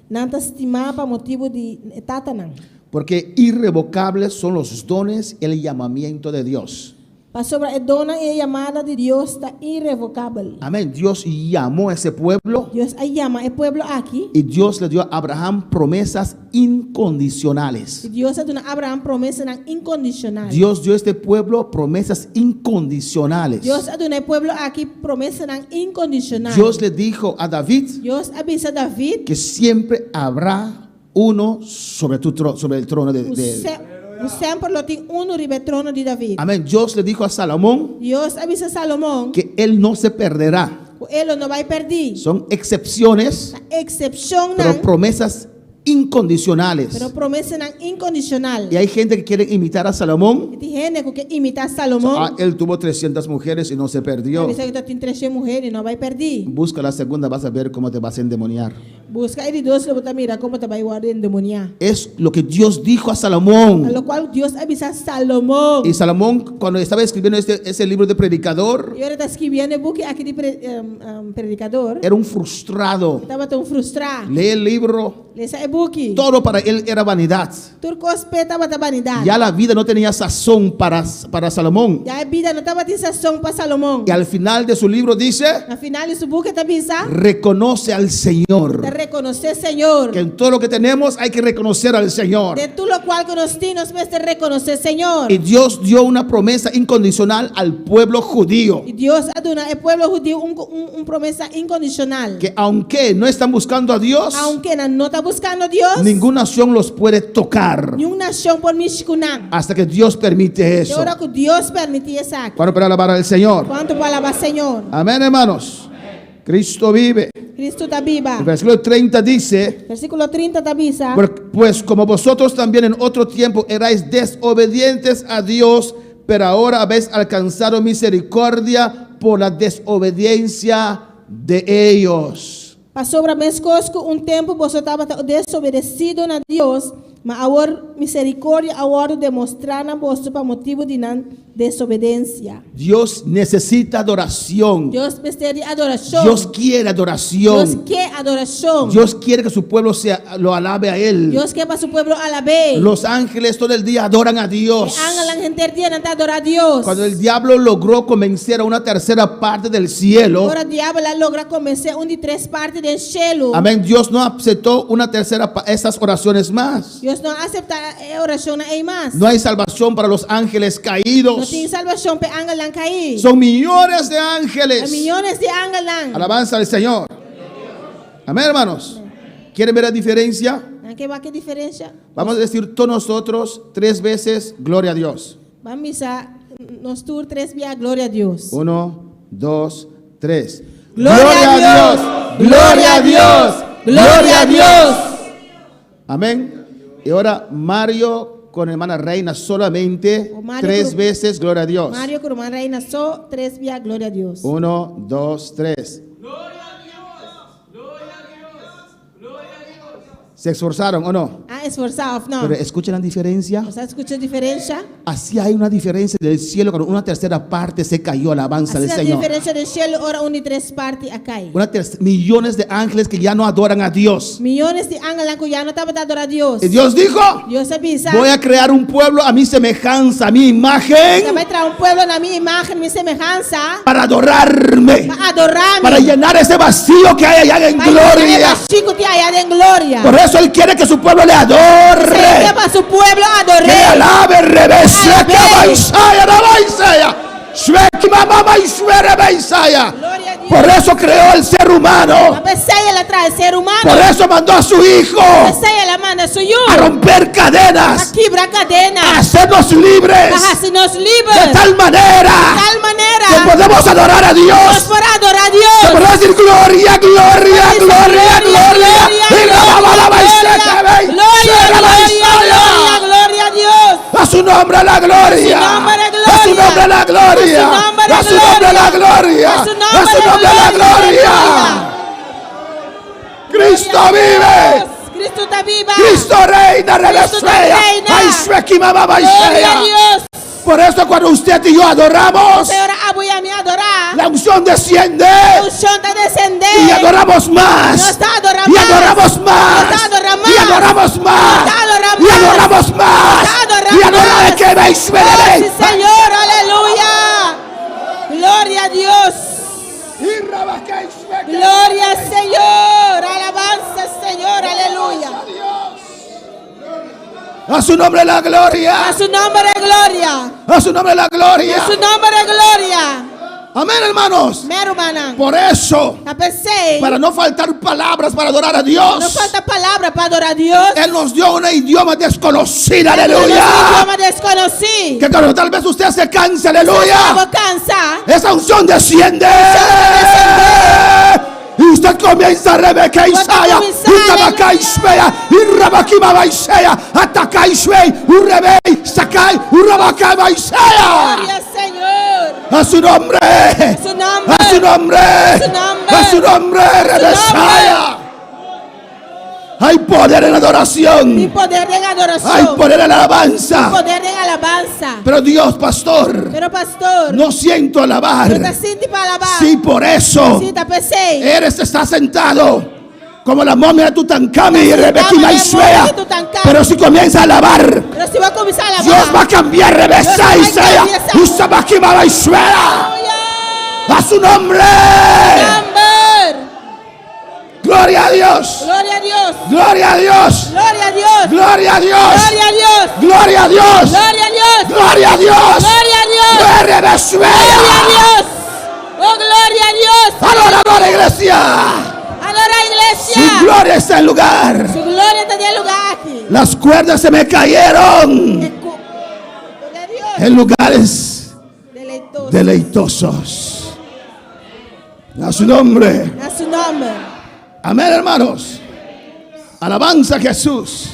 nan ta stimá pa motibu di e tatanan. Porque irrevocables son los dones y el llamamiento de Dios. Pasobra e donnan i e yamada di Dios ta irrevokabel. Amén. Dios llamó a ese pueblo Dios a yama e pueblo aki. y Dios le dio a Abraham promesas incondicionales. I Dios a duna Abraham promesanan inkondishonal. Dios dio a este pueblo promesas incondicionales. Dios a duna e pueblo aki promesanan inkondishonal. Dios le dijo a David Dios a bisa David que siempre habrá uno sobre, tu tro- sobre el trono de, ku de- se- ku semper lo tin uno riba e trono di David. Amén. Dios le dijo a Salomón Dios a bisa Salomón que él no se perderá. ku e lo no bai pèrdí. Son excepciones, Ta eksepshonnan, pero promesas incondicionales. pero promesanan inkondishonal. Y hay gente que quiere imitar a Salomón. I tin hende ku ke imitá Salomón. Ah, él tuvo 300 mujeres y no se perdió. Bisa ku e tin 300 muhé i no a bai pèrdí. Busca la segunda, vas a ver cómo te vas a endemoniar. Buska e di dos lo bo ta mira kon bo ta bai wòrdu endemoniá. Es lo que Dios dijo a Salomón. Ta lokual Dios a bisa Salomón. Y Salomón, cuando estaba escribiendo ese libro de predicador, I ora e ta skibiendo e buki aki di Predikador. era un frustrado. E tabata un frustrá. Lee el libro, Lesa e buki. todo para él era vanidad. Tur kos p'e tabata banidat. Ya la vida no tenía sazón para Salomón. Ya e bida no tabatin sazon pa Salomon. Y al final de su libro dice, Na final di su buki e ta bisa, reconoce al Ta Señor. rekonosé Señor. Que en todo lo que tenemos hay que reconocer al Señor. Den tur lokual ku nos tin, nos mester rekonosé Señor. Y Dios dio una promesa incondicional al pueblo judío. I Dios a duna e pueblo hudiu un, un, un promesa inkondishonal. Que aunque no están buscando a Dios, Aunke nan no ta buskando Dios, ninguna nación los puede tocar niun nashon por mishi ku nan. hasta que Dios permite Te eso. ora ku Dios permití esaki. ¿Cuánto para alabar al Señor? Kuantu por alabá Señor? Amén, hermanos. Cristo vive. Kristu ta biba. El versículo 30 dice, Versíkulo 30 ta bisa. Pues como vosotros también en otro tiempo erais desobedientes a Dios, pero ahora habéis alcanzado misericordia por la desobediencia de ellos. Pasobra meskos ku un tempu boso tabata desobedesido na Dios, ma awor miserikordia a wòrdu demostrá na boso pa motibu di nan desobedensia. Dios necesita adoración. Dios mester di adorashon. Dios quiere adoración. Dios ke adorashon. Dios quiere que su pueblo sea, lo alabe a Él. Dios ke pa su pueblo alab'é. Los ángeles todo el día adoran a Dios. E angelnan henter dia nan ta adorá Dios. Cuando el diablo logró convencer a una tercera parte del cielo, Ora diabel a logra konvensé un di tres parti den shelu. amén, Dios no aceptó una tercera esas oraciones más. Dios no a aseptá e orashonnan ei mas. No hay salvación para los ángeles No caídos. tin salbashon pa e angelnan kaí. Son millones de ángeles. Ta miyones di angelnan. Alabanza al Señor. Amén, hermanos. ¿Quieren ver la diferencia? Nan ke wak e diferensha? Vamos a decir todos nosotros tres veces, gloria a Dios. Ban bisa nos tur tres bia, gloria a Dios. Uno, dos, tres. Gloria a Dios, Gloria a Dios. Gloria a Dios. Amén. Y ahora Mario con hermana Reina solamente O Mario tres con- veces, gloria a Dios. Mario ku ruman Reina so tres bia, gloria a Dios. Uno, dos, tres. ¿Se esforzaron o no? A esforsá òf no? Pero escuchen la diferencia. Boso a skucha e diferensha? Así hay una diferencia del cielo cuando una tercera parte se cayó, alabanza del Asina Señor. diferensha den shelu ora un di tres parti a kai. Una millones de ángeles que ya no adoran a Dios. Miyones di angelnan ku ya no tabata adorá Dios. Y Dios dijo, Dios a bisa, voy a crear un pueblo a mi semejanza, a mi imagen, Mi ta bai traha un pueblo na mi imagen, mi semehansa, para adorarme, pa adorá mi, para llenar ese vacío que hay allá en pa llena e gloria. bashí ku tin aya den gloria. Por eso Él quiere que su pueblo le Señor adore. ke pa su pueblo Que ador'é. le alabe, rebese, Alabe. cabaisaya, rabaisaya. Shue, mamá, y shue, rebeisaya. Gloria a Dios. Por eso creó el ser humano. Pa p'esei el a traha e ser humano. Por eso mandó a su hijo P'esei el a manda su yu. a romper cadenas, A kibra kadena. a hacernos libres. Pa hasi nos liber. De tal manera Tal manera que podemos adorar a Dios. Nos por adorá Dios. Que podemos decir gloria, gloria, gloria, gloria. Y la la la Gloria, gloria, gloria, gloria a Dios. A su nombre la gloria. A su A su nombre la gloria. nombre la gloria. A su nombre A su nombre la gloria. A su nombre A su nombre la gloria. Cristo vive. Cristo ta biba. Cristo reina, Cristo ta reina. reina. Ay, shueki, mamá, Gloria a ay, Dios. Por eso cuando usted y yo adoramos, P'esei ora abo i ami adorá. la unción desciende. Unshon ta desendé. Y adoramos más. Nos ta adorá Y mas. adoramos más. Nos ta adorá mas. Y adoramos más. Nos ta adorá Y mas. adoramos más. Nos ta adorá Y adoramos mas. que veis, Oh, veréis. sí, Señor, aleluya. Gloria a Dios. Gloria al Señor. Alabanza al Señor, aleluya. A su nombre la gloria. A su nombre gloria. A su nombre la gloria. A su nombre gloria. Amén, hermanos. Amèn, rumannan. Por eso, Ta p'esei. para no faltar palabras para adorar a Dios, No falta palabra pa adorá Dios. Él nos dio un idioma desconocido, aleluya. Un idioma deskonosí. Que cuando tal vez usted se canse, aleluya. Bo kansa. Esa unción desciende. Y usted comienza a Rebeca Isaya, y Tabaca Ismea, y Rabaquima Isaya, Ataca Ismei, Urrebei, Sakai, Urabaca Isaya. Gloria al Señor. A su nombre. A su nombre. A su nombre. A su nombre. A su nombre, Rebesaya. Hay poder en adoración. Tin poder den adorashon. Hay poder en alabanza. Poder den alabansa. Pero Dios, pastor, Pero pastor, no siento alabar. No ta sinti pa alabá. Sí, por eso. Sí, ta p'esei. Eres, está sentado como la momia de Tutankami y Rebeca Como la Ismea. momia de Tutankami. Pero si comienza a alabar, Pero si bo kuminsá alabá. Dios va a cambiar Rebeca Dios va a Isaya. cambiar esa- Usabakima Ismea. A su nombre. Nomber. Gloria Gloria a Dios. Gloria a Dios. Gloria a Dios. Gloria a Dios. Gloria a Dios. Gloria a Dios. Gloria a Dios. Gloria a Dios. Gloria a Dios. Gloria a Dios. Gloria a Gloria a Dios. Oh, gloria a Dios. Adora, adora, iglesia. Adora Su iglesia. gloria está en el lugar. Su gloria ta den e lugá aki. Las cuerdas se me cayeron Gloria a Dios. en lugares Deleitoso. deleitosos. A su nombre. Na su nòmber. Amén, hermanos. Alabanza a Jesús.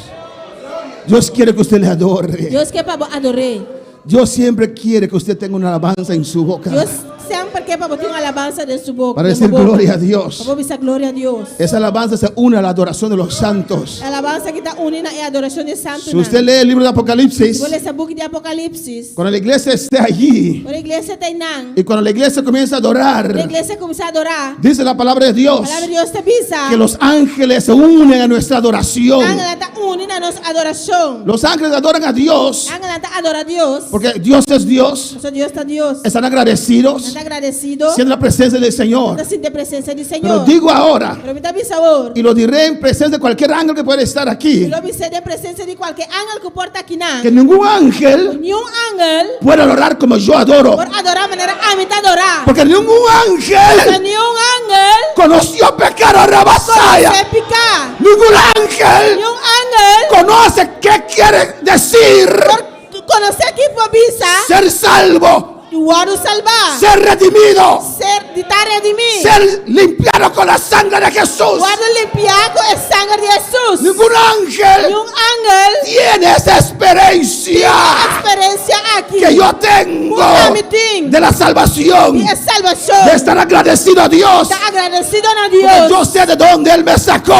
Dios quiere que usted le adore. Dios ke pa bo ador'é. Dios siempre quiere que usted tenga una alabanza en su boca. Dios semper ke pa bo tin un alabansa den su boka. Para decir gloria a Dios. Pa bisa gloria a Dios. Esa alabanza se une a la adoración de los santos. Alabansa aki ta uni na e adorashon di santu. Si usted lee el libro de Apocalipsis, Si bo lesa buki di Apokalipsis. cuando la iglesia esté allí Ora iglesia ta einan. y cuando la iglesia comienza a adorar, La iglesia kuminsá adorá. dice la palabra de Dios Palabra di Dios ta bisa. que los ángeles se unen a nuestra adoración. Angelnan ta uni na nos adorashon. Los ángeles adoran a Dios Angelnan ta adorá Dios. porque Dios es Dios. Pasobra Dios ta Dios. Están agradecidos Ta agradesido. siendo la presencia del Señor. Ta sinti presensia di Pero Señor. digo ahora, Pero mi ta bisa awor. y lo diré en presencia de cualquier ángel que pueda estar aquí, Lo bis'é den presensia di kualke angel ku por ta akinan. que ningún ángel Ningun angel puede adorar como yo adoro. por adorá manera ami ta adorá. Porque ningún Pero ángel ningun angel conoció pecado Rabasaya. konosé piká. Ningún ángel Ningun angel conoce qué quiere decir por konosé kiko por bisa ser salvo, wòrdu salvá. ser redimido, Ser di ta redimí. ser limpiado con la sangre de Jesús. Wòrdu limpiá ku e sanger di Hesus. Ningún ángel Ningun angel tiene esa experiencia eksperensia aki. que yo tengo Ami tin. de la salvación, Di e salvashon. de estar agradecido a Dios. Ta agradesido na Porque Dios. yo sé de dónde Él me sacó.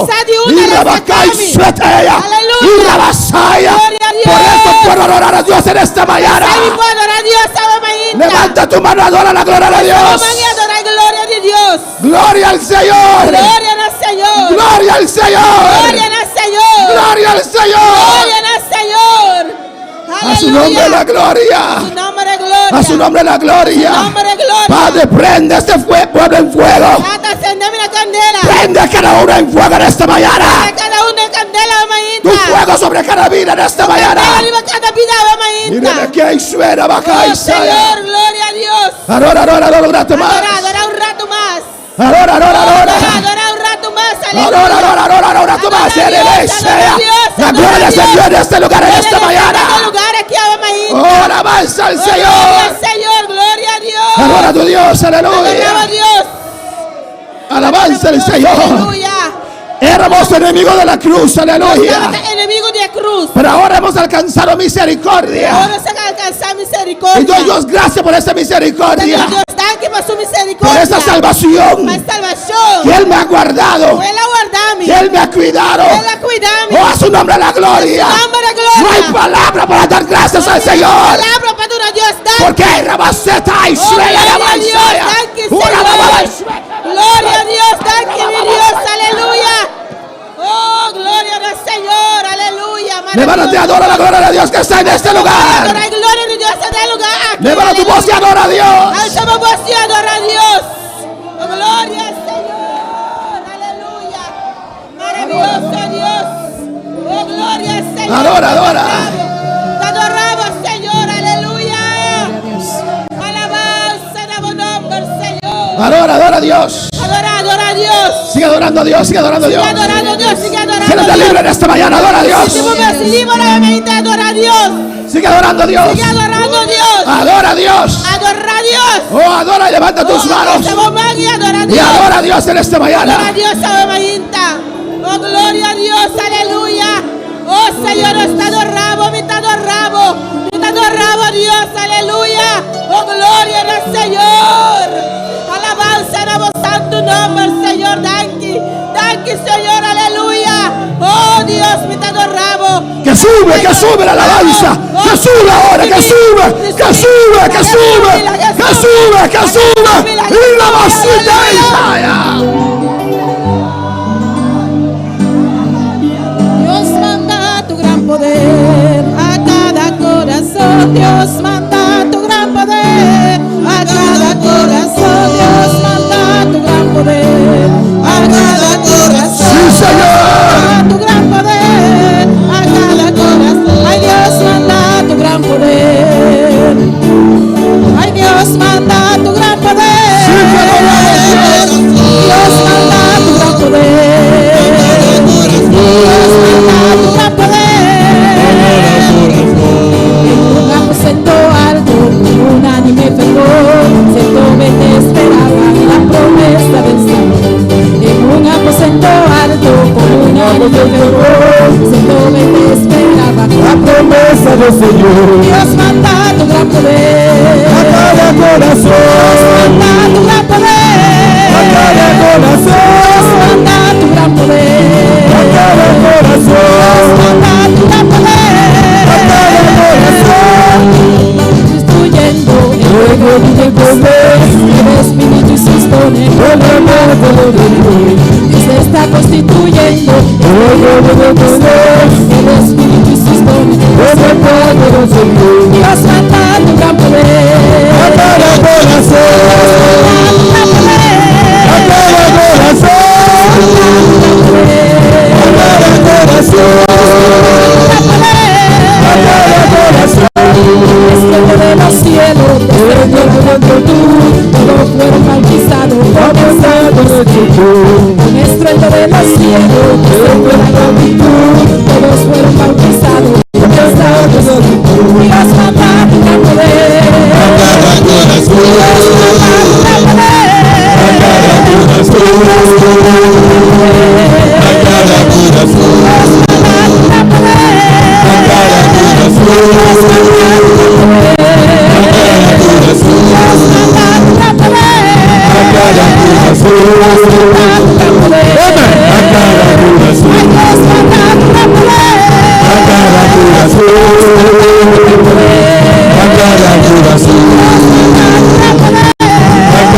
Sé de dónde Y Él Rabacá y sacó a mí. Suetea. Aleluya. Y Rabasaya. Gloria a Dios. Por eso puedo adorar a Dios en esta mañana. Ami por adorá Dios, awe mainta. Levanta tu mano, adora la gloria de Dios. Tuma man i adorá gloria di Dios. Gloria al Señor. Gloria na Señor. Gloria al Señor. Gloria na Señor. Gloria al Señor. Gloria na Señor. A su nombre la gloria. A su nombre gloria. A su nombre la gloria. A su nombre gloria. Padre, prende este pueblo en fuego. Tata, sende mi na kandela. Prende a cada uno en fuego en esta mañana. Kada un den kandela Tu mainta. fuego sobre cada vida en esta mañana. Kandela riba kada bida Mire mainta. que hay suena, baja Oh, y saya. Señor, gloria a Dios. Adora, adora, adora un rato más. Adora, adora un rato más. Adora, adora, Adora, adora. adora un rato más. Aleluya. Adora, adora, adora, adora un rato más. Adora a Dios, adora a Dios, La adora gloria a del Dios. Señor en este lugar en Gloria esta del Señor mañana. en este lugar aki awe mainta. Oh, alabanza al Oh, gloria Señor. al Señor, gloria a Dios. Adora a tu Dios, Adoramos a aleluya. Dios. Alabanza al Señor. Aleluya. Éramos enemigos de la cruz, aleluya. Tabata enemigu di krus. Pero ahora hemos alcanzado misericordia. Awor nos a alkansá miserikordia. Y doy Dios gracias por esa misericordia, Dios danki pa su miserikordia. por esa salvación Pa salvashon. que Él me ha guardado, Ku El a warda mi. que Él me ha cuidado. El a kuida mi. Oh, a su nombre la gloria. A su nombre la gloria. No hay palabra para dar gracias al Señor. Palabra pa duna Dios danki. Porque hay Rabaseta y Oh, Sueya gloria a Dios, danki, Señor. Gloria a Dios, danki mi Dios, aleluya. Oh, gloria al Señor, aleluya. Levántate, adora la gloria de Dios que está en este lugar. Adora gloria di Dios den e lugá aki. Levanta tu voz y adora a Dios. Alsa bo bos i adorá Dios. Oh, gloria al Señor, aleluya. Maravioso Dios. Oh, gloria al Señor. Adora, adora. Te adoramos, Señor, aleluya. Alabanza na bo nòmber, Señor. Adora, adora a Dios. Adora, adora a Dios. Sigue adorando a Dios, sigue adorando a Dios. Sigue adorando a Dios, sigue adorando Se a les da Dios. libre en esta mañana, adora a Dios. Si bo liber, mainta, adorá Dios. Sigue adorando a Dios. Sigue adorando a Dios. Adora a Dios. Adora a Dios. Oh, adora y levanta tus manos. Alsa bo man i adorá Y Dios. adora a Dios en esta Adora a mañana. Dios, awe mainta. Oh, gloria a Dios, aleluya. Oh, Señor, nos ta adorá, mi ta adorá, mi ta adorá, Dios, aleluya. Oh, gloria al Señor. Alabanza na bo santu nòmber, Señor. Danki, danki, Señor, aleluya. Oh, Dios, mi ta adorá. Que sube, que sube la alabanza. Que sube ahora, que sube, que sube, que sube, que sube, que sube. Y la masita Isaiah. Dios manda tu gran poder a cada corazón. Dios manda tu gran poder a cada corazón. Dios manda tu gran poder a cada corazón. unánime fervor, 120 esperaba La promesa del Señor. Dios manda tu gran poder. A cada corazón. Dios manda tu gran poder. A cada corazón. Dios manda tu gran poder. A cada corazón. Dios manda tu gran poder. A cada corazón. Destruyendo el fuego de poder. El espíritu y sus dones. El amor de Dios. Dios está constituyendo El fuego de poder. el espíritu y sus dones. El amor del Señor. Dios manda tu gran poder. A cada corazón. A cada corazón. A cada corazón. A cada corazón. Estreno de los cielos, descendió con tú, todos fueron bautizados con el Santo Espíritu. Con estruendo de los cielos, descendió la multitud, todos fueron bautizados con el Santo Espíritu. Dios manda tu gran poder. Dios manda tu gran poder. Dios manda tu gran poder. Dios manda tu gran poder. Dios manda tu gran poder. Dios manda tu gran poder. Dios manda tu gran poder. Ay, Dios manda tu gran poder. Dios manda tu gran poder. Dios manda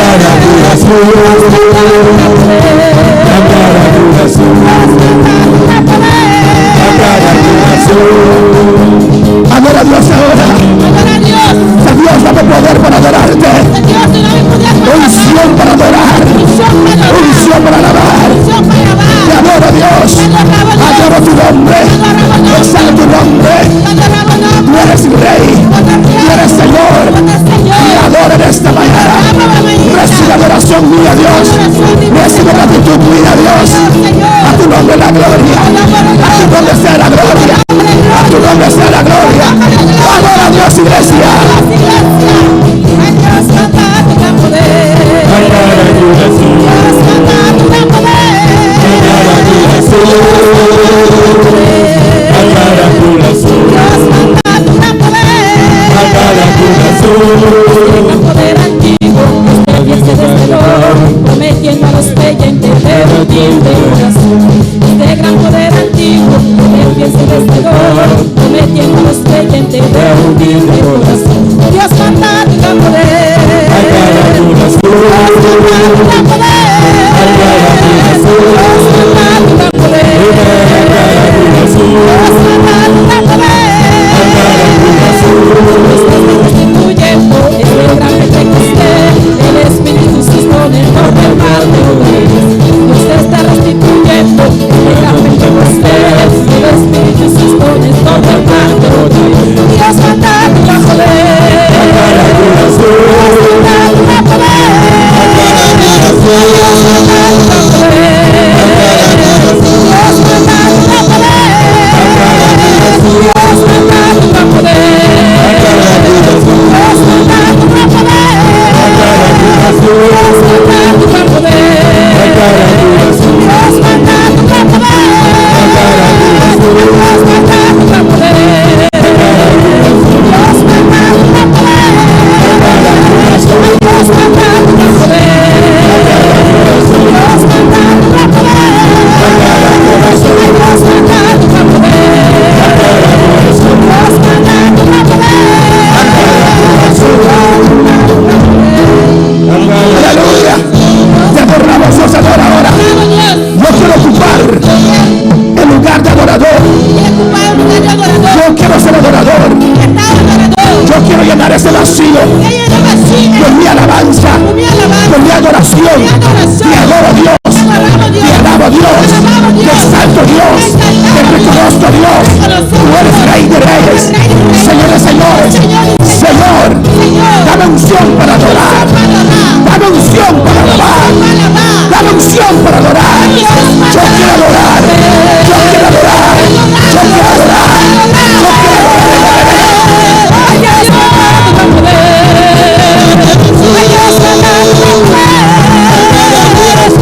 tu gran poder. Dios manda tu gran poder. Adora a Dios ahora. Adora a Dios. A Dios, dame poder para adorarte. Dios te da mi poder para Unción para adorar. Unción para adorar. Unción para alabar. Unción para alabar. Te adoro, Dios. Te adoramos, Dios. Adoro tu nombre. Te adoramos, Dios. Exalto tu nombre. Te adoramos, Tú nombre. eres Rey. Tú eres Señor. Tú eres Señor. Te adoro en esta mañana. Recibe adoración mía, Dios. Recibe gratitud mía, Dios. A tu nombre la gloria. A tu nombre sea la gloria. A tu nombre sea la gloria. Adora a Dios, iglesia. Iglesia. Ay, Dios manda tu gran poder. Dios manda tu gran poder. Dios manda tu gran poder. Este gran poder antiguo, este bien se desveló, prometiendo a los creyentes de humilde corazón. Este gran poder antiguo, este bien se desveló, prometiendo a los creyentes de humilde corazón. Dios manda tu gran poder. Dios manda tu gran poder. Dios manda tu gran poder. Dios manda tu gran poder. Dios te está restituyendo este gran Pentecostés, el Espíritu sus dones por parte de Dios. Dios te está restituyendo este gran Pentecostés, el Espíritu sus dones por parte de Dios. Dios manda tu gran poder. Dios manda tu gran poder. Dios manda tu gran poder. Dios manda tu gran poder. Dios manda tu gran poder. Dios manda tu gran poder. Dios manda tu gran poder. Dios manda tu gran poder. Dios manda tu gran poder. Dios manda tu gran poder. Dios manda tu gran poder. Dios manda tu gran poder. Dios manda tu gran poder. Dios manda tu gran poder. Aleluya. Te adoramos, Dios, adora ahora. Yo quiero ocupar el lugar de adorador. Yo quiero ser adorador. Yo quiero llenar ese vacío con mi alabanza, con mi adoración. Te adoro a Dios. Te alabo a Dios. Te exalto a Dios. Te reconozco a Dios. Tú eres Rey de Reyes, Señor de Señores. Señor, dame unción para adorar. Dame unción para alabar. Dame unción para adorar. Yo quiero adorar. Yo quiero adorar. Yo quiero adorar. Yo quiero adorar. Ay, Dios manda tu gran poder. Ay, Dios manda tu gran poder. Ay, Dios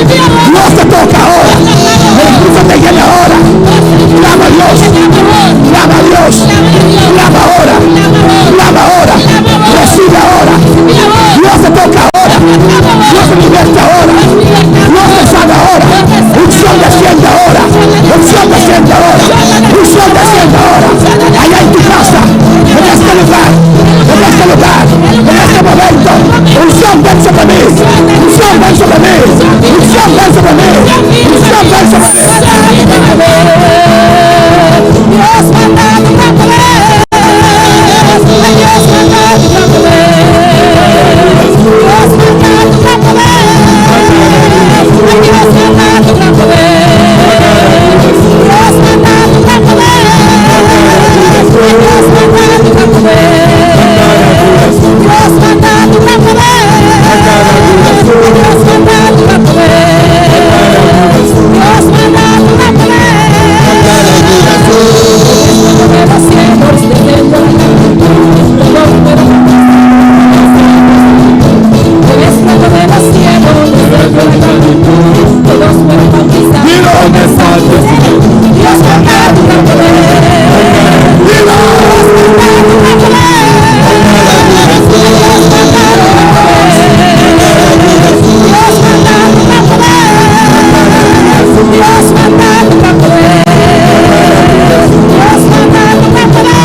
Dios te toca ahora. El Espíritu te llena ahora. Clama a Dios. Clama a Dios. Clama ahora. Clama ahora. Recibe ahora. Dios te toca ahora. Dios te liberta ahora. Dios te sana ahora. Unción desciende ahora. Unción desciende ahora. Unción desciende ahora. Allá en tu casa. En este lugar. En este lugar. En este momento. Unción ven sobre mí. Unción ven sobre mí. Unción ven sobre mí. Unción ven sobre mí. Dios manda tu gran poder. Dios manda tu gran poder. Dios manda tu gran poder. Dios manda tu gran poder. Dios manda tu gran poder. Dios manda tu gran poder. Dios manda tu gran poder. Dios manda tu gran poder. Dios manda tu gran poder. Dios manda tu gran poder. Dios manda tu gran poder. Dios manda tu gran poder. Dios manda tu gran poder. Dios manda tu gran poder. Dios manda tu gran poder.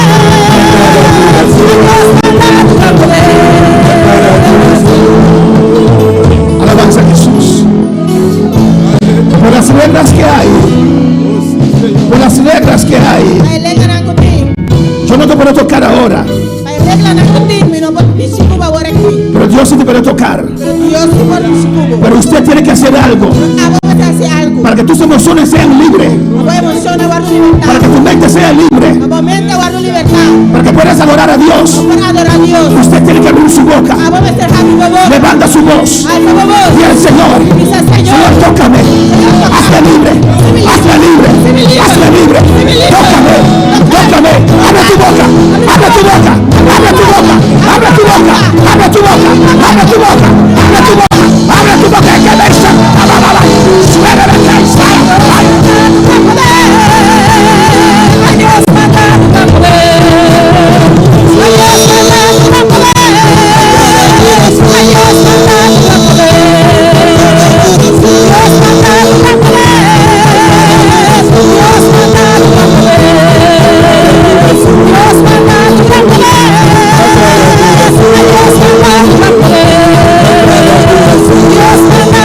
Dios manda tu gran poder. Alabanza a Jesús. Por las reglas que hay, por las reglas que hay, Pa e reglanan ku tin. yo no te puedo tocar ahora, Pa e reglanan ku tin, mi no por mishi ku bo awor aki. pero Dios sí te puede tocar. Pero Dios sí por mishi ku bo. Pero usted tiene que hacer algo Abo mester hasi algu. para que tus emociones sean libres, Pa bo emoshonnan wòrdu libertá. para que tu mente sea libre, Pa bo mente wòrdu libertá. para que puedas adorar a Dios. Por adorá Dios. Usted tiene que abrir su boca, Abo mester habri bo boka. levanta su voz Alsa bo bos. y al Señor, Bisa Señor. Señor, tócame, hazme libre, hazme libre, hazme libre, tócame, tócame, abre tu boca, abre tu boca, abre tu boca, abre tu boca, abre tu boca, abre tu boca, abre tu boca, abre tu boca, que me Dios manda tu gran poder. Dios manda tu gran poder. Dios manda tu gran poder. Dios manda tu gran poder. Dios manda tu gran poder. Dios manda tu gran poder. Dios manda tu gran poder. Dios manda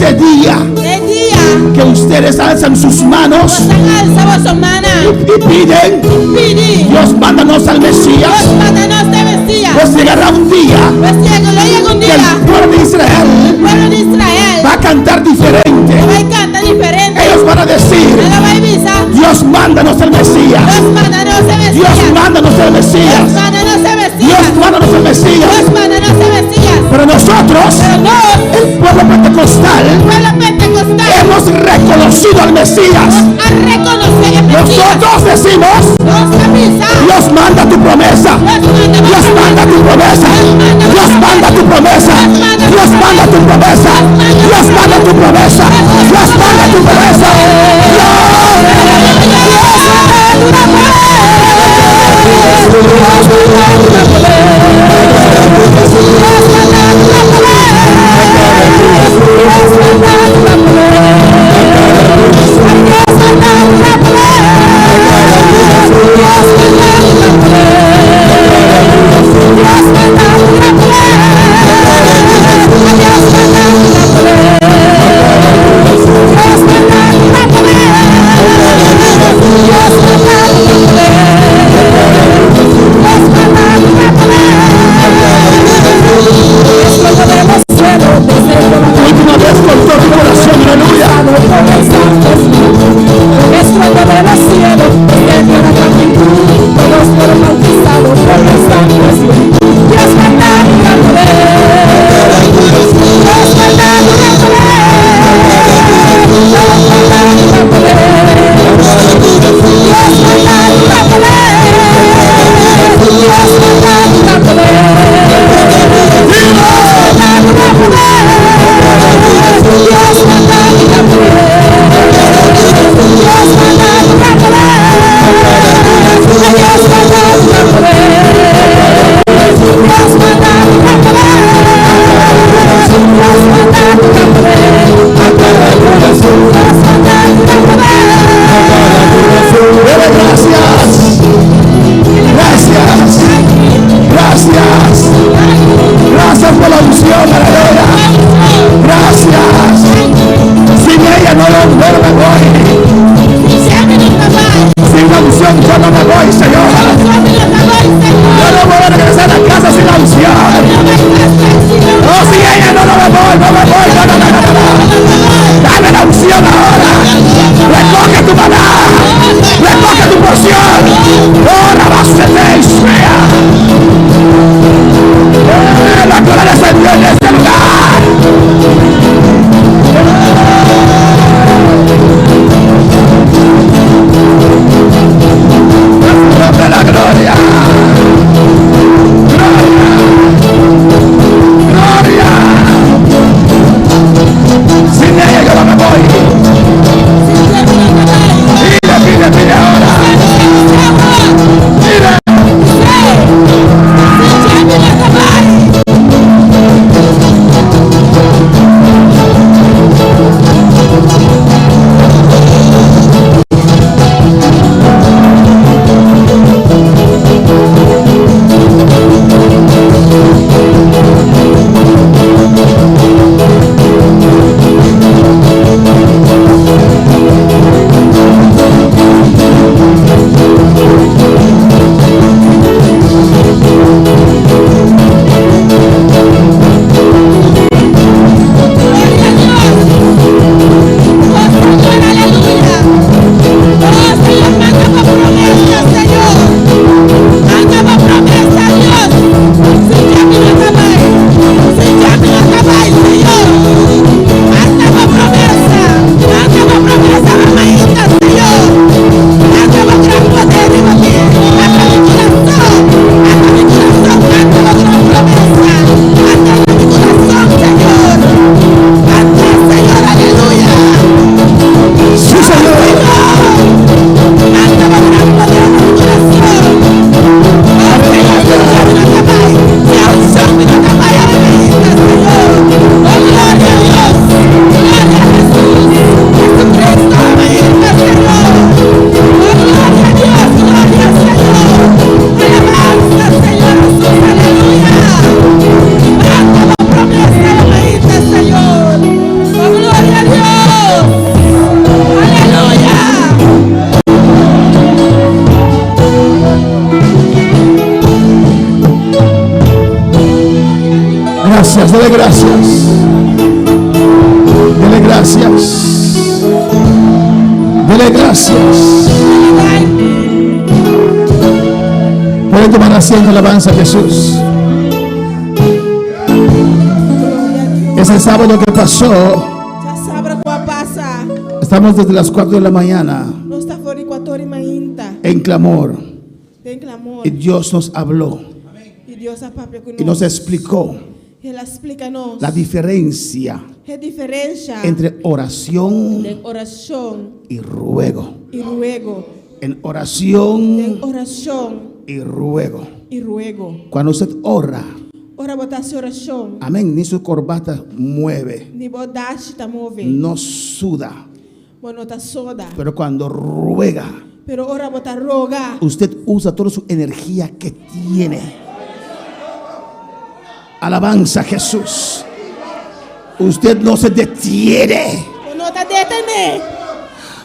Ese día E dia que ustedes alzan sus manos boso alsa boso mannan y piden, pidi. Dios, mándanos al Mesías. Dios manda nos e Mesias. Pues llegará un día Pues llega, lo llega un que dia. el pueblo de Israel E pueblo di Israel va a cantar diferente. bai kanta diferente. Ellos van a decir, Nan bai bisa. Dios, mándanos al Mesías. Dios manda nos e Dios, Mesias. mándanos al Dios Mesías. manda nos e Mesias. Dios, mándanos al Mesías. Dios manda nos e Mesias. Pero nosotros, Pero nos, el pueblo pentecostal, pueblo pentecostal, hemos reconocido al Mesías. a rekonosé e Mesias. Nosotros decimos, Nos ta bisa. Dios, manda tu promesa. Dios manda Dios, manda tu promesa. Dios, manda tu promesa. Dios, manda tu promesa. Dios, manda tu promesa. Dios, manda tu promesa. Última vez con todo tu corazón, aleluya. Dele gracias. Gracias. Gracias. Gracias por la unción, aleluya. Gracias. Sin ella no, no me voy. Sin la unción yo no me voy, Señor. Yo no voy a regresar a casa sin la unción. No, sin ella no, no me voy, no me voy, no, no, no, no, no. Dame la unción ahora. Recoge tu maná. Recoge tu porción. Oh, la base de Israel. La gloria descendió en este lugar. Nombre la gloria. Gloria. Gloria. Sin ella yo no me voy. Dele gracias. Dele gracias. Dele gracias. Puede tomar asiento, alabanza a Jesús. Ese sábado que pasó, Djasabra ku a pasa. estamos desde las 4 de la mañana Nos ta for di 4 or di mainta. en clamor. Den klamor. Y Dios nos habló I Dios a papia ku y nos nos. explicó El a splika nos. la diferencia E diferensia entre oración den orashon y ruego. i ruego. En oración Den orashon y ruego. i ruego. Cuando usted ora, Ora bo ta hasi orashon, amén, ni su corbata mueve, ni bo dashi ta move, no suda. bo no ta soda. Pero cuando ruega, Pero ora bo ta roga, usted usa toda su energía que tiene. Alabanza a Jesús. Usted no se detiene. bo no ta detené.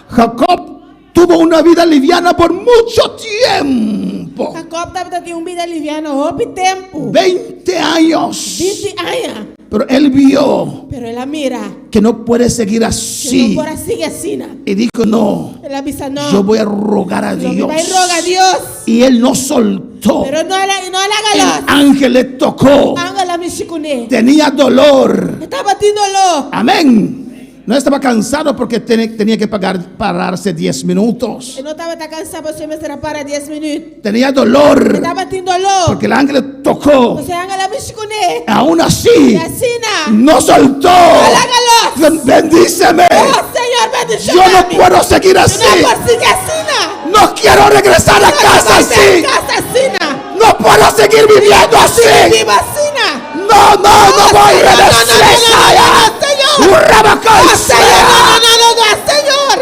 Jacob tuvo una vida liviana por mucho tiempo. Jacob tabatin un bida liviano hopi tempu. 20 años. 20 aña. Pero él vio Pero el a mira que no puede seguir ku así. no por a sigui asina. Y dijo, no, El a bisa no. yo voy a rogar a Lo mi Dios. bai roga Dios. Y él no soltó. Pero no el a, no a laga El los. ángel le tocó. Angel a mishi kuné. Tenía dolor. E tabatin doló. Amén. No estaba cansado porque tenía que pararse 10 minutos. E no tabata kansá pasobra e mester a para 10 minüt. Tenía dolor E tabatin doló. porque el ángel le tocó. Pasobra e angel a mishi kuné. Aún así, I asina. no soltó. No a laga los. Bendíceme. Oh, Señor, Yo no bendishoná mi. puedo seguir No así. por sigui asina. No quiero regresar a casa así. Kas asina. No puedo seguir viviendo así. Biba asina. No, no, no voy a No, no, no, regresar. no, no, no, Señor. Urrabacay, Oh, Señor, no, no, no, no, no, Señor.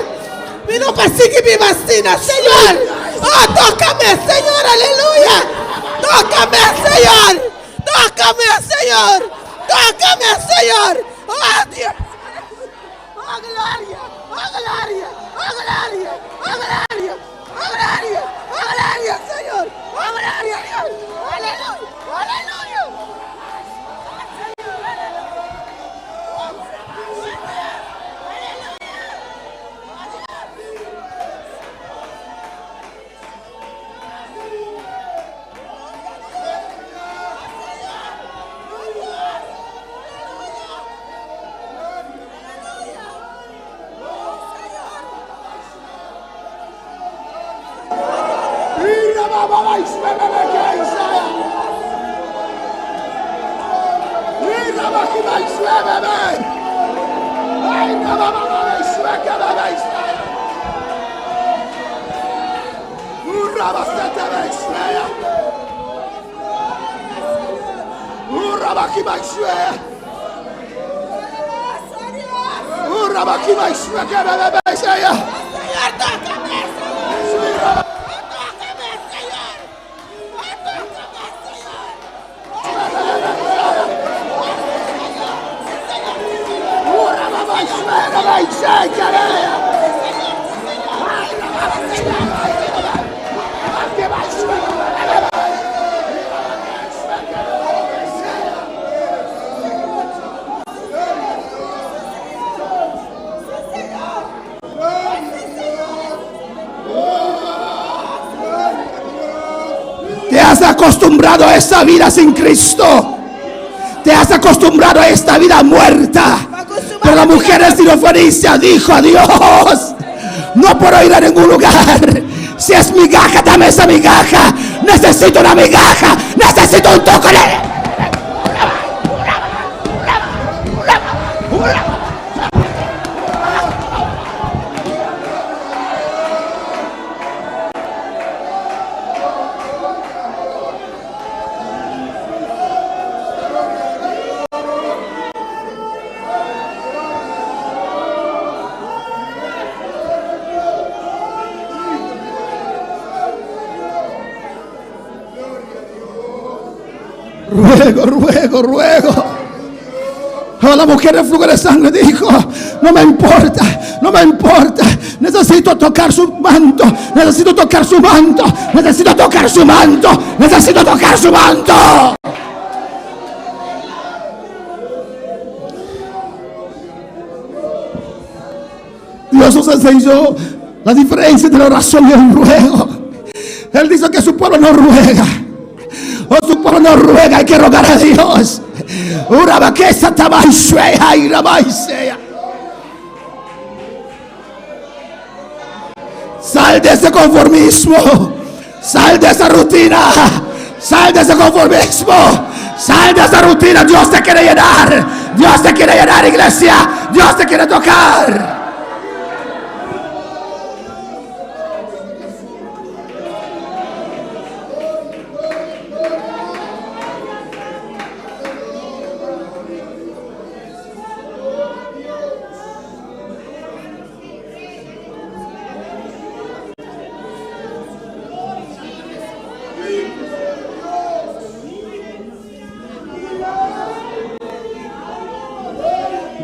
Mi no por sigui biba asina, Señor. Oh, tócame, Señor, aleluya. Tócame, Señor. Tócame, Señor. Tócame, Señor. Oh, Dios. Oh, gloria. Oh, gloria. Oh, gloria. Oh, gloria. Oh, gloria. Oh, gloria, Señor. Oh, gloria, Dios. Aleluya. Aleluya. Te has acostumbrado a esa vida sin Cristo. Te has acostumbrado a esta vida muerta. Pero la mujer de Sirofenicia dijo a Dios: no puedo ir a ningún lugar. Si es migaja, dame esa migaja. Necesito una migaja. Necesito un toque de... Ruego, ruego, ruego. A la mujer del flujo de sangre dijo: no me importa, no me importa. Necesito tocar su manto, necesito tocar su manto, necesito tocar su manto, necesito tocar su manto. Dios nos enseñó la diferencia entre la oración y el ruego. Él dice que su pueblo no ruega. O su pueblo no ruega, hay que rogar a Dios. Sal de ese conformismo. Sal de esa rutina. Sal de ese conformismo. Sal de esa rutina. Dios te quiere llenar. Dios te quiere llenar, iglesia. Dios te quiere tocar.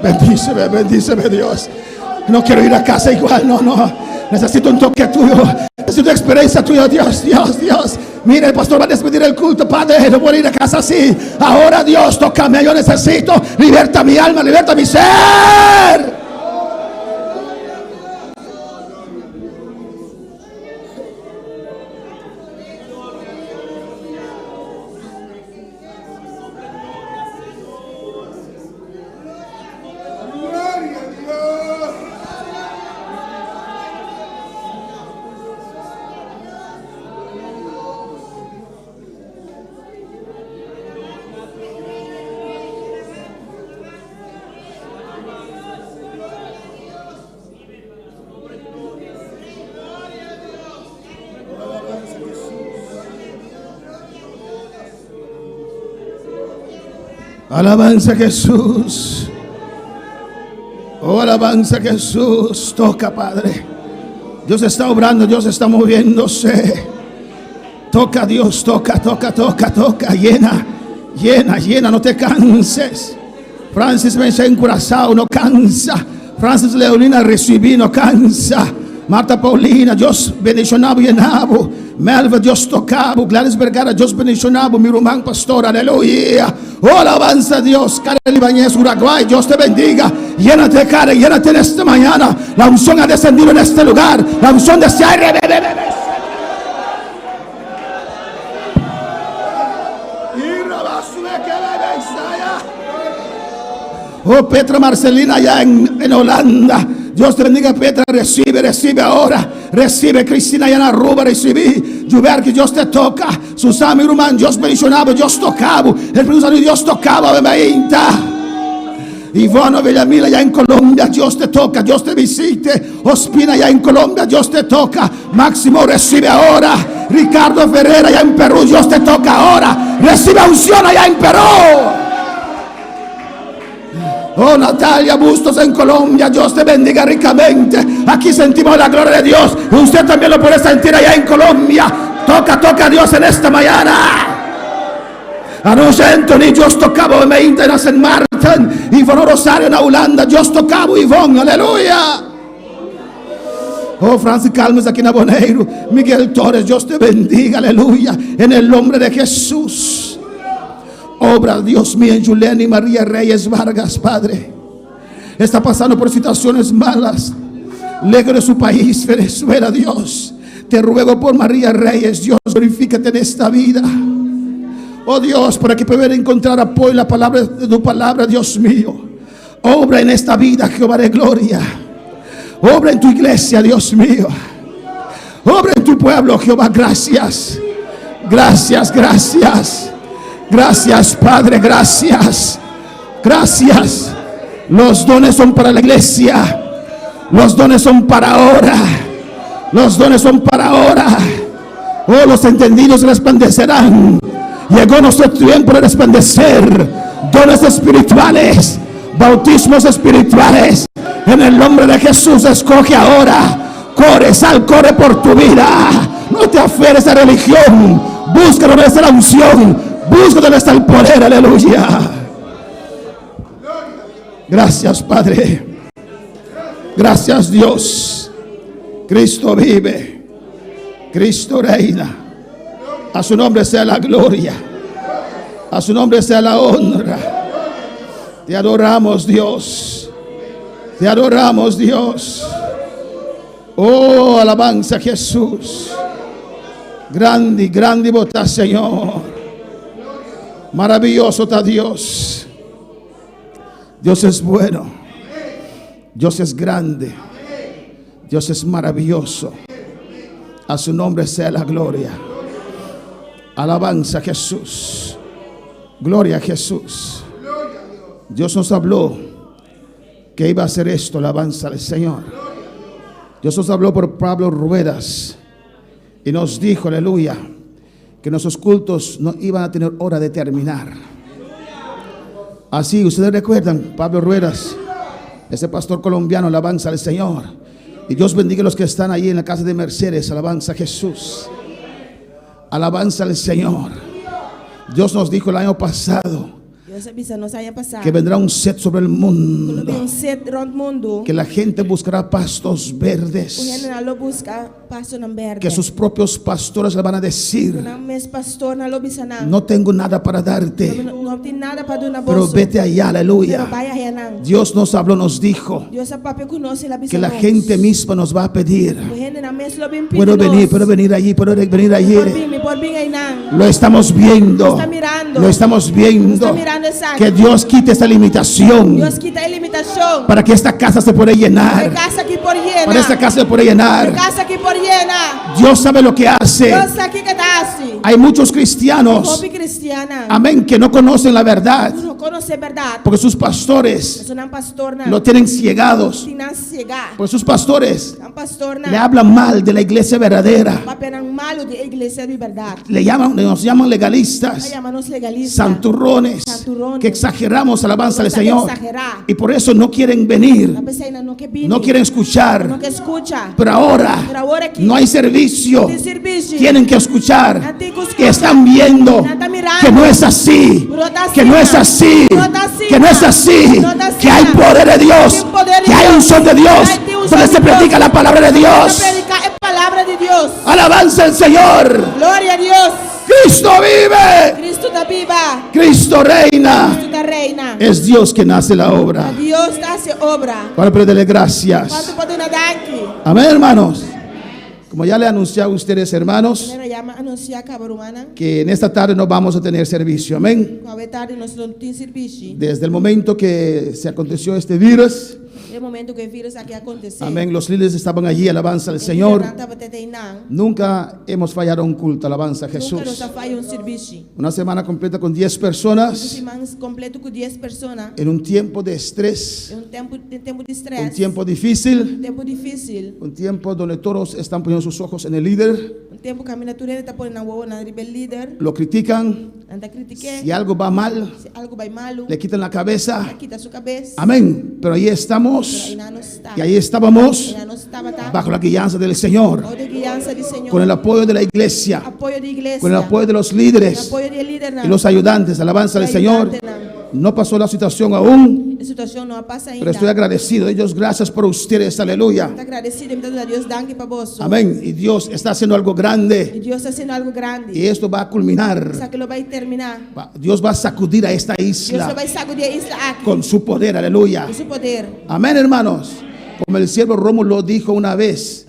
Bendíceme, bendíceme Dios. No quiero ir a casa igual, no, no. Necesito un toque tuyo. Necesito una experiencia tuya, Dios, Dios, Dios. Mira, el pastor va a despedir el culto, Padre. No puedo ir a casa así. Ahora, Dios, tócame. Yo necesito. Liberta mi alma, liberta mi ser. Alabanza a Jesús. Oh, alabanza a Jesús. Toca, Padre. Dios está obrando, Dios está moviéndose. Toca, Dios, toca, toca, toca, toca. Llena, llena, llena. No te canses. Francis Mencha en Curazao, no cansa. Francis Leonina recibí, no cansa. Marta Paulina, Dios bendicionado, llenado. Melva, Dios tocado. Gladys Vergara, Dios bendicionado. Mi román pastor, aleluya. Oh, alabanza a Dios. Karen Ibáñez, Uruguay, Dios te bendiga. Llénate, Karen, llénate en esta mañana. La unción ha descendido en este lugar. La unción de aire. Oh, Petra Marcelina allá en, en Holanda. Dios te bendiga, Petra. Recibe, recibe ahora. Recibe, Cristina allá en Aruba. Recibí. Juber, que Dios te toca. Susana, mi hermano, Dios bendicionaba, Dios tocaba. El Espíritu Santo, Dios tocaba. Bebeinta. Ivona Villamil allá en Colombia, Dios te toca, Dios te visite. Ospina allá en Colombia, Dios te toca. Máximo recibe ahora. Ricardo Ferreira allá en Perú, Dios te toca ahora. Recibe unción allá en Perú. Oh Natalia Bustos en Colombia, Dios te bendiga ricamente. Aquí sentimos la gloria de Dios. Usted también lo puede sentir allá en Colombia. Toca, toca a Dios en esta mañana. Anuncia Anthony, Dios tocaba me en San Martin. Ivonne Rosario en Holanda, Dios tocaba Ivonne, aleluya. Oh, Francis Calmes aquí en Aboneiro. Miguel Torres, Dios te bendiga, aleluya. En el nombre de Jesús. Obra, Dios mío, en Julián y María Reyes Vargas, Padre. Está pasando por situaciones malas. Lejos de su país, Venezuela, Dios. Te ruego por María Reyes, Dios, glorifícate en esta vida. Oh Dios, para que pueda encontrar apoyo en la palabra de tu palabra, Dios mío. Obra en esta vida, Jehová de gloria. Obra en tu iglesia, Dios mío. Obra en tu pueblo, Jehová, gracias. Gracias, gracias. Gracias, Padre, gracias. Gracias. Los dones son para la iglesia. Los dones son para ahora. Los dones son para ahora. Oh, los entendidos resplandecerán. Llegó nuestro tiempo de resplandecer. Dones espirituales. Bautismos espirituales. En el nombre de Jesús, escoge ahora. Corre, sal, corre por tu vida. No te aferres a religión. Busca donde está la unción. Busca donde está el poder. Aleluya. Gracias, Padre. Gracias, Dios. Cristo vive. Cristo reina. A su nombre sea la gloria. A su nombre sea la honra. Te adoramos, Dios. Te adoramos, Dios. Oh, alabanza a Jesús. Grande, grande bota, Señor. Maravilloso está Dios. Dios es bueno. Dios es grande. Dios es maravilloso. A su nombre sea la gloria. Alabanza a Jesús. Gloria a Jesús. Dios nos habló que iba a hacer esto. Alabanza al Señor. Dios nos habló por Pablo Ruedas y nos dijo, aleluya, que nuestros cultos no iban a tener hora de terminar. Así, ustedes recuerdan, Pablo Ruedas, ese pastor colombiano, alabanza al Señor. Y Dios bendiga a los que están ahí en la casa de Mercedes, alabanza a Jesús. Alabanza al Señor. Dios nos dijo el año pasado Dios a bisa nos aña pasá. que vendrá un set sobre el Ku mundo, lo bin un set rònt mundu. que la gente buscará pastos Ku verdes, hendenan lo buska pastonan bèrdè. que sus propios pastores le van a decir, Ku nan mes pastornan lo bisa nan. no tengo nada para darte, No, no tin nada pa duna pero boso. vete allá, Pero aleluya. bai ayanan. Dios nos habló, nos dijo Dios a papia ku nos, el a bisa que la nos. gente misma nos va a pedir, Ku hendenan mes lo bin pidi puedo venir, nos. puedo venir allí, puedo venir allí. Por bin, mi por bin einan. Lo estamos viendo. Nos ta mirando. Lo estamos viendo. Nos ta mirando esaki. Que Dios quite esta limitación Dios kita e limitashon. para que esta casa se pueda E llenar. kas aki por yena. Para esta casa se pueda E llenar. kas aki por yena. Dios sabe lo que hace. Dios sa kiko e ta hasi. Hay muchos cristianos, Hopi kristian. amén, que no conocen la verdad No konosé bèrdat. porque sus pastores Pasobra nan pastornan. lo tienen ciegados. Tin nan siegá. Porque sus pastores Nan pastornan. le hablan mal de la iglesia verdadera. Papia nan malu di e iglesia di bèrdat. Le llaman, nos llaman legalistas, Nan yama nos legalista. santurrones, Santurrones. que exageramos alabanza al Nos ta Señor. eksagerá. Y por eso no quieren venir, P'esei nan no ke bini. no quieren escuchar. No ke skucha. Pero ahora Pero awor aki. no hay servicio. No tin servisio. Tienen que escuchar Nan tin ku skucha. que están viendo Nan ta mirando. que no es así, No ta que no es asina. así, No ta asina. que no es así, No ta que hay asina. poder de Dios, Tin poder di que hay Dios. unción de Dios, Ai tin unshon donde di se Dios. predica la palabra de Dios. Prediká e palabra di Dios. Alabanza al Señor. Gloria na Dios. Cristo vive, Kristu ta biba. Cristo reina. Kristu ta reina. Es Dios quien hace la obra. Dios ta hasi obra. Para pedirle gracias. Kuantu por duna danki? Amén, hermanos. Como ya le anuncié a ustedes, hermanos, Manera ya m'a anunsiá kaba rumannan. que en esta tarde no vamos a tener servicio. Amén. Ku awe tardi nos no tin servisio. Desde el momento que se aconteció este virus, E momento ku e vírùs aki a akontesé. amén, los líderes estaban allí, alabanza al Señor. Tabata einan. Nunca hemos fallado un culto, alabanza a Nunka nos Jesús. a faya un servisio. Una semana completa con 10 Un personas siman kompleto ku 10 persona. en un tiempo de estrés, Den un tempu, den tempu di strès. un tiempo difícil, Un tempu difísil. un tiempo donde todos están poniendo sus ojos en el líder, Un tempu kaminda tur hende ta pone nan wowo riba e lider. lo critican, Nan ta kritik'é. si algo va mal, Si algu bai malu. le quitan la cabeza. Kita su kabes. Amén. Pero ahí estamos Einan nos ta. y ahí estábamos Einan nos tabata. bajo la guianza del Señor, Bou di guiansa di Señor. con el apoyo de la iglesia, Apoyo di iglesia. con el apoyo de los líderes Apoyo di lidernan. y los ayudantes. Alabanza al Señor. No pasó la situación aún, E situashon no a pasa ainda. pero estoy agradecido. Dios, gracias por ustedes. Aleluya. Ta gradesido, mi ta duna Dios danki pa boso. Amén. Y Dios está haciendo algo I grande Dios ta hasiendo algu grandi. y esto va a culminar. Esaki lo bai terminá. Va- Dios va a sacudir a esta Dios isla bai sakudí e isla aki. con su poder. Aleluya. Ku su poder. Amén, hermanos. Como el siervo Rómulo dijo una vez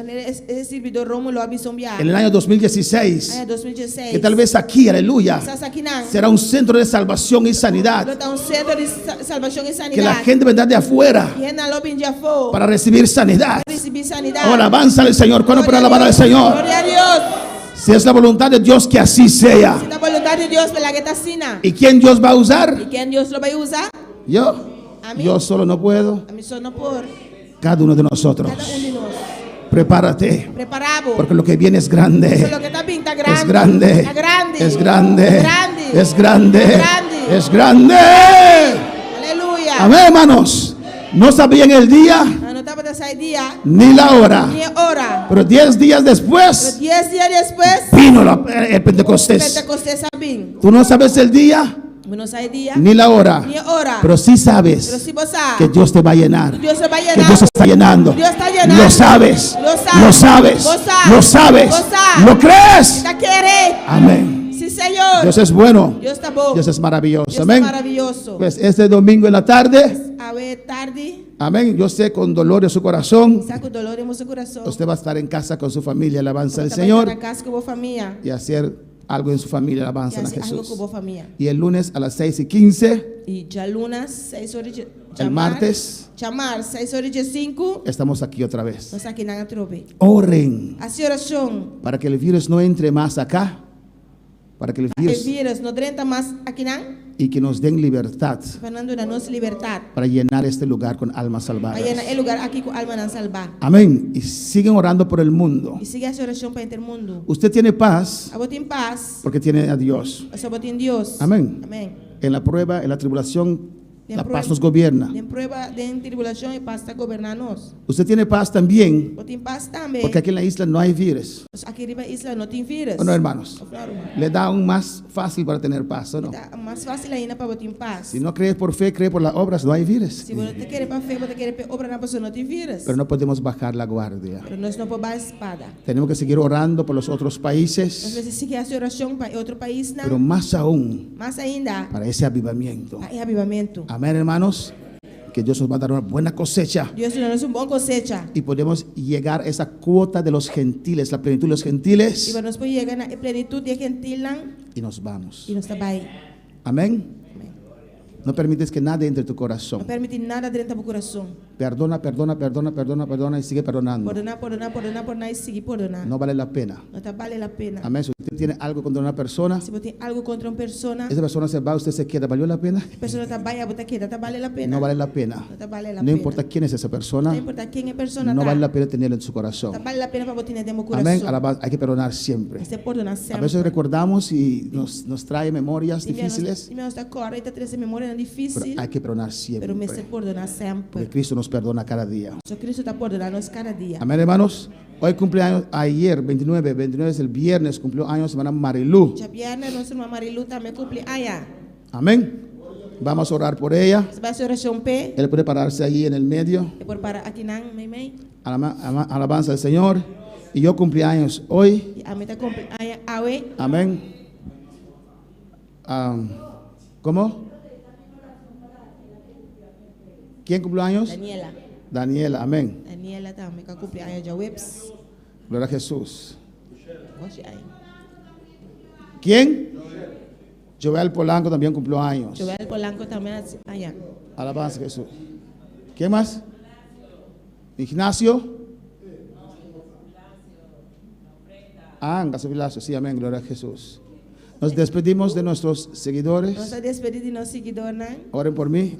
E sirbidó Rómulo a bisa un biaha. en el año 2016, Aña 2016. que tal vez aquí, aleluya, Kisas akinan. será un centro de salvación y sanidad. Lo ta un sentro di salbashon i Que la sanidat. gente vendrá de afuera Hende lo bin di afó. para recibir sanidad. Risibí sanidat. Ahora alabanza al Señor. ¿Cuándo para alabar al Señor? Gloria na Dios. Si es la voluntad de Dios, que así sea. Si ta boluntat di Dios, lag'é ta asina. ¿Y quién Dios va a usar? I ken Dios lo bai usa? Yo. Amén. Yo solo no puedo. Ami so no por. Cada uno de nosotros. Kada un di nos. Prepárate. Prepará bo. Porque lo que viene es grande. Loke ta bin ta grandi. Es grande. Ta grandi. Es grande. Grandi. Es grande. Grandi. Es grande. Aleluya. Amén, hermanos. No sabían el día Nan no tabata sa e dia, ni la hora. ni ora. Pero 10 días Pero después 10 dia despues, vino el Pentecostés. Pentekostes a bin. Tú no sabes el día Bo no sa e dia, ni la hora. ni ora. Pero sí Pero sabes si bo sa, que Dios te va a llenar. Dios te bai Que yena. Dios está llenando. Dios ta yenando. Lo sabes. Lo sabes. Lo sabes. Lo sabes. Lo sabes. Lo sabes. Lo crees. Ta kere. Amén. Si, Señor. Dios es bueno. Dios ta bon. Dios es maravilloso. Dios ta Amén. maravioso. Pues este domingo en la tarde, Awe tardi, amén. Yo sé con dolor de su corazón, sa ku doló den boso kurason. usted va a estar en casa con su familia, alabanza al Bo ta bai ta Señor na kas ku bo famia. y hacer algo en su familia, I alabanza a hasi algu Jesús. ku bo famia. Y el lunes a las 6 y 15, I djaluna, 6 or di el martes, Djamars, 6 or i 5, estamos aquí otra vez. nos ta akinan atrobe. Oren Hasi orashon. para que el virus no entre más acá, para que el E virus virus no drenta mas akinan, y que nos den libertad pa nan duna nos libertat. para llenar este lugar con almas Pa salvadas. yena e lugá aki ku almanan salbá. Amén. Y siguen orando por el mundo. I sigui hasi orashon pa henter mundu. Usted tiene paz Abo tin pas, porque tiene a Dios. pasobra bo tin Dios. Amén. Amèn. En la prueba, en la tribulación, Den la prueba- paz nos gobierna. Den prueba, den tribulashon e pas ta goberná nos. Usted tiene paz también Bo tin pas tambe. porque aquí en la isla no hay virus. Aki riba e isla no tin virus. ¿O no, hermanos? Òf no, ruman? Le da aún más fácil para tener paz, ¿o no? Ta mas fásil ainda pa bo tin pas. Si no crees por fe, cree por las obras, no hay virus. Si bo no ta kere pa fe, bo ta kere pa obranan, pasobra no tin virus. Pero no podemos bajar la guardia. Pero nos no por baha spada. Tenemos que seguir orando por los otros Nos países, mester sigui hasi orashon pa otro paisnan. pero más aún Mas ainda para ese avivamiento. pa e avivamentu. Amén, hermanos. Que Dios nos va a dar una buena cosecha Dios ta duna nos un bon kosecha. y podemos llegar a esa cuota de los gentiles, la plenitud de los I gentiles, pa nos por yega na e plenitut di e gentilnan y nos vamos. i nos ta bai. Amén. Amèn. No permites que nada entre en tu No corazón. permití nada drenta bo kurason. Perdona, perdona, perdona, perdona, perdona y sigue perdonando. Pordoná, pordoná, pordoná, pordoná i sigui pordoná. No vale la pena. No ta bale la pena. Amén. Si usted tiene algo contra una persona, Si bo tin algu kontra un persona, esa persona se va, usted se queda. ¿Valió la pena? e persona ta bai, abo ta keda, ta bale la pena? No vale la pena. No ta bale la No pena. importa quién es esa persona, No importá ken e persona no ta. vale la pena tenerlo en su corazón. No ta bale la pena pa bo tin'é den bo Amén. kurason. Alabanza. Hay que perdonar siempre. Mester pordoná A semper. veces recordamos y nos, nos trae memorias difíciles, I nos ta kòrda i ta trese memorianan pero difísil. hay que perdonar Pero mester siempre. pordoná Porque semper. Cristo nos perdona cada día. Pasobra Kristu ta pordoná nos kada dia. Amén, hermanos. Hoy cumpleaños, ayer, 29, 29 es el viernes, cumplió años hermana Marilú. Djabièrnè nos ruman Marilu tambe a kumpli aña. Amén. Vamos a orar por ella. Nos ta bai hasi orashon p'e. Él puede pararse allí en el medio. E por para akinan, meimei. Alabanza al Señor. Y yo cumplí años hoy. I ami ta kumpli aña awe. Amén. Ah, ¿Cómo? ¿Quién cumplió años? Daniela. Daniela, amén. Daniela tambe a kumpli aña djaweps. Gloria a Jesús. Oshi aña. ¿Quién? Joel Polanco también cumplió años. Joel Polanco tambe a hasi aña. Alabanza a Jesús. ¿Quién más? Ignacio. Ah, Gasofilacio. Sí, amén. Gloria a Jesús. Nos despedimos de nuestros Nos seguidores. ta despedí di nos siguidónan. Oren por mí.